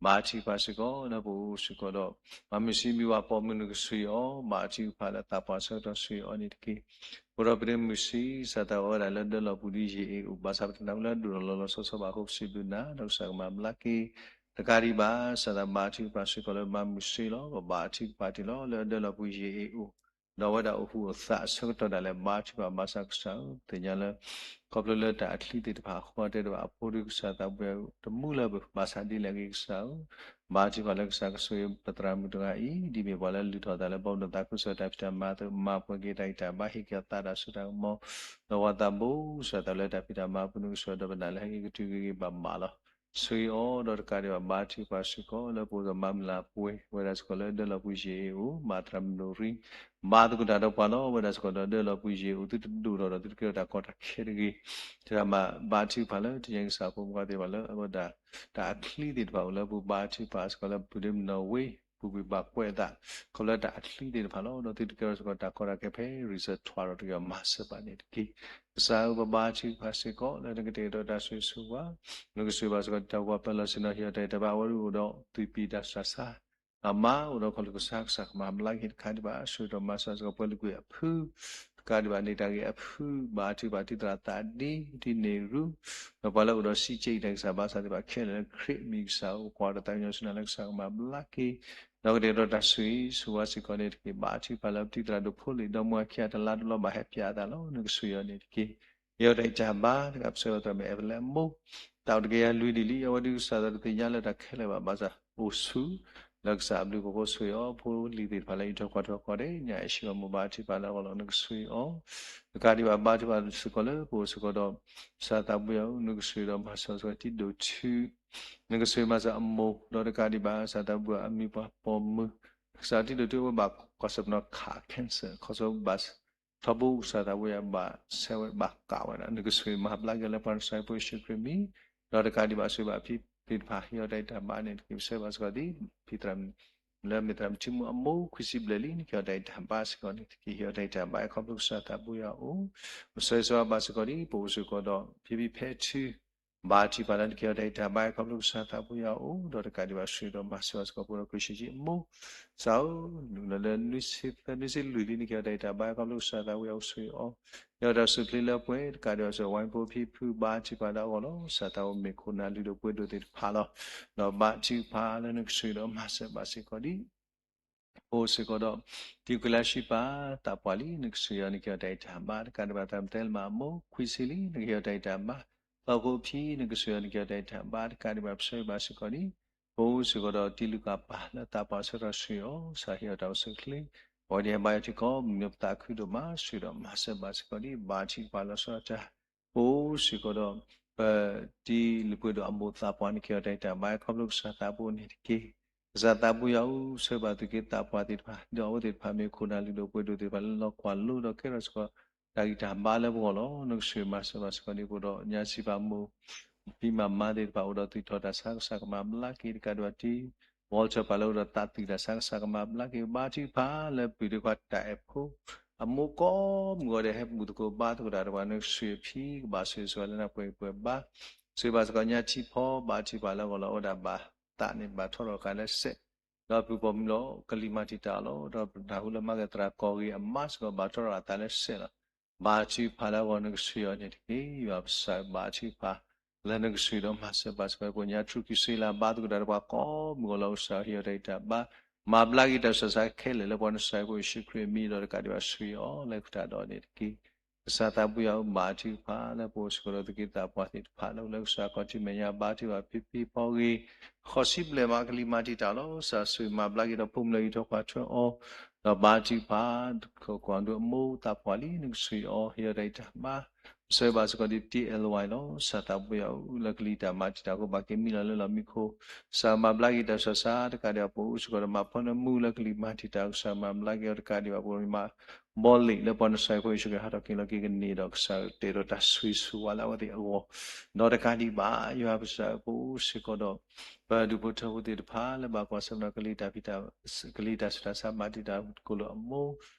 ဘါထုကဖၣ်စ့ၢ်ကီး လၢပအိၣ်စ့ၢ်ကီးဒီး မၤမုာ်ဆံးမံၤဝၤပိာ်မုၣ် နကဆိၣ်ဂ့ၤအီၤ, ဘါထုကဖၣ်လၢသးပှၢ်ဆၢကတီၢ်ဆိၣ်ဂ့ၤအီၤန့ၣ်တက့ၢ်. အိၣ်ဒီးပဒ့မုၢ်ဆံး ကစၢ်သးဝဲဒၣ်လၢဒၢလီၢ်ပူၤဒ်ယ့ၢ်အ့ၣ်အိၣ် ဘၣ်ဆၣ်ပတနၢ်ဟူလၢဒိၣ်ထီၣ်လီၤလီၤဆီဆီဘၣ်အဃိ ပစံးဘျုးနၤ ဒီးကစၢ်ကမၤဘျါက့ၤ တကးဒံးဘၣ် ကစၢ်သးဘါထုကဖၣ်စ့ၢ်ကီးလၢမၤမုာ်ဆံးလီၤ. ပဘါထုကဖၣ်တ့ၢ်လီၤ လၢဒၢလီၢ်ပူၤယ့ၢ်အ့ၣ်အိၣ် ဒီးအဝဲဒၣ်အိၣ်ဟူးအိၣ်သးအဆၢကတီၢ်ဒၣ်လဲာ် ဘါထုကဖၣ်ဘၣ်ဆၣ်ကစၢ်ဧၢ သ့ၣ်ညါလၢ ခီဖျိလၢတၢ်အချံသ့ၣ်တဖၣ်အဃိ တဲတဘၣ်အဖိဒ်ကစၢ်သးပှၢ်တမူလၢပဘၣ်ဆၣ်ဒ်လဲၣ်ဂ့ၤကစၢ်ဧၢ, ဘါထုကဖၣ်လၢကစၢ်ကဆိၣ်ဂ့ၤပသရၣ်မုၣ်တဂၤအံၤ ဒ်မ့ၢ်ပှၤလၢလုၢ်ထီၣ်အသးလၢဘီမုၢ်ဒီးသးခုကစီၣ်တၢ်ဖံးတၢ်မၤအသိး မၤပှဲၤက့ၤတၢ်ဂံၢ်တၢ်ဘါ ဟ့ၣ်က့ၤအသးတၢ်စိတၢ်ကမီၤ ဒီးပှၤသးဘိ ကစၢ်သးလၢတၢ်ဖံးတၢ်မၤအပူၤ နကဆိၣ်ဂ့ၤဒီးပနာ်လၢဟဲက့ၤကတုၤဂ့ၤဂ့ၤဘၣ်ဘၣ်လီၤ. ဆိၣ်ဂ့ၤအီၤဒီးတကးဒံးဘၣ် ဘါထုကဖၣ်စ့ၢ်ကီး လၢပအိၣ်ဒီးမၤမုၢ်လၢ်ပှဲၤ ဝဲဒၣ်စ့ၢ်ကီးလၢဒၢလီၢ်ပူၤယ့ၢ်အ့ၣ်အိၣ် မၤသရၣ်မုၣ်ဒိၣ်ရံ ဘါသကိးတၢ်ဒီးပှၤလီၤ. ဝဲဒၣ်စ့ၢ်ကီးဒီးဒၢလီၢ်ပူၤယ့ၢ်အ့ၣ်အိၣ် သုတဒိၣ်ထီၣ်ဒီးသုတကဲထီၣ်တၢ်ကီတၢ်ခဲတဂ့ၤ တၢ်မၤဘါထုကဖၣ်လၢတနံၤအံၤ ကစၢ်ဖိမုၣ်ဖိသ့ၣ်တဖၣ်လၢအဝဲဒၣ် တၢ်အချံသ့ၣ်တဖၣ်အိၣ်လၢပူၤ ဘါထုကဖၣ်စ့ၢ်ကီးလၢပဒ့မုၣ်နီၣ်ဝ့ ပူၤကွံာ်ဘၣ်ကွဲးအသး ခီဖျိတၢ်အချံသ့ၣ်တဖၣ်လီၤ. ဒီးသုတကဲထီၣ်စ့ၢ်ကီးတၢ်ကီတၢ်ခဲဖဲ research ထွဲဒီးတက့ၢ် မၤစၢၤဘၣ်န့ၣ်တက့ၢ်. ကစၢ်ဧၢ ပဘါထုကဖၣ်စ့ၢ်ကီး လၢနကတဲာ်ကတီၤတၢ်ဆိၣ်ဂ့ၤဆိၣ်ဝါ နကဆိၣ်ဂ့ၤဘၣ်စ့ၢ်ကီး တၢ်အိၣ်ဖှိၣ်ပၢၤလီၢ်ဆ့ၣ်နီၤ ဟ့ၣ်အီၤတၢ်ဂံၢ်တၢ်ဘါ အဝဲဒၣ်အိၣ်ဒီးသွံၣ်ပံၣ်တၢ်ဆူးတၢ်ဆါ အမါအိၣ်ဒီးခီၣ်လိာ်ကစၢ် ကစၢ်ကမၤဘျါက့ၤတခါဒံးဘၣ် ဆိၣ်ဂ့ၤဒီးမၤစၢၤစ့ၢ်ကီး ပှၤလုၢ်ကွံာ်အဖု တကးဒံးဘၣ်န့ၣ် တၢ်ဂ့ၢ်အဖု ဘါထုကဖၣ်တံၢ်သရၣ်သးဒ့ ဒ်န့ၣ်ရူ ဒီးပှၤလၢအိၣ်ဒီးစံးကဲအံၤတၢ်ဂံၢ်စၢ်ဘါစၢ်သ့ၣ်တဖၣ်ခဲလၢာ်လၢခရံာ်အမံၤကစၢ်ဧၢ ကွၢ်ဒီးသးကညီၤဆူနၤလၢကစၢ်ကမၤဘျါက့ၤ ဒီးကတဲာ်ကတီၤတၢ်ဆိၣ်ဂ့ၤဆိၣ်ဝါစ့ၢ်ကီးန့ၣ်တက့ၢ်. ဘါထုကဖၣ်လၢပတံၢ်သရၣ်ဒိၣ်ဖိလံၤ ဒီမါဝၤခံဂၤတလါတဘျီဘၣ်ဟဲပၠးအသးလီၤ နကဆိၣ်ဂ့ၤအီၤန့ၣ်တက့ၢ်. ဟ့ၣ်အီၤတၢ်ဂံၢ်တၢ်ဘါ တကးပဆၢလီၤသရၣ်မုၣ်အဲၣ်ပလဲအမိၢ် တၢ်အိၣ်တကယၤလွံၢ်နံၣ်လံ အဝဲဒၣ်ကစၢ်သးတသ့ၣ်ညါလၢတၢ်ခဲလၢာ်ဘၣ် ဘၣ်ဆၣ်အိၣ်ဆူၣ် လၢကစၢ်အဘျုးအဖှိၣ်အဃိ ဆိၣ်ဂ့ၤအီၤ ဖိလံၤသ့ၣ်တဖၣ်လၢအံးထွဲကွၢ်ထွဲကီၢ်ဒဲး ညါအဲၣ်ဆံးအီၤမိၢ် ဘါထုကဖၣ်လၢအဂီၢ်လီၤ နကဆိၣ်ဂ့ၤအီၤ တကးဒံးဘၣ် ဘါထုကဖၣ်စ့ၢ်ကီးလၢပအိၣ်စ့ၢ်ကီးဒီး ကစၢ်သးပှၢ်ဧၢ နကဆိၣ်ဂ့ၤဒီးမၤစၢၤစ့ၢ်ကီးတံၤဒိၣ်ထူ နကဆိၣ်ဂ့ၤမၤစၢၤအမိၢ် ဒီးတကးဒံးဘၣ် ကစၢ်သးပှၢ်အမံၤပှၤပိာ်မုၣ် ကစၢ်တံၤဒိၣ်ထူအဝဲဘၣ်ကွၢ်ဆၢၣ်ပနီၣ်ခး cancer ခီဆၢဘၣ် ထီဘိကစၢ်သးပှၢ်ယၤဘၣ်ဆဲးဝဲဘၣ်ကးဝဲဒၣ် နကဆိၣ်ဂ့ၤမၤဘျါက့ၤလၢပှၤနစၢ်ဖိယ့ၣ်ၡူးခရံာ်မံၤ ဒီးတကးဒံးဘၣ်ဆိၣ်ဂ့ၤဘၣ်အဖံဖုသ့ၣ်တဖၣ် ဟ့ၣ်အီၤတၢ်ဂံၢ်တၢ်ဘါန့ၣ်တက့ၢ် ပဆၢဂ့ၤဘၣ်စ့ၢ်ကီးဒ် ဖံသရၣ် လၢမ့ၢ်သရၣ်မုၣ်ထံမူအမိၢ်ခွံဆံဘျဲၣ်လံ နကဟ့ၣ်အီၤတၢ်ဂံၢ်တၢ်ဘါစ့ၢ်ကီးန့ၣ်တက့ၢ် ဟ့ၣ်အီၤတၢ်ဂံၢ်တၢ်ဘါအံၤခီဖျိကစၢ်သးပှၢ်ယၤအိၣ် ပဆၢဂ့ၤဘၣ်စ့ၢ်ကီးဒ် ပအိၣ်စ့ၢ်ကီးဒီး ဖံဖံဖဲထူ ဘါထုကဖၣ်လၢနကဟ့ၣ်အီၤတၢ်ဂံၢ်တၢ်ဘါအံၤခီဖျိကစၢ်သးပှၢ်ယၤအိၣ် ဒီးတကးဒံးဘၣ်ဆိၣ်ဂ့ၤဒီးမၤစၢၤဘၣ်စ့ၢ်ကီး ပအိၣ်ဒီးခွံဆံခံအမိၢ် ကစၢ်ဧၢ နုာ်လီၤလၢနွံဆံသၢ နွံဆံလွံၢ်လံ နကဟ့ၣ်အီၤတၢ်ဂံၢ်တၢ်ဘါအံၤခီဖျိကစၢ်သးပှၢ်ယၤအိၣ်ဆိၣ်ဂ့ၤအီၤ ဟ့ၣ်အီၤတၢ်စူၢ်ဖျ့လၢပှဲၤ တကးဒံးဘၣ်ဆိၣ်ဂ့ၤဝဲဖိဖံဖုဘါထုကဖၣ်လၢအဂီၢ်လီၤ ကစၢ်သးအိၣ်မ့ၢ်ခိၣ်နၢ်လုၢ်ဒိၣ်ပှ့ၤဒိၣ်သ့ၣ်တဖၣ်လီၤ ဒီးဘါထုကဖၣ်လၢနကဆိၣ်ဂ့ၤဒီးမၤစၢၤဘၣ်စ့ၢ်ကီးဒ် ပအိၣ်စ့ၢ်ကီးဒီး တံၤကွံာ်လၢအဆံပၤ သးပှၢ်လံ နကဆိၣ်ဂ့ၤအီၤ နကဟ့ၣ်အီၤတၢ်ဂံၢ်တၢ်ဘါ တကးဒံးဘၣ်သရၣ်မုၣ်တဲလၢမၤအမိၢ်ခွံဆံလံ နကဟ့ၣ်အီၤတၢ်ဂံၢ်တၢ်ဘါ သီခိၣ်ဖံ နကဆိၣ်ဂ့ၤအီၤ နကဟ့ၣ်အီၤတၢ်ဂံၢ်တၢ်ဘါ တကးဒံးဘၣ်ပဆၢဂ့ၤဘၣ်စ့ၢ်ကီးဒ် ပအိၣ်စ့ၢ်ကီးဒီးတံၤလူၤကၣ်ပၢ်လၢသးပှၢ်ဆၢကတီၢ်ဆိၣ်ဂ့ၤအီၤ ကစၢ်ဟ့ၣ်အီၤတၢ်အိၣ်ဆူၣ်အိၣ်ချ့ ပှၤဒ်ဟဲဘါယွၤထံကီၢ် မုၢ်နံၤပသးခုဒိၣ်မး ဆိၣ်ဂ့ၤဒီးမၤစၢၤဘၣ်စ့ၢ်ကီးဒ် ဘါထုကဖၣ်လီၤဆီဒၣ်တၢ် ပအိၣ်စ့ၢ်ကီးဒီး ပတံၤလုၢ်ပှ့ၤဒိၣ်အမိၢ်သးပှၢ် နကဟ့ၣ်အီၤတၢ်ဂံၢ်တၢ်ဘါ ခီဖျိကစၢ်သးဘိန့ၣ်တက့ၢ်. ကစၢ်သးဘိယွၤဧၢ ဆၢဂ့ၤဘၣ်သုးက့သးပှၢ်သ့ၣ်တဖၣ် ဒီးအဝဲသ့ၣ်တဖၣ်မ့ၢ်ခိၣ်နၢ်လုၢ်ဒိၣ်ပှ့ၤဒိၣ်သ့ၣ်တဖၣ်လၢလီၤကွၢ်လိဒီးကဲထီၣ်စ့ၢ်ကီး တၢ်ဂံၢ်တၢ်ဘါလၢပဂီၢ်လီၤ. နကဆိၣ်ဂ့ၤမၤစၢၤဘၣ်စ့ၢ်ကီးဒ် ပအိၣ်ဒီးညါစံးပာ်မိၢ် ဖံမၤမါသ့ၣ်တဖၣ် အိၣ်ဒီးသူၣ်ထီၣ်တၢ်ဆါ ကစၢ်ကမၤဘျါက့ၤ တကးဒံးဘၣ်တံၤ ဝီထၢၣ်ပၢ်လၢအိၣ်ဒီးသးသွံၣ်တၢ်ဆါ ကစၢ်ကမၤဘျါက့ၤ ဘါထုကဖၣ်လၢပုၢ်ဒ့ခွါတၢ်အဲၣ်ဖိ အမိၢ်ကိးမုၢ်ဂီၤဒဲး ဟဲဘူၣ်သကိးဘါသကိးတၢ်ဒီးပှၤ နကဆိၣ်ဂ့ၤအဖံ ကဘၣ်ဆိၣ်ဂ့ၤဆိၣ်ဝါလၢနပှဲၤပှဲၤဘါ ဆိၣ်ဂ့ၤဘၣ်စ့ၢ်ကီးညါထံဖီ ဘါထုကဖၣ်လၢအဂီၢ်လီၤ အဝဲဒၣ်ဘၣ်သးန့ၣ် ဘၣ်ထီထီၣ်အသးလၢစဲး ဒီးပုၢ်ပိာ်မုၣ်လီၤ ကလံၤမၤတံာ်တာ်လီၤ ဒီးပနၢ်ဟူလၢမၤကဲသရၣ်ကီၢ်ဂ့ၤအမါစ့ၢ်ကီး ဘၣ်ထီထီၣ်အသးလၢစဲးလီၤ. ဘါထုကဖၣ်လၢအဂီၢ် နကဆိၣ်ဂ့ၤအီၤန့ၣ်တက့ၢ်. ယွၤပကစၢ်ဘါထုကဖၣ် လၢနကဆိၣ်ဂ့ၤဒီးမၤစၢၤဘၣ်စ့ၢ်ကီး ပှၤညါထူခံဆ့လၢဘါသကိးတၢ်ဒီးပှၤကိးမုၢ်ဂီၤလီၤ ကစၢ်ဟ့ၣ်အီၤတၢ်ဂံၢ်တၢ်ဘါ မၤဘျါက့ၤတၢ်ဆူးတၢ်ဆါခဲလၢာ်လၢပှၤနစၢ်ဖိယ့ၣ်ၡူးခရံာ်အမံၤဒီးတကးဒံးဘၣ်ဆိၣ်ဂ့ၤအီၤလၢကတၢၢ်ဒီးန့ၣ်တက့ၢ်. ကစၢ်သးဘိယွၤဧၢ ဘါထုကဖၣ်လၢပအိၣ်စ့ၢ်ကီးဒီးသုးက့သးပှၢ်သ့ၣ်တဖၣ်လၢအိၣ်လၢကစၢ်ခီၣ်ထံးမဲာ်ညါ ဘါထုကဖၣ်ဖံဖံဖီဂ့ၤ ဃီၤဆံဘျဲၣ်မး ကလံၤမၤတံာ်တာ်လီၤ ကစၢ်ဆိၣ်ဂ့ၤမၤဘျါက့ၤဒီးဖိမုၣ်လၢအံးထွဲကွၢ်ထွဲအီၤ ဒီးဘါထုကဖၣ် ခိၣ်ကွၢ်ဒိၣ်အမိၢ်သးပှၢ်လံ နကဆိၣ်ဂ့ၤအီၤ ဟ့ၣ်အီၤတၢ်ဂံၢ်တၢ်ဘါ ပဆၢဂ့ၤဘၣ်စ့ၢ်ကီးဒ်တံၤအဲၣ်လဝါလီၤ ကစၢ်သးဘိယွၤဧၢ လၢကလံၤတၢ်မၤတံာ်တာ်အဃိ ဘၣ်က့ၤမံလီၤလၢလီၢ်မံခိၣ် ကစၢ်မၤဘျါက့ၤတၢ်ဆူးတၢ်ဆါ တကးဒံးဘၣ်ပအိၣ်စ့ၢ်ကီးဒီးမၤဖီနၢမူလၢကလံၤမၤတံာ်တာ် ကစၢ်မၤဘျါက့ၤအီၤ တကးဒံးဘၣ်ပအိၣ်မး ဘီလ့ၣ်လၢပှၤနစၤရ့းဖိယ့ၣ်ၡူးခရံာ်ဟးထီၣ်က့ၤလီၤက့ၤကန့ၢ်ဒီးကစၢ်တဲာ်ဒီးတၢ်ဆိၣ်ဂ့ၤဆိၣ်ဝါလၢအဝဲသ့ၣ်အဂီၢ်, ဒီးတကးဒံးဘၣ် ယွၤပစၢ်ပအိၣ်စ့ၢ်ကီးဒီး ပဒူၣ်ဖိထၢဖိသ့ၣ်တဖၣ် လၢဘၣ်ကွၢ်ဆၢၣ်မဲာ်ဒီး ကလံၤတၢ်ဆူးတၢ်ဆါ မၤတံာ်တာ်ကိၣ်လိာ်အမိၢ်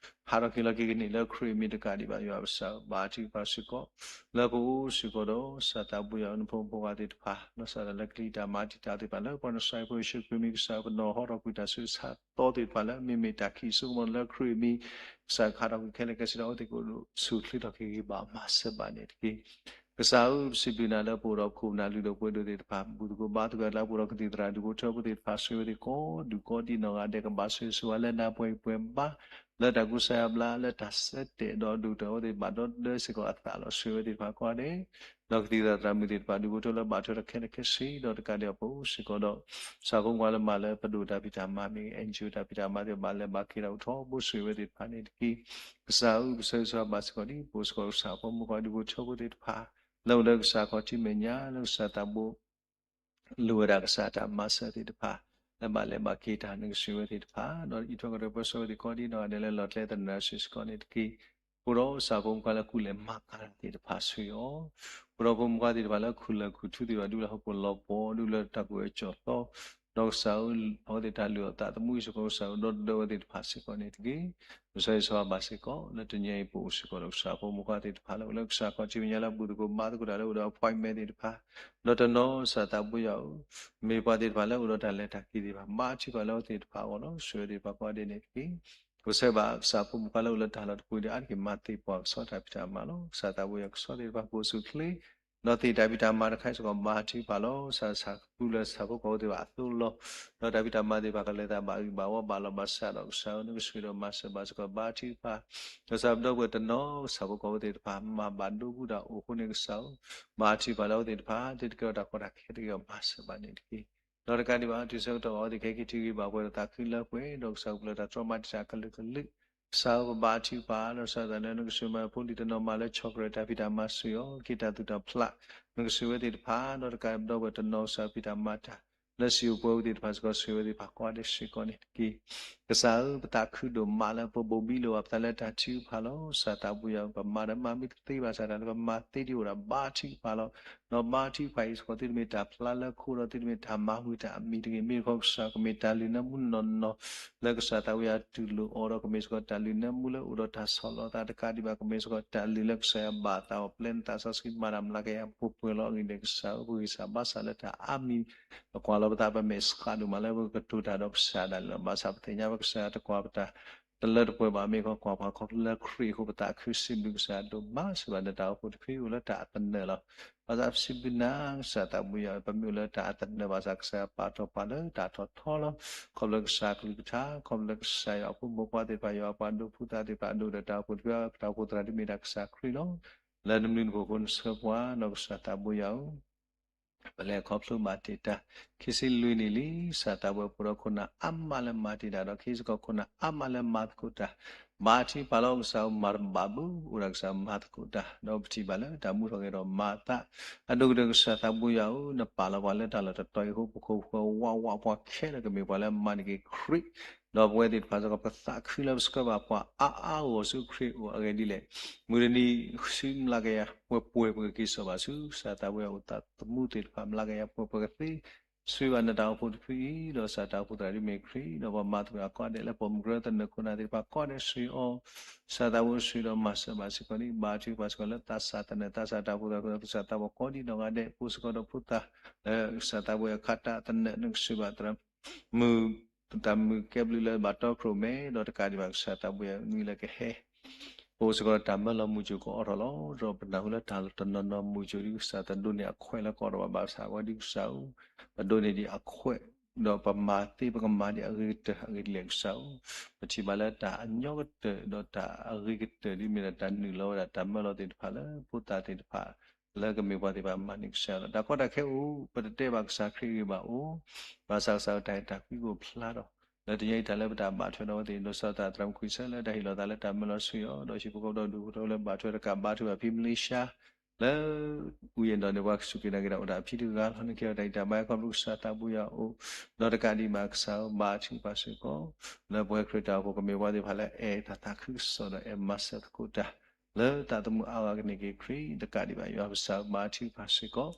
ဟးထီၣ်က့ၤလီၤက့ၤကန့ၢ်လၢခရံာ်အမံၤတကးဒံးဘၣ် ယွၤပစၢ်ဘါထုကဖၣ်စ့ၢ်ကီး လၢပအိၣ်စ့ၢ်ကီးဒီး ကစၢ်သးဘိယွၤနဖိမုၣ်ဖိခွါသ့ၣ်တဖၣ် လီၤစၢ်ဒၣ်လၢကလံၤတၢ်မၤတံာ်တာ်သ့ၣ်တဖၣ်လၢပှၤနစၤရ့းဖိယ့ၣ်ၡူးခရံာ်မံၤ ကစၢ်ပနီၣ်ဟီထီၣ်ကွံာ်တၢ်ဆူးတၢ်ဆါသ့ၣ်တဖၣ်လၢ မ့မ့ၢ်တၢ်ခံးစိကမီၤလၢခရံာ်အမံၤ ကစၢ်ခးထီၣ်ကွံာ်ခဲလၢာ်ခဲဆ့ဒီးအဝဲသ့ၣ်ကအိၣ်ဆူၣ်ချ့ထီၣ်က့ၤဂ့ၤဘၣ်မၤစၢၤဘၣ်န့ၣ်တက့ၢ်. ကစၢ်ဧၢ ပစံးဘျုးနၤလၢပအိၣ်ဒီးခိၣ်နၢ်လုၢ်ဒိၣ်ပှ့ၤဒိၣ်သ့ၣ်တဖၣ် ဘူၣ်သကိးဘါသကိးတၢ်လၢပအိၣ်ဒီးကသံၣ်သရၣ် ဒူၣ်ဖိထၢဖိသ့ၣ်တဖၣ် ဆိၣ်ဂ့ၤဝဲသ့ၣ်ကိးဒူၣ်ကိးဒံးနီၢ်ဂၤဒဲး ကဘၣ်ဆိၣ်ဂ့ၤဆိၣ်ဝါလၢနၤပှဲၤဂံၢ်ပှဲၤဘါ လၢတၢ်ကူစါယါဘျါ လၢတၢ်ဆၢတဲာ်ဒီးဒိၣ်ကတၢၢ်အဝဲသ့ၣ်ဘၣ်ဒီဒၢစ့ၢ်ကီးအသးလီၤ ဆိၣ်ဂ့ၤဝဲသ့ၣ်တဖၣ်ကိးဂၤဒဲး ဒီးကသံၣ်သရၣ်သရၣ်မုၣ်သ့ၣ်တဖၣ် ဒူၣ်ဖိထၢဖိလၢဘၣ်ထွဲဒီးခဲလၢာ်ခဲဆ့ ဒီးတကးဒံးဘၣ်ပအိၣ်စ့ၢ်ကီးဒီး ကစၢ်ဖိမုၣ်ဖိခွါလၢမၤလၢပဒိၣ်တၢ်ဖံးတၢ်မၤမ့ၢ်ဂ့ၤ NGO တၢ်ဖံးတၢ်မၤသ့ၣ်တဖၣ် ဘၣ်လဲၤဘၣ်က့ၤတၢ်အိၣ်ထီဘိ ဆိၣ်ဂ့ၤဝဲသ့ၣ်တဖၣ်န့ၣ်တက့ၢ်. ကစၢ်ဧၢ ပဆၢဂ့ၤဆၢဝါဘၣ်စ့ၢ်ကီးဒ် ပအိၣ်စ့ၢ်ကီးကစၢ်ဖိမုၣ်ဖိခွါ ဒူၣ်ဖိထၢဖိသ့ၣ်တဖၣ် လၢအိၣ်လၢကစၢ်ခီၣ်ထံးမဲာ်ညါ လၢကစၢ်သးဘိ လိၣ်ဝဲဒၣ်ကစၢ်တၢ်မၤစၢၤသ့ၣ်တဖၣ် လၢဘၣ်လဲၤဘၣ်က့ၤတၢ် နကဆိၣ်ဂ့ၤဝဲသ့ၣ်တဖၣ် ဒီးအံးထွဲကွၢ်ထွဲပၢဆှၢဝဲသ့ၣ်ကိးဒံးနီၢ်ဂၤဒဲးလၢလီၢ်ကျဲသနၢၣ်စ့ၢ်ကီးန့ၣ်တက့ၢ်. အိၣ်ဒီးကစၢ်ဖိမုၣ်ဖိခွါလၢကူၣ်လဲၤမၤကၤတၢ်သ့ၣ်တဖၣ်ဆိၣ်ဂ့ၤအီၤ အိၣ်ဒီးဖိမုၣ်ဖိခွါသ့ၣ်တဖၣ်လၢခူၣ်လၢၢ်ခူၣ်ထူသ့ၣ်တဖၣ် ဒူလၢဟီၣ်ခိၣ်လီၤပှီၢ် ဒူလၢတၢ်ကူၣ်အၢၣ်ကၠီၣ်သီ ဒီးကစၢ်ဧၢ အဝဲသ့ၣ်တၢ်လုၢ်အီၣ်သးသမူစ့ၢ်ကီး ကစၢ်ဧၢ ဒီသဒၢဝဲသ့ၣ်တဖၣ်စ့ၢ်ကီးန့ၣ်တက့ၢ်. ပဆၢဂ့ၤဆၢဝါဘၣ်စ့ၢ်ကီး လၢတနံၤအံၤပအိၣ်စ့ၢ်ကီးဒီးကစၢ်ဖိမုၣ်ဖိခွါသ့ၣ်တဖၣ်လၢအိၣ်လၢကစၢ်ခီၣ်ထံးမဲာ်ညါလၢဘူၣ်သကိးဘါသကိးတၢ်လၢအိၣ်ဒီး appointment သ့ၣ်တဖၣ် ဒီးတနီၤကစၢ်သးဘိယွၤဧၢ မ့ၢ်ပှၤသ့ၣ်တဖၣ်လၢအိၣ်ဒီးတၢ်လဲၤတၢ်က့ၤသ့ၣ်တဖၣ် ဘါထုကဖၣ်လၢအဝဲသ့ၣ်တဖၣ်အဂီၢ်လီၤ. ဆိၣ်ဂ့ၤဝဲသ့ၣ်တဖၣ်ကိးဂၤဒဲးန့ၣ်တက့ၢ်. ပဆၢဂ့ၤဘၣ်ကစၢ်ဖိမုၣ်ဖိခွါလၢအိၣ်လၢတၢ်လီၢ်တပူၤဒီး အါတက့ၢ်မၤသ့ၣ်ပှၤကဆီတၢ်ဖံးတၢ်မၤလီၤ. ကစၢ်သးဘိယွၤကဆီသ့ၣ်တဖၣ်ကအိၣ်ဆူၣ်ချ့ ဒီးသ့ၣ်တၢ်ဖံးတၢ်မၤတခါအံၤစ့ၢ်ကီး ဘါထုကဖၣ်လီၤ. ကစၢ်ဆၢကပူၤလၢဆၣ်ဖိကီၢ်ဖိသ့ၣ်တဖၣ်အသိးလီၤ. ဒီးတၢ်ဖံးတၢ်မၤသ့ၣ်တဖၣ်ကလဲၤသးဘၣ်ဂံၢ်ဘၣ်ဝီဘၣ်လီၢ်ဘၣ်စးဒီးကစၢ်ဧၢ နကဆိၣ်ဂ့ၤဒီးမၤစၢၤဘၣ်စ့ၢ်ကီးဘါထုကဖၣ် ကစၢ်ပဒီပုၢ်ဝဲၢ်တနီၤ ကစၢ်ဖိကီၢ်ဖိသ့ၣ်တဖၣ် မၤဘၣ်ဒိဘူးတၢ်အိၣ်အဃိန့ၣ်ကစၢ်ဧၢ ဘါထုကဖၣ်လၢအဝဲသ့ၣ်တဖၣ် သုတကဲထီၣ်တၢ်ကီတၢ်ခဲတဂ့ၤ မၤစၢၤဘၣ်န့ၣ်တက့ၢ်. ဒီးတကးဒံးဘၣ် တုၤဆၢကတီၢ်အဝဲသ့ၣ်ခဲက့ၤထံဂ့ၤဘၣ်ပှဲၤဒီးသးခုလၢပှဲၤ ဒီးကစၢ်ကပူၤလၢတၢ်တြီမၤတံာ်တာ်ကလုာ်ကလုာ် ကစၢ်ဧၢ ပဘါထုကဖၣ် ဒီးကစၢ်သးနၢ နကဆိၣ်ဂ့ၤမၤဖိလံၤတနီၤမၤလၢ chocolate တၢ်ဖံးတၢ်မၤစ့ၢ်ကီး က့ၤတၢ်သူၣ်တၢ်ဖျး နကဆိၣ်ဂ့ၤဝဲသ့ၣ်တဖၣ် ဒီးတကးပဒီပုၢ်ဝဲၢ်တနီၤကစၢ်ဖံးတၢ်မၤတၢ် လၢစံာ်အိၣ်ပှဲၤအိၣ်သ့ၣ်တဖၣ်စ့ၢ်ကီး ဆိၣ်ဂ့ၤဝဲသ့ၣ်တဖၣ်ကိးဂၤဒဲးစ့ၢ်ကီးန့ၣ်တက့ၢ်. ကစၢ်ဧၢ ပသးခုဒိၣ်မးလၢပဘိးဘံလိာ်ဘၣ်ပသးလၢ တၢ်ထုကဖၣ်လီၤ. ကစၢ်သးဘိယွၤ ပမၤဒီးမၤမ့ၢ်တသ့ဘၣ်ဆၣ်တၢ်လၢပမၤသ့ဒံးအိၣ်ဒၣ် ဘါထုကဖၣ်လီၤ. ဒီးဘါထုကဖၣ်အံၤစ့ၢ်ကီး သုတမ့ၢ်တၢ်ဖျါလၢခိၣ်ဒီး သုတမ့ၢ်တၢ်မၤဝံၤတၢ်အမံၤတဂ့ၤ မ့ၢ်တခီကစၢ်ကမ့ၢ်တၢ်လုၢ်နၢမူနီၢ်နီၢ် လၢကစၢ်သးဘိယွၤတူၢ်လိာ်အီၤဒီး ကမ့ၢ်စ့ၢ်ကီးတၢ်လုၢ်နၢမူလၢအိၣ်ဒီးတၢ်ဆီၣ်လီၤသးတကးဒံးဘၣ် ကမ့ၢ်စ့ၢ်ကီးတၢ်လုၢ်လၢကစၢ်ယွၤဘၣ်သးအီၤ ပျဲနသးစီဆှံမၤတၢ်မျးကယၤပှဲၤပှဲၤလီၤအဂ့ၢ်န့ၣ် ကစၢ်ဧၢ ပဂံၢ်စၢ်ဘါစၢ်လၢတၢ်အါမံၤ ပကွၢ်လီၤပသး ပမဲာ်ဆှးဒိၣ်မးလၢပကတိၤတၢ်ဒီးကစၢ်ဒၣ်လဲာ်လီၤ. ဘၣ်ဆၣ်ပသ့ၣ်ညါပကစၢ်ယွၤတကွၢ်ပတၢ် တလၢတပှဲၤဘၣ် မ့ၢ်ခီကွၢ်ပှၤခီဖျိလၢခရံာ်အဃိ ပသးခုစံးဘျုးကစၢ်ယွၤဒိၣ်မး စံးဘၣ်နတၢ်အိၣ်ဖှိၣ်တဖုအိၣ်လၢတၢ်အသနၢၣ်လီၤ. ဘၣ်ဆၣ်ပစံးဘျုးနၤ ကစၢ်သးဘိယွၤ ပမ့ၢ်အိၣ်လၢတၢ်အသနၢၣ်ဘၣ်ဆၣ် ကစၢ်ယွၤပာ်ထီၣ်ပှၤလၢတၢ်ထီၣ်ထီလီၤ. ခီဖျိကစၢ်ကလုၢ်ကထါ ခီဖျိကစၢ်ယွၤအဖိမုၣ်ဖိခွါသ့ၣ်တဖၣ် ယွၤအပှၤဒိးဖှူသးသ့ၣ်တဖၣ် ဒိၣ်ဒီးတၢ်အိၣ်ဖှိၣ်တဖု တၢ်အိၣ်ဖှိၣ်သရၣ်ဒ်မ့ၢ်ဒၣ်ကစၢ်ခရံာ်လီၤ. လၢနဘျုးနဖှိၣ်အဃိ နဆှၢပှၤ ဒီးကစၢ်သးဘိယွၤဧၢ ပလဲၤခီဖျိဘၣ်တ့ၢ်တၢ် ခံဆံလွံၢ်နံၣ်လံ ကစၢ်သးဘိယွၤ ပအိၣ်ဒီးခိၣ်နၢ်အါမးလၢမၤတ့ၢ်တၢ်ဒီး ကဟံးစ့ၢ်ကီးခိၣ်နၢ်အါမးလၢမၤသကိးတၢ် ဘါထုကဖၣ်လီၤ ကစၢ်ဧၢ မၤတဘၣ်ဘၣ် အိၣ်ဒၣ်ကစၢ်မၤသကိးတၢ် ဒီးပထံၣ်ဘၣ်လၢတၢ်မူထီၣ်ဂဲၤထီၣ်မၤအသး အဒိၣ်ကတၢၢ်ကစၢ်သးဘိယွၤဧၢ နပာ်လီၤပှၤလၢတၢ်လီၢ်တတီၤအံၤအဃိ ပခိၣ်ပဃၢၤဝးဝးပှၤခဲလၢာ်ကမ့ၢ်ပှၤလၢမၤန့ၢ်က့ၤခရံာ် ဒီးပဝဲသ့ၣ်တဖၣ်စ့ၢ်ကီး ပသးခုလၢပဆှၢဘၣ်ပှၤအါအါဂီၢ်ဂီၢ်ဆူခရံာ်အအိၣ်အဂ့ၢ်ဒ်လဲၣ် မုၢ်တနံၤဆူမျးကယၤပှဲၤပှဲၤ ပကက့ၤစိာ်ဘၣ်ဆူ ကစၢ်သးဘိယွၤအိၣ်သးသမူသ့ၣ်တဖၣ် မျးကယၤပှဲၤပှဲၤကသ့ ဆိၣ်ဂ့ၤဘၣ်နတၢ်အိၣ်ဖှိၣ်တဖုအံၤ ဒီးကစၢ်တၢ်အိၣ်ဖှိၣ်သရၣ်ဒ်မ့ၢ်ခရံာ် ဒီးပှၤမၤသကိးတၢ်ကိးဂၤဒဲး လၢပိာ်မုၣ်ကရၢသနၢၣ်ခိၣ်နၢ်သ့ၣ်တဖၣ်ကိးဂၤဒဲး ဆိၣ်ဂ့ၤအီၤ ကစၢ်သးဘိဆိၣ်ဂ့ၤဒီးမၤစၢၤဘၣ်စ့ၢ်ကီးန့ၣ် ဘါထုကဖၣ်စ့ၢ်ကီးလၢသးစၢ်သနၢၣ် သးစၢ်တၢ်အိၣ်ဖှိၣ်သရၣ် ကစၢ်သးဘိကိးဒံးနီၢ်ဂၤဒဲး ပအိၣ်စ့ၢ်ကီးဒီးဖိသၣ် လၢကစၢ်သးဘိယွၤခးတၢ်သနၢၣ် နကဆိၣ်ဂ့ၤဘၣ်သရၣ်မုၣ် တၢ်မုာ်ကဲဘျုးလၢဘၣ်တီခိၣ်ရိၣ်မဲ ဒီးတကးဒံးဘၣ်ကစၢ်သးဘိယွၤနံၤလၢကဟဲ ပအိၣ်စ့ၢ်ကီးဒီးတၢ်မၢလီၤမုာ်စိၤကအိးထီၣ်လီၤ. ဒီးပနၢ်ဟူလၢတၢ်လီၢ်တနီၤနီၤမုာ်စိၤဒ်ကစၢ်သဒိးန့ၢ်အခွဲးလၢကအိးထီၣ်ဘၣ်ဘၣ်ဆၣ်ဝဲဒ်ကစၢ်ဧၢ ပဒိးန့ၢ်ဒံးအခွဲး ဒီးပမၤသ့ပကမၤဒံးအဂ့ၤကတၢၢ်အဂ့ၢ်ဒ်လဲၣ်ကစၢ်ဧၢ ပထံၣ်ဘၣ်လၢတၢ်အညီကတၢၢ်ဒီးတၢ်အဂ့ၤကတၢၢ်ဒ်မ့ၢ်ဒၣ်တၢ်နုာ်လီၤဝဲဒၣ်တၢ်မၢလီၤသ့ၣ်တဖၣ်လၢဖိသၣ်သ့ၣ်တဖၣ် လၢကမ့ၢ်ပှၤသ့ၣ်တဖၣ်မၤန့ၢ်ကစၢ်ယွၤလီၤ. တၢ်ကီတၢ်ခဲအိၣ် ပတတဲဘၣ်ကစၢ်ခရံာ်ဂ့ၢ်ဘၣ်အိၣ် ဘၣ်ဆၣ်ကစၢ်တၢ်အဲၣ်တၢ်ကွံကအိၣ်ဖျါထီၣ် လၢတနံၤအံၤတၢ်လၢပတၢ်ဘၣ်ထွဲဒီးအဝဲသ့ၣ် ဒီးကစၢ်သရၣ်မုၣ်ခွံဆၢလၢတၢ်ဟ့ၣ်လီၤသးလၢတၢ်မၢလီၤဆူယွၤ ဒီးဟံၣ်ဖိဃီဖိဒီးဒူၣ်ဖိထၢဖိလၢဘၣ်ထွဲတကးဘါထုကဖၣ်ဖဲမလ့ၡါ လၢ အူယဲၢ်ဒီးန့ၣ် ပှၤစူၢ်က့ၤနာ်က့ၤတၢ်အိၣ်တၢ်ဖံးတဂၤလီၤ. နကဲထီၣ်တၢ်အံးတၢ်ဘါ ခီဖျိကစၢ်သးပူၤယွၤအိၣ်, ဒီးတကးဒံးဘၣ်ကစၢ်ဧၢ ဘါထုကဖၣ်စ့ၢ်ကီး, လၢပဝဲခရံာ်တၢ်အိၣ်ဖှိၣ်ကမ့ၢ်ပှၤသ့ၣ်တဖၣ်လၢအဲၣ်တၢ်သးခုကစီၣ်ဒီးအဲၣ်မၤစၢၤသကိးတၢ် လၢတၢ်သမူအါဂၤကန့ၢ်က့ၤခရံာ် တကးဒံးဘၣ်ယွၤကစၢ်ဧၢ ဘါထုကဖၣ်စ့ၢ်ကီး,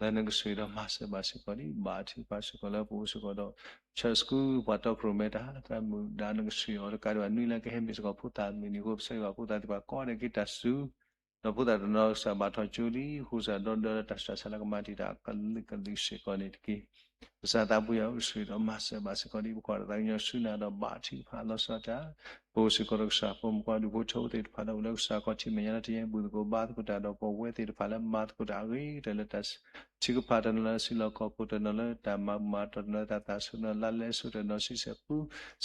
လၢနကဆိၣ်ဂ့ၤဒီးမၤစၢၤဘၣ်စ့ၢ်ကီးဒံး ဘါထုကဖၣ်စ့ၢ်ကီး လၢပအိၣ်စ့ၢ်ကီးဒီး Church School ပှၤတီခိၣ်ရိၣ်မဲတၢ်သရၣ်မုၣ်ဒါ နကဆိၣ်ဂ့ၤအီၤတကးဒံးဘၣ် နွံလၢကဟဲမ့ၢ်စ့ၢ်ကီးဖိသၣ်မုၣ်န့ၣ်အဃိ ပဆၢဂ့ၤဘၣ်ဖိသၣ်သ့ၣ်တဖၣ်ကိးဂၤဒဲးက့ၤတၢ်စူၤ ဒီးဖိသၣ်တနီၤကစၢ်ဘၣ်ထီၣ်ကၠိလံ အဃိကစၢ်ဒီဒီလၢတၢ်ဆူးတၢ်ဆါလၢကမၤတံာ်တာ်ကလုာ်ကလုာ်စ့ၢ်ကီးန့ၣ်တက့ၢ်. ကစၢ်သးပူၤယွၤအိၣ်ဆိၣ်ဂ့ၤဒီးမၤစၢၤဘၣ်စ့ၢ်ကီးဒံး ပကွၢ်ဒီးသးကညီၤဆူနၤဒီးဘါထုကဖၣ်လီၤဆီဒၣ်တၢ်, ပအိၣ်စ့ၢ်ကီးဒီးကစၢ်ဖိမုၣ်ဖိခွါဒူၣ်ဖိထၢဖိသ့ၣ်တဖၣ်လၢအိၣ်လၢကစၢ်ခီၣ်ထံးမဲာ်ညါလၢတယဲဘူၣ်သကိးဘါသကိးတၢ်ဒီးပဝဲသ့ၣ်တဖၣ်လၢမၤသကိးတၢ်အဂ့ၤကတၢၢ်လၢတၢ် ထုကဖၣ်တနီၤလၢစုလီၢ်ခီၣ်ခိၣ် တနီၤလၢတၢ်မၤမၤတီၢ် တနီၤလၢတၢ်သးဆူၣ် တနီၤလၢလၢဆူၣ် တနီၤဆံဆဲၣ်ပူ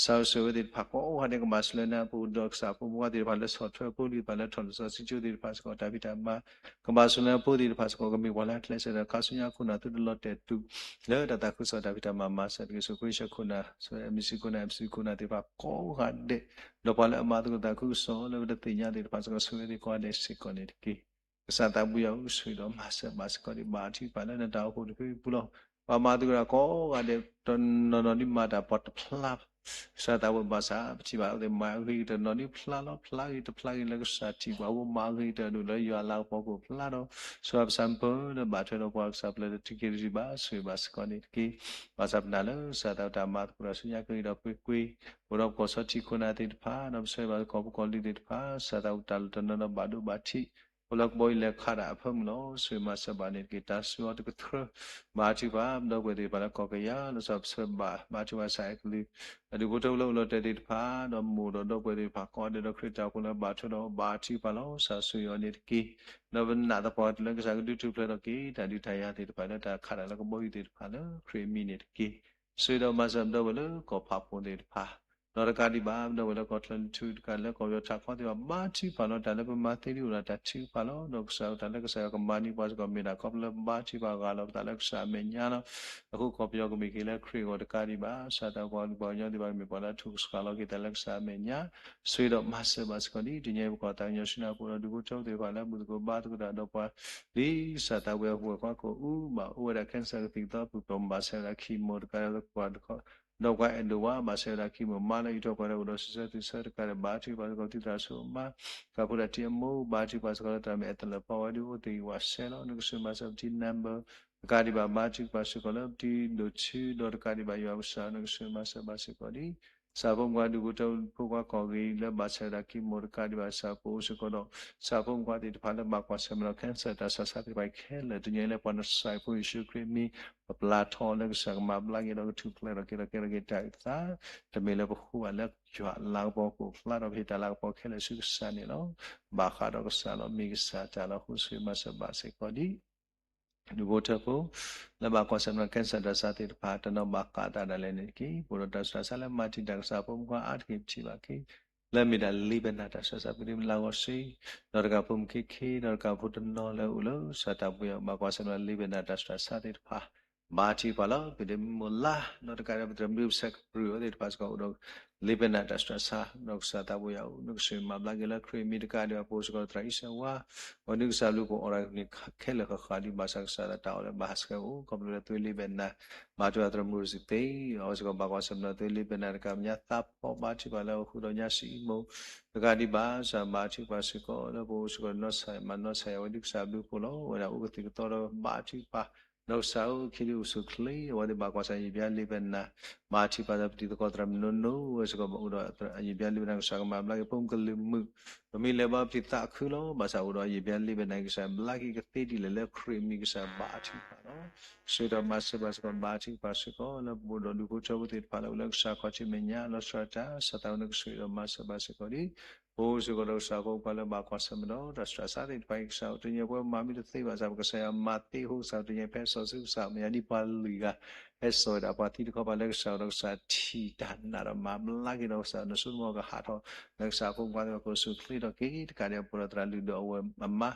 စၢ်အိၣ်ဆိၣ်ဝဲသ့ၣ်တဖၣ်ကိးဂၤဒဲး ကဘၣ်ဆိၣ်လၢနၤ ပအိၣ်ဒီးကစၢ်ဖိမုၣ်ဖိခွါသ့ၣ်တဖၣ်လၢဆီၣ်ထွဲဖိလံၤသ့ၣ်တဖၣ်လၢထီၣ်လီၤစီဆှံကၠိသ့ၣ်တဖၣ်စ့ၢ်ကီး တၢ်ဖံးတၢ်မၤ ကဘၣ်ဆိၣ်လၢဖိသ့ၣ်တဖၣ်စ့ၢ်ကီး ကမ့ၢ်ပှၤလၢအကျဲးစၢးဒီးခါဆူညါခိၣ်နၢ်သုတလီၤတဲာ်တူာ် လၢတၢ်သးခုကစီၣ်တၢ်ဖံးတၢ်မၤမၤစၢၤတက့ၢ်. ယ့ၣ်ၡူးခရံာ်ဆၢခိၣ်နၢ် ဆၢ MC ခိၣ်နၢ် MC ခိၣ်နၢ်သ့ၣ်တဖၣ်ကိးဂၤဒဲး ဒီးပှၤလၢအမၤသကိးတၢ်သးခုကစီၣ်လၢပတသ့ၣ်ညါသ့ၣ်တဖၣ်စ့ၢ်ကီး ဆိၣ်ဂ့ၤသ့ၣ်ကိးဂၤဒဲးစ့ၢ်ကီးန့ၣ်တက့ၢ်. ကစၢ်သးပူၤယွၤအိၣ်ဆိၣ်ဂ့ၤဒီးမၤစၢၤဘၣ်စ့ၢ်ကီးဒံး ဘါထုကဖၣ်လၢနတၢ်အိၣ်ဖှိၣ်တဖုပူၤလီၤ. ပှၤမၤသကိးတၢ်ကိးဂၤဒဲး တနီၤနီၤဒ်မၤတၢ်ပှၤတဖျါ ကစၢ်သးဝဲဘၣ်ဆၣ် ပထံၣ်ဘၣ်အဝဲသ့ၣ်မၤအဂ့ၤကတၢၢ်နီၤဒ်ဖျါလီၤ ဖျါဂ့ၤတဖျါဂ့ၤလၢကစၢ်ထံၣ်ပှၤ အဝဲမၤအဂ့ၤကတၢၢ်ဒိၣ်လၢယွၤလၤကပီၤခိၣ်ဖျါဒီး ဆိၣ်ဂ့ၤပစၢ်မုၢ်ပၢၤလၢဘၣ်ထွဲဒီးပှၤကစၢ်ဖျၢၣ်လၢတက့ၤတထံၣ်ဘၣ် ဆိၣ်ဂ့ၤဘၣ်စ့ၢ်ကီးန့ၣ်တက့ၢ်. ဘၣ်ဆၣ်ပနာ်လၢကစၢ်သးဝဲတၢ်မၤသကိးတၢ်ဆူညါကဂ့ၤဒီးကွ့ၢ်ကွ့ၢ် အိၣ်ဒီးပကီၢ်ဆီထံခိၣ်နၢ်သ့ၣ်တဖၣ် ဒီးပဆၢဂ့ၤဘၣ်ကီၢ်ဖိကီၢ်လံၤသ့ၣ်တဖၣ် ကစၢ်သးဝဲတၢ်လီၢ်တနီၤဒီးဘၣ်ဒိဘၣ်ထံး အိၣ်လၢကဘီယူၤလဲၤခးတၢ်အဖၢမုၢ်လီၤ. ဆိၣ်ဂ့ၤမၤစၢၤဘၣ်န့ၣ်တက့ၢ်. တၢ်စူၤအီၤတကထြၢ ဘါထုကဖၣ် ဒီပုၢ်ဝဲၢ်သ့ၣ်တဖၣ်လၢကီၢ်ကယၤ လီၤဆီပဆၢဘၣ် ဘါထုကဖၣ်ကစၢ်အဲၣ်ကလုၢ် အဒူၣ်ဖိထၢဖိလၢအိၣ်လီၤတဲာ်သ့ၣ်တဖၣ် ဒီးမိၢ်ဒီးဒီပုၢ်ဝဲၢ်သ့ၣ်တဖၣ်ကိးဂၤဒဲးဒီးခရံာ်တၢ်အိၣ်ဖှိၣ်လၢဘၣ်ထွဲဒီး ဘါထုကဖၣ်လီၤ. ကစၢ်ဆိၣ်ဂ့ၤအီၤန့ၣ်တက့ၢ်. ဒီးပနာ်သပှၢ်တၢၢ်လၢကစၢ်ကဒုးထူၣ်ဖျဲးထီၣ်က့ၤ တၢ်ဒုးတၢ်ယၤသ့ၣ်တဖၣ်လၢတၢ်ခးတၢ်လၢကဘီယူၤသ့ၣ်တဖၣ်လၢခရံာ်အမံၤန့ၣ်တက့ၢ်. ဆိၣ်ဂ့ၤဒီးမၤစၢၤပဒီပုၢ်ဝဲၢ်လၢကီၢ်ဖးဖှိၣ်သ့ၣ်တဖၣ် ဒီးတကးဒံးဘၣ် ပဒီပုၢ်ဝဲၢ်လၢကီၢ်ချၢလၢထူတကးလၢကီၢ်ပယီၤထးခီသ့ၣ်တဖၣ် ဘါထုကဖၣ်လီၤ. တၢ်လၢပမၤသ့ဒ်အိၣ်ဒီးတၢ်ထုကဖၣ်လီၤ. ဒီးကစၢ်တၢ်လၢကစၢ်ယွၤကမၤန့ၢ်ပှၤစ့ၢ်ကီး မ့ၢ်ဒၣ်ခီဖျိလၢဘါထုကဖၣ်ဂၢ်လီၤပသးလၢကစၢ်အမဲာ်ညါလီၤ. အဃိကီၢ်ပယီၤကမ့ၢ်က့ၤလၢခရံာ်အဂီၢ်တကးဒံးဘၣ် ကစၢ်သးပှၤကလုာ်ပှၤကညီသ့ၣ်တဖၣ်ကမ့ၢ်ပှၤလၢအထူၣ်ကဆှီလီၤက့ၤသးလၢကစၢ်အမဲာ်ညါ ဆိၣ်ဂ့ၤဒီးမၤစၢၤဘၣ်စ့ၢ်ကီးဒ်တနံၤအံၤ ပကွၢ်သးကညီၤဆူနၢ်ပူၤဒီး ဒူၣ်ဖိထၢဖိသ့ၣ်တဖၣ်လၢမုၢ်သကိးဘါသကိးတၢ်ဒီးပှၤ ဒ်ကစၢ်သးဝဲအပူၤကွၢ်ကိးအူ ဘၣ်အိၣ်ဝဲဒၣ် cancer ကသံၣ်ကသီပူၤ ပမၤစၢၤဝဲဒၣ် chemo တကးဒီးပှၤ ဒီးပှၤအဲၣ်ဒိးဝဲ ဘၣ်ဆၢဝဲဒၣ် chemo မါလၢအံးထွဲကွၢ်ထွဲ အိၣ်ဒီးဆံးဆၢသုးဆၢတကးဒီး ဘါထုကဖၣ်စ့ၢ်ကီး သုသရၣ်စိၤမါ ကဖူဒၣ်ထံအမိၢ် ဘါထုကဖၣ်စ့ၢ်ကီးလၢသရၣ်မုၣ်အဲၣ်သလၢၣ်ဖီဝဲဒၣ်အိၣ်သ့ၣ်ဂံၢ်ဝးစဲလီၤ. နကဆိၣ်ဂ့ၤမၤစၢၤပတံၤ number တကးဒံးဘၣ် ဘါထုကဖၣ်စ့ၢ်ကီးလၢပတံၤဒိၣ်ထူ ဒီးတကးဒံးဘၣ်ယွၤကစၢ် နကဆိၣ်ဂ့ၤမၤစၢၤဘၣ်စ့ၢ်ကီးဒ် ကစၢ်ဖိမုၣ်ခွါဒူၣ်ဖိထၢဖိဖိခွါကိးဂၤလၢဘၣ်ဆၢဝဲဒၣ် chemo တကးဒံးဘၣ် ကစၢ်ပအိၣ်စ့ၢ်ကီးဒီး ကစၢ်ဖိမုၣ်ခွါသ့ၣ်တဖၣ်လၢဘၣ်ကွၢ်ဆၢၣ်မဲာ်ဒီး cancer တၢ်ဆူးတၢ်ဆါသ့ၣ်တဖၣ်ခဲလၢာ် တနံၤအံၤလၢပှၤနစၢ်ဖိယ့ၣ်ၡူးခရံာ်အမံၤ ပပျၢ်ထီလၢကစၢ်ကမၤဘျါက့ၤဒီးကထူၣ်ဖျဲးထီၣ်က့ၤဒီးကဲထီၣ်က့ၤတၢ်အုၣ်သး တမ့ၢ်လၢပဃုဘၣ်လၢယွၤအလၤကပီၤအဃိ ဖျါထီၣ်ပဟ့ၣ်တၢ်လၤကပီၤခဲလၢာ်ဆူကစၢ်န့ၣ်လီၤ. ဘၣ်ဃးဒီးကစၢ်လီၤ မ့ၢ်ကစၢ်တၢ်လီၤ အဃိဆိၣ်ဂ့ၤမၤစၢၤဘၣ်စ့ၢ်ကီးဒ် ဒူၣ်ဖိထၢဖိ လၢဘၣ်ကွၢ်ဆၢၣ်မဲာ်ဒီး cancer တၢ်ဆူးတၢ်ဆါသ့ၣ်တဖၣ် တနီၤဘၣ်ဃးသးဒၣ်လဲာ်န့ၣ်တက့ၢ်. ပအိၣ်ဒီးတၢ်ဆူးတၢ်ဆါလၢမၤတံာ်တာ်ကစၢ်ဖိမုၣ်ခွါအါတက့ၢ် ပထံၣ်ဘၣ်က့ၤ လၢမ့ၢ်ဒၣ်လံာ်ဘဲနၤတၢ်ဆူးတၢ်ဆါ ပကဒုးမ့ၢ်လၢဂီၤဆံ ဒီးတကးဖိမုၣ်ခ့ခ့ ဒီးတကးဖိတနီၤလၢအိၣ်လၢကစၢ်သးပူၤယွၤ ဘၣ်ကွၢ်ဆၢၣ်မဲာ်ဒီးလံာ်ဘဲနၤတၢ်ဆူးတၢ်ဆါသ့ၣ်တဖၣ် ဘါထုကဖၣ်လီၤ. ပဒုးမ့ၢ်လၢ ဒီးတကးဒီးပသရၣ်မုၣ်ပစဲးကပြုၢ်အဝဲသ့ၣ်တဖၣ်စ့ၢ်ကီးအိၣ်ဒီး လံာ်ဘဲနၤတၢ်ဆူးတၢ်ဆါ ဒီးကစၢ်သးပူၤယွၤအိၣ် နကဆိၣ်ဂ့ၤမၤဘျါက့ၤလၢခရံာ်အမံၤတကးဒံးဘၣ် ပအိၣ်စ့ၢ်ကီးသရၣ်အံၣ်စၢၤဝါ အဝဲဒုးကစၢ်ဘျုးဖှိၣ်အီၣ်တၢ်ဂ့ၢ်န့ၣ်ခဲလၢာ်ဃၣ်ဃၣ်ဒံးဘၣ်ဆၣ်ကစၢ်လၢတၢ်အီၣ်လၢဘၣ်ဟးဆှဲးအိၣ် ခီဖျိလၢသုလံာ်ဘဲနၤ ဘါထုကဖၣ်သရၣ်မုၣ်စံးသ့ အဝဲစ့ၢ်ကီးဘၣ်ကွၢ်ဆၢၣ်မဲာ်ဒီးသုလံာ်ဘဲနၤတကးမဲာ်ညါသးဖီဘါထုကဖၣ်လၢအဃုာ်ဒီးညါစံးမူ တကးဒံးဘၣ် ကစၢ်ဘါထုကဖၣ်စ့ၢ်ကီးလၢပအိၣ်စ့ၢ်ကီးနီၢ်ဆါမၤနီၢ်ဆါ အဝဲဒုးကစၢ်ဘျုးဖှိၣ်လီၤ အဝဲဒၣ်အိၣ်ကသံၣ်ကသီဒီးဘါထုကဖၣ် ဒီးကစၢ်ဧၢ ခံဒုးအိၣ်ဆူၣ်အိၣ်ချ့ အဝဲသ့ၣ်ဘၣ်ကွၢ်ဆၢၣ်မဲာ်ယံာ်ဘျါလံာ်ဘဲနၤ ဘါထုကဖၣ်ဒီးပတံၤသကိးသရၣ်မုၣ်နီၢ်နီၢ် အဝဲစ့ၢ်ကီးဘၣ်အိၣ်ဒီး ယံာ်ဘျါလံာ်ဘဲနၤကစၢ်ကမၤဘျါက့ၤ ပိာ်မုၣ်ကလုာ်မုၣ် ပမ့ၢ်လဲၤဘၣ်ပတံၤသးခုလီၤ ဘၣ်ဆၣ်အိၣ်ဒီးယံာ်ဘျါလံာ်ဘဲနၤကစၢ်ဘျါက့ၤကသ့ဒ်လဲၣ်လၢခရံာ်အမံၤကစၢ်ဘါထုကဖၣ်လီၤ. ဆိၣ်ဂ့ၤဒီးမၤစၢၤဘၣ်စ့ၢ်ကီး ဘါထုကဖၣ်စ့ၢ်ကီး လၢပအိၣ်ဒီးဒူၣ်ဖိထၢဖိသ့ၣ်တဖၣ်လၢအိၣ်လၢကစၢ်ခီၣ်ထံးမဲာ်ညါ လီၤဆီဒၣ်တၢ် ကစၢ်သးဝဲနကဆိၣ်ဂ့ၤဒီးမၤစၢၤဘၣ်စ့ၢ်ကီးဒ် ပအိၣ်စ့ၢ်ကီးဒီးကစၢ်ဖိမုၣ်ခွါလၢဘၣ်ကွၢ်ဆၢၣ်မဲာ်ဒီး တၢ်ဆူးတၢ်ဆါသ့ၣ်တဖၣ်အံၤ ကစၢ်ဧၢတနံၤအံၤပဝဲမၤမ့ၢ်တသ့ဘၣ်ဆၣ် ပကစၢ်ယွၤမၤသ့အဃိ ကစၢ်ဧၢတနံၤအံၤ ပဟဲစိာ်ဆူကစၢ်မဲာ်ညါဒ်ပှၤလွံၢ်ဂၤ ဟဲစိာ်ဝဲဒၣ်ပှၤသံတခီပၤလၢကစၢ်ဒီးကစၢ်ထံၣ်တၢ်နာ်ဒီးမၤဘျါက့ၤဒီး ကစၢ်နဆိကမိၣ်ကဟးထီၣ် လၢကစၢ်ဖိမုၣ်ခွါသ့ၣ်တဖၣ်ကအိၣ်ဆူၣ်အိၣ်ချ့ထီၣ်က့ၤ တကးဒံးဘၣ်ပအိၣ်ဒီးသရၣ်လုၢ်ဒိၣ်အဝဲအမါ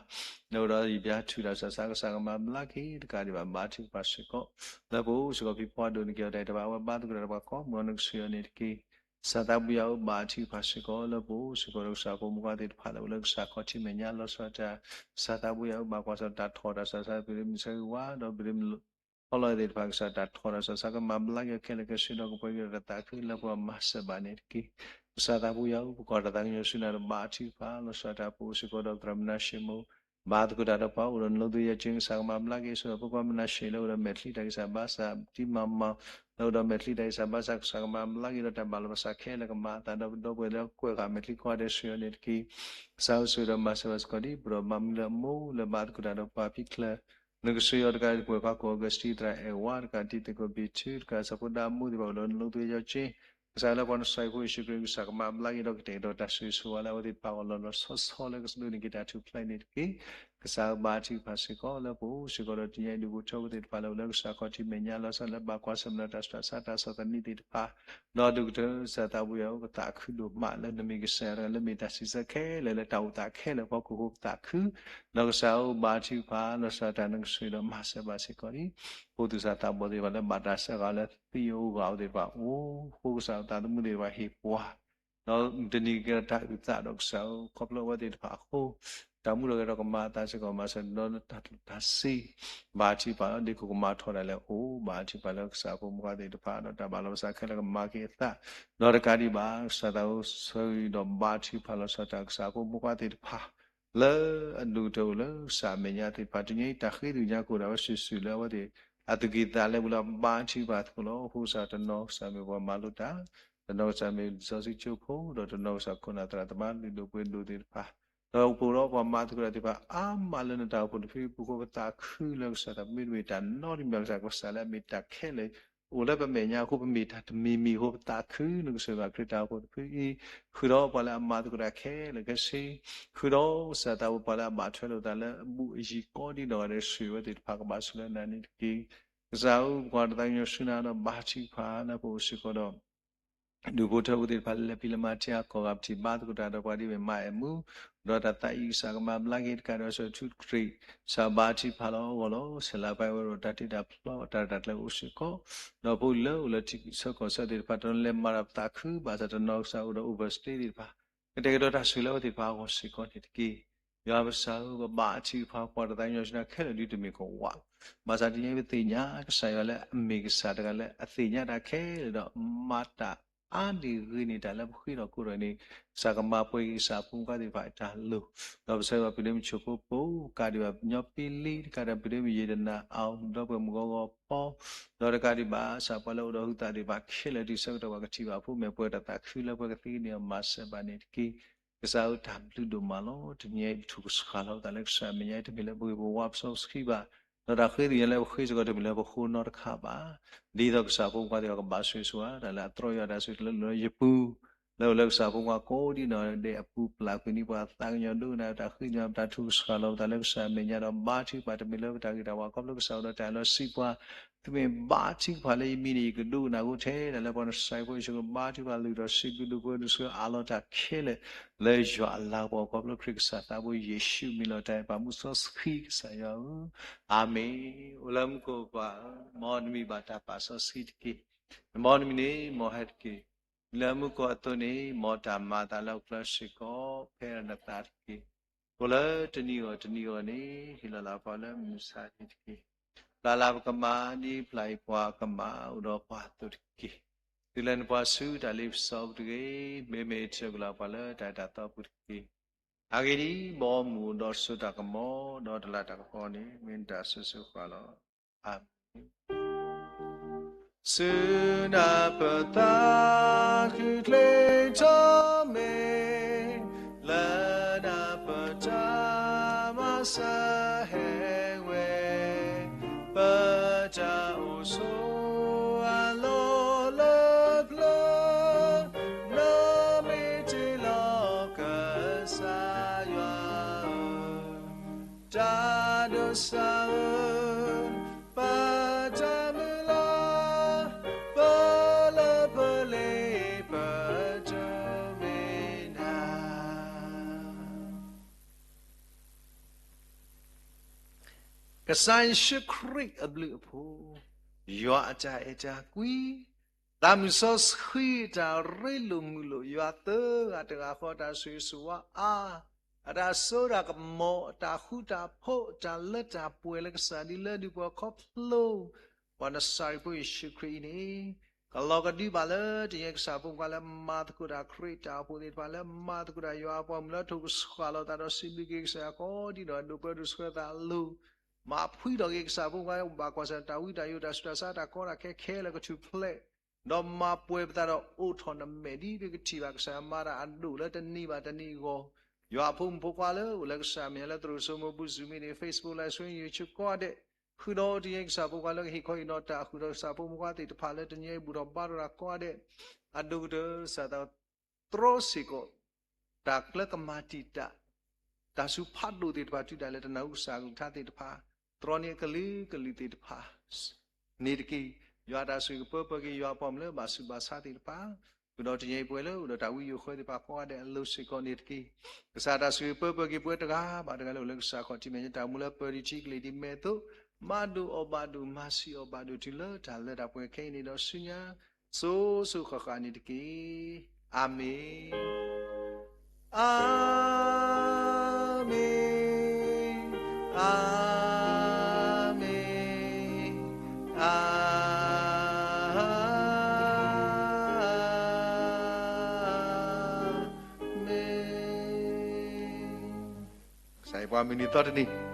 လၢအိၣ်ဒီးယံာ်ဘျါထုးတၢ်ဆူးတၢ်ဆါ ကစၢ်ကမၤဘျါက့ၤ တကးဒံးဘၣ်ဘါထုကဖၣ်စ့ၢ်ကီး လၢပအိၣ်စ့ၢ်ကီးဖံဖီဒိၣ်နက့ၤအီၤတၢ်အံၤတဘၣ် အဝဲဘါသကိးတၢ်ဒီးပှၤကိးမုၢ်နကဆိၣ်ဂ့ၤအီၤန့ၣ်တက့ၢ်. ကစၢ်သးဘိယွၤဧၢ, ဘါထုကဖၣ်စ့ၢ်ကီးလၢပအိၣ်စ့ၢ်ကီးဒီးကစၢ်ဖိမုၣ်ခွါသ့ၣ်တဖၣ်လၢအိၣ်လၢကစၢ်ခီၣ်ထံးမဲာ်ညါလီၤဆီဒၣ်တၢ်, ကစၢ်သးဘိယွၤဧၢ, ဘၣ်ကွၢ်ဆၢၣ်တၢ်ထီၣ်တၢ်စၢ်ဆၢ ပဒိးမုၢ်ဆၢဂ့ၤဝါ ဒီးပဒိးမုၢ်လီၤသ့ၣ်တဖၣ် ကစၢ်တၢ်ထီၣ်တၢ်စၢ်ဆၢ ကမၤဘျါက့ၤခဲလၢာ်ခဲဆ့ဒီးကပှဲၤက့ၤဒီးတၢ်သးခုလၢပှၤမၤစၢၤဘၣ်န့ၣ်တက့ၢ်. ကစၢ်သးဘိယွၤဧၢ, ပကွၢ်တၢ်သးကညီၤဆူနၤဒီးဘါထုကဖၣ်လီၤဆီဒၣ်တၢ် ပအိၣ်စ့ၢ်ကီးဒီးသရၣ်မနၤၡ့မိၢ် ဘါသကိးတၢ်ဒီးပှၤအိၣ်ဒီးနလိသ့ယဲၢ်ကၠ့ ကစၢ်ကမၤဘျါက့ၤဆိဒီး ဖိခွါမနၤၡ့လၢအိၣ်ဒီးမဲာ်ချံတၢ်ဂံၢ်စၢ်ဘါစၢ် တံမၤမၤ လၢအိၣ်ဒီးမဲာ်ချံတၢ်ဂံၢ်စၢ်ဘါစၢ် ကစၢ်ကမၤဘျါက့ၤဒီးတၢ်ဘၣ်လီၤပစၢ်ခဲလၢာ်ကမၤအသးဒီးပဒီပုၢ်ဝဲၢ်လၢကွဲးဃာ်မဲာ်ချံခီဒီးဆှၢအီၤန့ၣ်တက့ၢ်. ကစၢ်ဧၢ ဆိၣ်ဂ့ၤဒီးမၤစၢၤဘၣ်စ့ၢ်ကီးဒ်ပဒီးမၤမုာ်လၢအမိၢ်လၢဘါသကိးတၢ်ဒီးပှၤဖံးချၢ နကဆှၢအီၤတကးဒံး ပဝဲၢ်ခွါကိးအီကူးစတံ သရၣ်အဲၣ်ဝါတကး တံၤသကိးဘံၣ်ထုတကး စီၤဖိဒါမူသ့ၣ်တဖၣ်အိၣ်လၢနလိသ့ယဲၢ်ကၠ့ ကစၢ်လၢပှၤနစီၤအံၤဖိယ့ၣ်ၡူးခရံာ် ကစၢ်ကမၤဘျါက့ၤဒီးကတဲာ်ကတီၤတၢ်ဆိၣ်ဂ့ၤဆိၣ်ဝါလၢအဝဲသ့ၣ်တဖၣ်အဂီၢ်လီၤလီၤဆီဆီလၢကစၢ်ဒိးန့ၢ်က့ၤတၢ်ထူၣ်ဖျဲးန့ၣ်တက့ၢ်. ကစၢ်ဧၢ ဘါထုကဖၣ်စ့ၢ်ကီးလၢပအိၣ်စ့ၢ်ကီးဒီးတနံၤအံၤဒုးဘိၣ်ထီၣ်ဝဲသ့ၣ်တဖၣ်လၢအိၣ်လၢကစၢ်ခီၣ်ထံးမဲာ်ညါလီၤဆီလၢဘၣ်ကွၢ်ဆၢၣ်မဲာ်ဒီးတၢ်ဆူးတၢ်ဆါတၢ်ဆီၣ်သနံးသ့ၣ်တဖၣ် ဒီးဒုးကတၢၢ် ကစၢ်သးဘိယွၤဧၢ ပသးခုဒိၣ်မးလၢနမ့ၢ်ကစၢ်ယွၤတဂၤလၢမ့ၢ်တၢ်စံးဆၢခဲလၢာ်လၢတၢ်အိၣ်သးခဲလၢာ်အဖီခိၣ်အဃိပသးခု ဒီးကစၢ်ဧၢ ဘါထုကဖၣ်လီၤဆီဒၣ်တၢ် နကဆိၣ်ဂ့ၤဒီးမၤစၢၤဘၣ်စ့ၢ်ကီးဒ် ဖိသူၣ်စၢ်သးဘီၣ်သ့ၣ်တဖၣ်လၢဘၣ်တၢ်စၢဃာ်လၢသံအအိၣ်ဂၤအိၣ်သ့ၣ်တဖၣ်အအိၣ် ဃိကစၢ်သးသမူသ့ၣ်တဖၣ်ဟ့ၣ်ပှၤ ဒီးတနံၤကဲထီၣ်တၢ်အုၣ်သးဒီးကစၢ်ဧၢ ခီဖျိအဝဲသ့ၣ်တဖၣ်အဃိ တၢ်မူထီၣ်ဂဲၤထီၣ်ကမၤအသးစ့ၢ်ကီး မၤစၢၤဒီးတၢ်ကျိၣ်တၢ်စ့ ဘါထုကဖၣ်လီၤ ဒ်ခိၣ်ကမၤထီၣ်ဒၣ်လဲာ်အိၣ် ဘါထုကဖၣ်လၢကစၢ်ဖိမုၣ်ခွါသ့ၣ်တဖၣ် ဒီးတၢ်ဘၣ်လီၤပစၢ်ခဲလၢာ်ကမၤက့ၤအသး ဒီးတကးဒံးဘၣ် ကစၢ်သးဧၢ ဆိၣ်ဂ့ၤဒီးဘါထုကဖၣ်လီၤဆီဒၣ်တၢ် ကစၢ်ဖိမုၣ်ခွါသ့ၣ်တဖၣ် လၢအဒိၣ်ကတၢၢ်အိၣ်လၢကစၢ်အမဲာ်ညါသ့ၣ်တဖၣ် တနံၤအံၤတၢ်ဃ့သ့ၣ်ညါကအိၣ်ဒၣ်ဝဲစုာ်စုာ်လၢအဝဲသ့ၣ် အသူၣ်ကံၢ်သးလဲပူၤလၢအဘါထုကဖၣ်အသကိးလီၤ. အဃိကစၢ်တနီၤကစၢ်မ့ၢ်ပှၤမၤလိတၢ်, တနီၤကစၢ်မ့ၢ်လံာ်စီဆှံကၠိဖိ, ဒီးတနီၤကစၢ်ခိၣ်နၢ်သရၣ်သမါလုၢ်ဒိၣ်ပှ့ၤဒိၣ်သ့ၣ်တဖၣ်, ဒီးပအိၣ်ဒီးပှၤမၤသကိးတၢ်သ့ၣ်တဖၣ် အါမးလၢနတၢ်အိၣ်ဖှိၣ်တဖုအပူၤအဃိ ပသးခုလၢကစၢ်တမ့ၢ်တမ့ၢ်တၢ်နီတမံၤဘၣ် ကစၢ်ကစၢ်လၢအမ့ၢ်တၢ်ခဲလၢာ် အိၣ်လၢပမဲာ်ညါအဃိ ပမ့ၢ်တၢ်တမံၤမံၤအဃိ ပသးခုလၢကစၢ်ယွၤခရံာ်တၢ်အိၣ်ဖှိၣ်တဖုအံၤ, ဃုာ်ဒီးပှၤလၢအမၤသကိးတၢ်ခဲလၢာ်ခဲဆ့, ဃုာ်ဒီးကစၢ်သးဝဲပှၤလၢအဘၣ်ထွဲလိာ်သးလၢအဘူးအယံၤကိးဒ်နီၢ်ဂၤဒဲး ဆိၣ်ဂ့ၤဝဲသ့ၣ်တဖၣ်ကဘၣ်ဆိၣ်လၢနၤန့ၣ်တက့ၢ်. ကစၢ်ဧၢ ပကွၢ်တၢ်သးကညီၤဆူနၤဒီးဘါထုကဖၣ်လၢပအိၣ်စ့ၢ်ကီးဒီး ဒူၣ်ဖိထၢဖိသ့ၣ်တဖၣ်လၢလဲၤဖံးလၢမၤထံအကီၢ်ဂၤ ပထံၣ်ဘါသကိးတၢ်ဒီးပှၤဒ်မ့ၢ်မၤအဲၣ်မူ, ဒီးတၢ်သးအံၤကစၢ်ကမၤဘျါက့ၤတကးဒီး ကစၢ်ထူတကရံၣ်, ကစၢ်ဘါထုကဖၣ်လီၤအဂီၢ်လီၤ. ဆဲးလၤပာ်ဝဲဒီးတၢ်တ့တၢ်ဖျီ တၢ်ရဲၣ်တၢ်ကျဲၤအိၣ်စ့ၢ်ကီး, ဒီးဖိလၢအိၣ်လၢထံဆၢကီၢ်ဆၢသ့ၣ်တဖၣ် တနီၤလဲၤမၤတၢ်ပသးခု ဘၣ်ဆၣ်တနီၤကစၢ်အိၣ်ဒီး overstay သ့ၣ်တဖၣ်, ကတဲာ်ကတီၤတၢ်ဆိၣ်ဂ့ၤလၢအဝဲသ့ၣ်တဖၣ်အဂီၢ်စ့ၢ်ကီးန့ၣ်တက့ၢ်. ယွၤပကစၢ်ဧၢ ပဘါထုကဖၣ်ကွၢ်တၢ်သးကညီၤဆူနၤခဲလၢာ်ဒ်တမ့ၢ်ကဝး, ဘၣ်ဆၣ်တနံၤအံၤပသ့ၣ်ညါ ကစၢ်ယွၤလၢအမ့ၢ်ကစၢ်တဂၤလၢအသ့ၣ်ညါတၢ်ခဲလၢာ်ဒီး မၤတၢ်အါန့ၢ်ဂ့ၤန့ၢ်တၢ်လၢပဃ့ထီၣ်ကိးထီၣ်န့ၣ်, ကစၢ်ကမၤပှဲၤက့ၤကစၢ်ဖိမုၣ်ခွါသ့ၣ်တဖၣ်အတၢ်လိၤ, ဒီးပဆၢဂ့ၤဘၣ်ပဒိၣ်မုၣ်ဆိၣ်ဖိပိၤ တကးဒံးဘၣ်ညီပံလံ တကးဒံးဘၣ်ပဒိၣ်မုၣ်ယ့ဒနၣ်အီၤ ဒီပုၢ်ဝဲၢ်မုၣ်ဂီၤဂီၤဖီ ဒီးတကးဒံးဘၣ် ကစၢ်ပှၤလၢအိၣ်ဒီးဟုသးသ့ၣ်တဖၣ်ခဲလၢာ် တုၤဆၢကတီၢ်ဘၣ်ကထံၣ်ဘၣ်အဖိ မ့ၢ်ပှဲၤတၢ်သးခုလၢပှဲၤကသ့န့ၢ်အီၤမၤစၢၤဘၣ်န့ၣ်တက့ၢ်. ကစၢ်ဧၢ တၢ်ဘျုးဒိၣ်မးလီၤ. တနံၤအံၤပထူၣ်ကဆှၣ်လီၤပသးလၢကစၢ်အမဲာ်ညါ တမ့ၢ်လၢပဂ့ၢ်ပဝါပစီပဆှံဘၣ်, ဒီးတၢ်ဃ့သ့ၣ်ညါလၢပဃ့စ့ၢ်ကီး တမ့ၢ်လၢပဃိနီတခါဘၣ်. ဒ်သိးကစၢ်ဖိခွါသ့ၣ်တဖၣ်ကဘၣ်ဆိၣ်ဂ့ၤဆိၣ်ဝါ တၢ်လၢအသရီယွၤတၢ်ဆိၣ်ဂ့ၤလၢယပူၤ လၢအိၣ်လၢကစၢ်ဖိခွါကိးဒ်နီၢ်ဂၤဒဲးအပူၤ ပျၢ်ကွံာ်န့ၢ်ပှၤသးကညီၤဒိကနၣ်တၢ်ဃ့သ့ၣ်ညါ ပတၢ်ထူၣ်ကဆှၣ်လီၤပသးလၢကစၢ်အမဲာ်ညါဒီး ဘါထုကဖၣ်တမ့ၢ်လၢပတၢ်ဂ့ၤတၢ်ဝါ ခီဖျိကစၢ်အိၣ်ဒီးတၢ်လီၤစံးပှၤ သုမ့ၢ်ဘါထုကဖၣ်လၢယမံၤန့ၣ် ယကဒိကနၣ်အဃိထဲ တၢ်လၢပှၤနစီၤအံၤဖိယ့ၣ်ၡူးခရံာ် ဘါထုကဖၣ်လုၢ်ထီၣ်စံးဘျုးဒိၣ်ပှ့ၤဒိၣ်ဆိၣ်ဂ့ၤအးလီၤတၢ်ခဲလၢာ် လၢယွၤအလၤကပီၤခီဖျိခရံာ်ကစၢ်သးဘိယ့ၣ်ၡူးမံၤလီၤတၢ်အဲၣ်ပာ်မူစီဆှံကစၢ်ယွၤဧၢ, အၤမ့ၣ်. အိၣ်လၢမူခိၣ်ပၢ်ဧၢ, မ်နမံၤဘၣ်တၢ်ပာ်စီဆှံတက့ၢ်. မ်နမံၤန့ၣ် မ်ဟဲတက့ၢ်. လၢမူခိၣ်အသိးန့ၣ် မ်တၢ်မၤအသးလၢအကျဲစ့ၢ်ကီး ဖဲနသးတက့ၢ်. အိၣ်လၢတနံၤဂီၢ်တနံၤဂီၢ်န့ၣ် ဟ့ၣ်လီၤလၢပှၤလၢမုၢ်ဆါတက့ၢ်. ပျၢ်လၢပကမၤဒ်ပျၢ်အံၤပှၤကမၤအိၣ်ဒီးပှၤအသိးတက့ၢ်. တုၤလၢနပှၤဆူတၢ်လ့ပစီပူၤတဂ့ၤ, မ့မ့ၢ်ဆၢကလီၤပှၤလၢတၢ်အဲၣ်တၢ်သီပူၤတက့ၢ်. အဂ့ၢ်ဒ်အံၤ, ဘီမုၢ်ဒီးတစိၤတၢ်ကမီၤ ဒီးတလးတၢ်ကပီၤန့ၣ် မ့ၢ်နတၢ်ဆိၣ်ဂ့ၤဆိၣ်ဝါလီၤ. အၤမ့ၣ်. ဆူနၢ်ပၢၢ်သးခုချ့ထီၣ်မ့ၢ်, လၢနၢ်ပၢၢ်တၢ်မၤစၢၤဟဲဝဲ, ပတၢ်အိၣ်ဆိးအလီၢ်လၢပျၢၤ, နမ့ၢ်တ့လီၤကစၢ်ယွၤဧၢ, တၢ်ဒိးစၢ်ဧၢ, ပတၢ်မုၢ်လၢ်, ပလၢပလ့ပတမ့ၢ်နၤ. ကစၢ်ယ့ၣ်ၡူးခရံာ်အဘျုးအဖှိၣ်, ယွၤအတၢ်အဲၣ်တၢ်ကွံ, သးမုၢ်စီဆှံတၢ်ရ့လိာ်မုာ်လိာ် ယွၤသၢဂၤတဂၤဃီ တၢ်ဆိၣ်ဂ့ၤဆိၣ်ဝါအါ, အတၢ်စိတၢ်ကမီၤ အတၢ်ဃူတၢ်ဖိး တၢ်လၢတၢ်ပှဲၤလၢကစၢ်ဒ်လၢဒုးပှၤခီဖျိ ပှၤနစၤရ့းဖိယ့ၣ်ၡူးခရံာ်အံၤန့ၣ်, ကလီၤကဒုဘၣ်လၢတနံၤအံၤ ကစၢ်ဖိခွါလၢမၤသကိးတၢ်ခရံာ်တၢ်အိၣ်ဖှိၣ်သ့ၣ်တဖၣ် လၢမၤသကိးတၢ်ယွၤအပှၤမုၣ်လၢထိၣ်ကဆှၣ်လီၤသးဒီးစံးဘျုးက့ၤကစၢ်ယွၤကိးဒံနီၢ် ဒိၣ်ပၢဒိၣ်ဆှၢသးအလိၤ မၤဖှံထီၣ်က့ၤကစၢ်ဖိခွါ ဘၣ်ကွၢ်ဆၢၣ်တၢ်ဝံတၢ်ယိး တၢ်ဆူးတၢ်ဆါ တၢ်ကီတၢ်ခဲခဲလၢာ်ကထူၣ်ဖျဲး, ဒီးမၤပှဲၤပသးဒီးအိၣ်ထီၣ်နမဲာ် ဒ်ပကထံၣ်ဘၣ်ကစၢ်ယွၤမၤတၢ်အဒိၣ်လၢတနံၤဘၣ်တနံၤအဂီၢ်, ယွၤအဖိမုၣ်ဖိခွါလၢအိၣ်လၢကစၢ်မဲာ်ညါ လၢသရိာ်စိမိၤ ပူၤ Zoom မ့ၢ်ဂ့ၤ Facebook Live Stream ယွၤဆိကိးဂၤဒဲး, ဃုာ်ဒီးတနံၤအံၤ ကစၢ်ဖိခွါလၢကဟ့ၣ်ခီဟ့ၣ်နီၤတၢ် ဃုာ်ဒီးကစၢ်ဖိမုၣ်ဖိခွါသ့ၣ်တဖၣ်လၢတနံၤအံၤဘူၣ်ထီၣ်ဘါထီၣ်တၢ်ကိးဂၤဒဲး, အဒိၣ်ကတၢၢ် ကစၢ်သး တြီစ့ၢ်ကီး တၢ်ကျဲကမၤတံာ်တာ် တၢ်ဆူးဖးဒိၣ်သ့ၣ်တဖၣ် တုၤဒၣ်လဲာ်တနၢ်ဟူကစၢ်အကလုၢ်ကထါသ့ၣ်တဖၣ်, တြီန့ၢ်အကလုာ်ကလုာ်သ့ၣ်တဖၣ်န့ၣ်တက့ၢ်. ယွၤတၢ်ဆိၣ်ဂ့ၤကပၢပှဲၤက့ၤယွၤအပှၤမုၣ်လၢဘၣ်ဆူးဘၣ်ဆါသ့ၣ်တဖၣ်, ဃုာ်ဒီးတနံၤအံၤပှဲၤလၢအိၣ်ဒီးတၢ်ဝံယိၤဃၢသ့ၣ်တဖၣ်ကိးဂၤဒဲးအလိၤစ့ၢ်ကီးန့ၣ်တက့ၢ်. ကစၢ်တၢ်ဆိၣ်ဂ့ၤကပၢပှဲၤက့ၤပှၤတဂၤဘၣ်တဂၤလၢအိၣ်လၢကစၢ်ခီၣ်ထံးမဲာ်ညါ တၢ်အိၣ်မူလၢပၢၤဒံးထံကလံၤဒံးမဲာ်အသိး, မၤဒိၣ်အီၣ်ဘၣ်ဒိၣ် မၤဆံးအီၣ်ဘၣ်ဒိၣ် တုၤလၢတၢ်လၢတၢ်ပှဲၤခဲအံၤန့ၣ်ဒီးဆူညါ စိၤစိၤဃၣ်ဃၣ်န့ၣ်တက့ၢ်. အၤမ့ၣ်, အၤမ့ၣ်, အၤမ့ၣ်, အၤမ့ၣ်. ကစၢ်ယွၤပှၤမုၢ်နံၤသီတနံၤ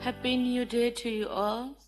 Happy New Day to you all.